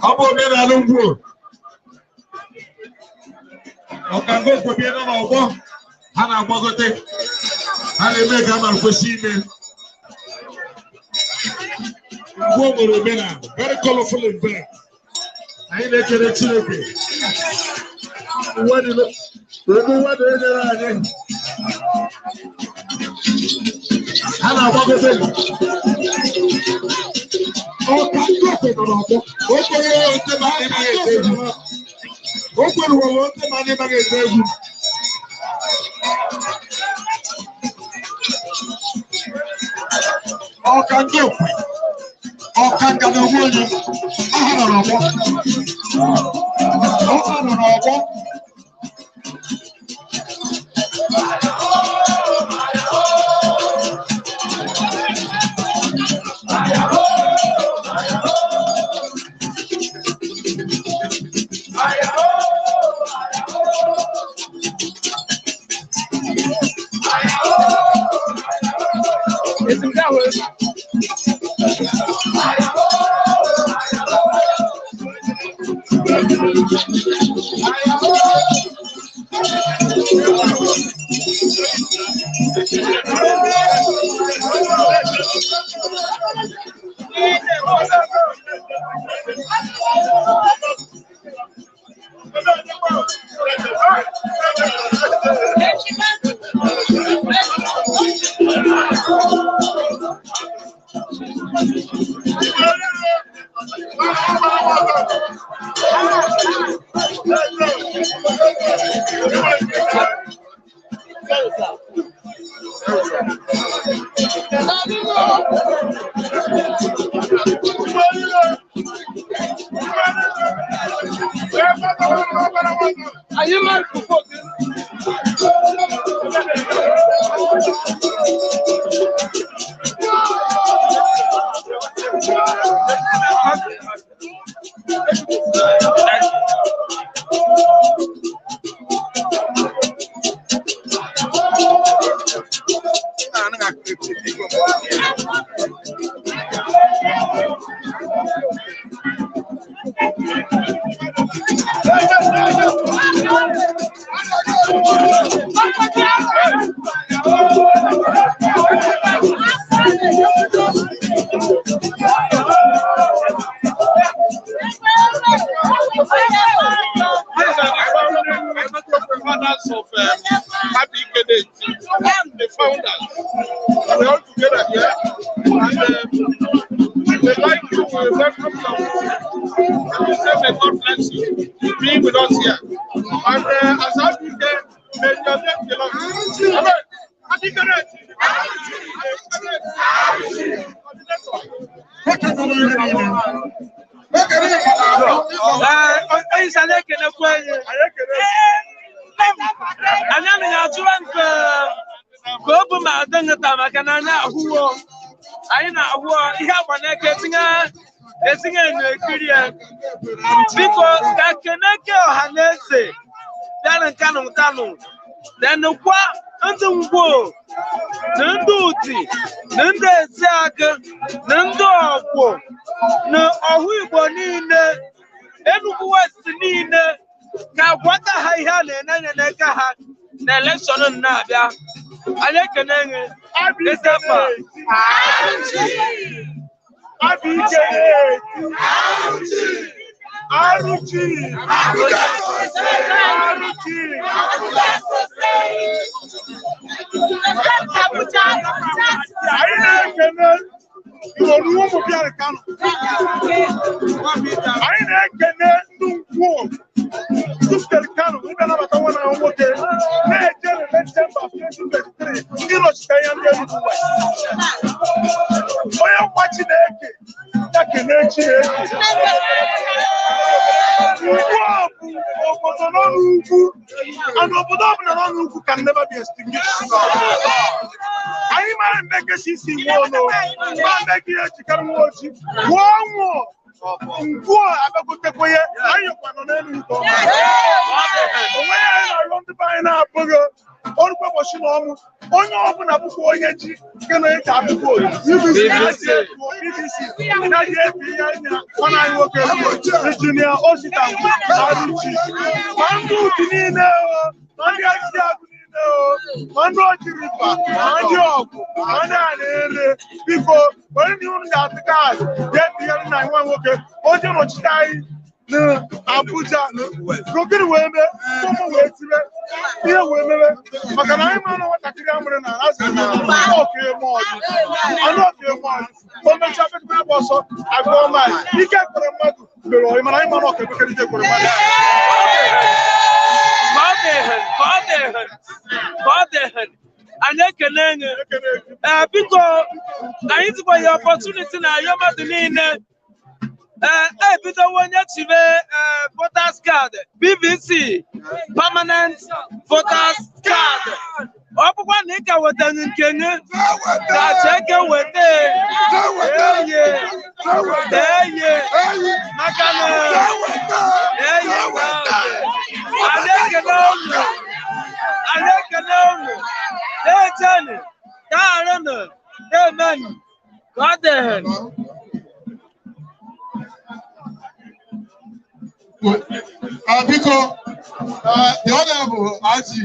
Ọ bụ omenala Ngwo. Ọkanga okwebie nọ n'ọgbọ, ha na-agbagote, ha na-eme ka a mara kwesị ime. Ngwo nwere omenala, very colorful event. Anyị na-ekele Chineke. Uwe dị ego uwe dị enyere anyị. Ha na-agbagote. Ọka ndị okwe nọ n'ọgbọ. O kwere ote ma anyị maghị ete egwu. O kwere ụwa ote ma anyị maghị ete egwu. Ọka ndị okwe. Ọka nka na onwe onye. Aha nọ n'ọgbọ. Ọha nọ n'ọgbọ. Fathers of Happy Cadet, the founders. We're all together here, and we like to welcome you. And we say, may God bless you, being with us here. And as Happy Cadet, may your name belong. Amen. Happy Cadet! Onye isi anyị ekenekwa anyị. Anyị anaghị atụwa nke ka ọ bụ ma adị nghọta maka na anyị ahụwo anyị na-ahụ ihe agba n'eke etinye etinye n'ekiri ya. Biko ka keneke ọha na eze bịara nkanụ nkanụ denukwa ndị Ngwo na ndị Udi na ndị Eziagụ na ndị Ọgwụ na ọhụ Igbo niile, Enugu West niile, ka gwata ha ihe a na-ene anya n'aka ha na elekshọn na-abịa. Anyị ekene gị. Ezefa. Anyị na-ekene Igbo ụmụ bịara Kano. Anyị na-ekene ndị Ngwo sitere Kano ndị anabata nwa na nwoke na-eje na December 2023 ndị nọchite anya ndị Enugu West. Onye nkwa Chineke ya kene Chineke. Ngwo bụ obodo nọ n'ugwu, and obodo ọbụla nọ n'ugwu can never be extinguished. Anyị mara mgbe kesi isi nwụọ nọ, ma mgbe gị ejikarị nwa oji, nwụọ nwụọ. Ngwo abịagotekwa ya, anyị kwa nọ n'elu nke ọma. Onwe ya anyị na-arịọ ndị be anyị na-abụghị orukwe ụbọchị na ọmụ onye ọbụla bụkwa onye ji nke na-eji atụ vootu PVC ya ji ebi ihe anya nwanne anyị nwoke Injinia Osita Aruchi, ma ndị Udi niile o, ma ndị Ezi Agụ niile o, ma ndị Oji River, ma ndị Ọgụ, ma ndị Anaere, biko were ndị unu ga-atụ kaadị jee tinyere nna anyị nwa nwoke onye nọchite anyị na Abuja ka ogiri wee mee ụmụ wee tire ihe wee mere, maka na anyị mara nwatakịrị a mụrụ na azụ na ọka eme ọdụ anụ ọka eme ọdụ. O mechaa pekpere gba ọsọ agụọ maịl ike kwere mmadụ mere ọyị, mana anyị mara ọka emekarị ike kwere mmadụ. Ka ọ dị hen, ka ọ dị hen, ka ọ dị hen. Anyị ekene gị. Ee, biko, anyị jikwa ya opportunity na ayọ mmadụ niile. Ee, ebidowo onye chibe ee voters card, PVC, permanent voters card. Ọ bụkwa na ị ka wetara nke gị, ka cheke weta eye eye, maka na eye anyị ekele unu, anyị ekele unu. Ejeni kaaranụ, amen. Ka ọ dị hen. Biko, the Honorable Aji,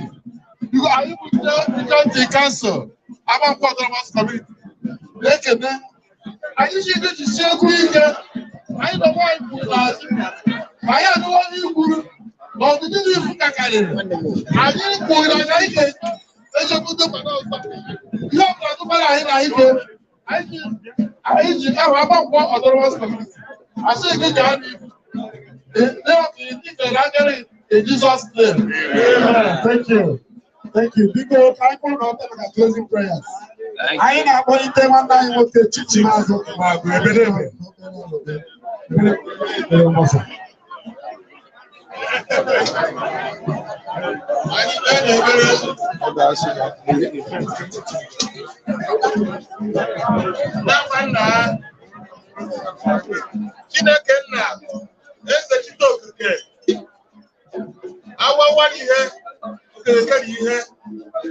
biko, anyị bụ ndị county council Amankwo Autonomous Community na-ekene anyị ji ndị jisie okwu ike. Anyị nọ nwaanyị kwuru n'azụ ma anyị anụwo ihe kwuru na ọdịdị dị ifu ka karịrị anyị kwuru na anyị ga-echekwute mana ọzọ ihe ọbụla tụbara anyị na ike anyị ji ahụ Amankwo Autonomous Community asị gị gaa n'ihu. In Jesus' name. Amen. Thank you. Thank you. Biko, ka anyị kpọrọ n'ọtọ maka closing prayers. Anyị na-akpọlite nwanne anyị nwoke Chichi Maazị Ebedebe. Anyị na-ekpere n'afa nna Chineke nna eze Chite okike awawara ihe okirikiri ihe,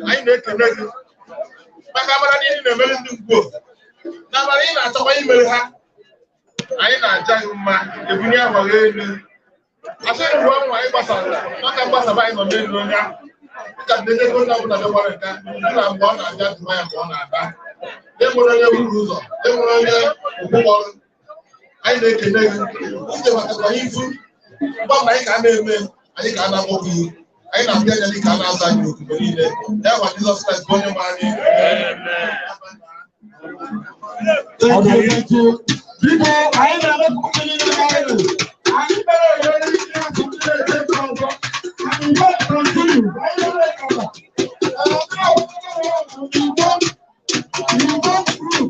anyị na-ekele gị maka amara niile na-emere ndị Ngwo na amara ị na-achọkwa imere ha. Anyị na-aja gị mma, ebunye agwaghị elu asịrị mgbe ọnwa anyị gbasara maka mgbasaba anyị nọ n'elu onye ahụ dịka ndedego onye ọbụla bịakwara nka nna mgbe ọ na-abịa dụma ya mgbe ọ na-aba enwere onye buru ụzọ enwere onye okpukpọrụ. Anyị na-ekele gị uche maka anyị ifu mgbe ọbụla anyị ka a na-eme anyị ka a na-akpọ gị, anyị na-abịa anya dị ka a na-aza anyị oku mgbe niile ya gwa Jizọs Kraịst bụ onye nwe anyị. Thank you, thank you. Biko, anyị na-emepụ mmiri n'ime anyị kpere ekpere n'isi azụ ndị na-eche nke ọzọ. And we will continue. Anyị na-eme kaba. You go through.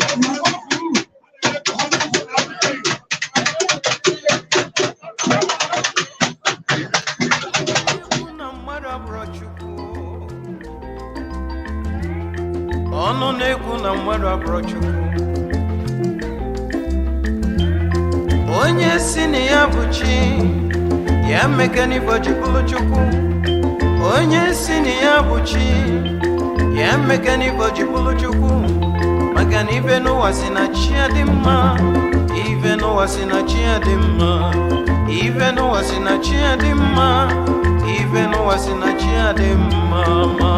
You go through. Ọnụ na-ekwu na mmadụ abụrụ Chukwu, onye si na ya bụ chi ya mekanibo ji bụrụ Chukwu, onye si na ya bụ chi ya mekanibo ji bụrụ Chukwu, maka na ibe n'ụwa si na chi ya dị mma, ibe n'ụwa si na chi ya dị mma, ibe n'ụwa si na chi ya dị mma, ibe n'ụwa si na chi ya dị mma ma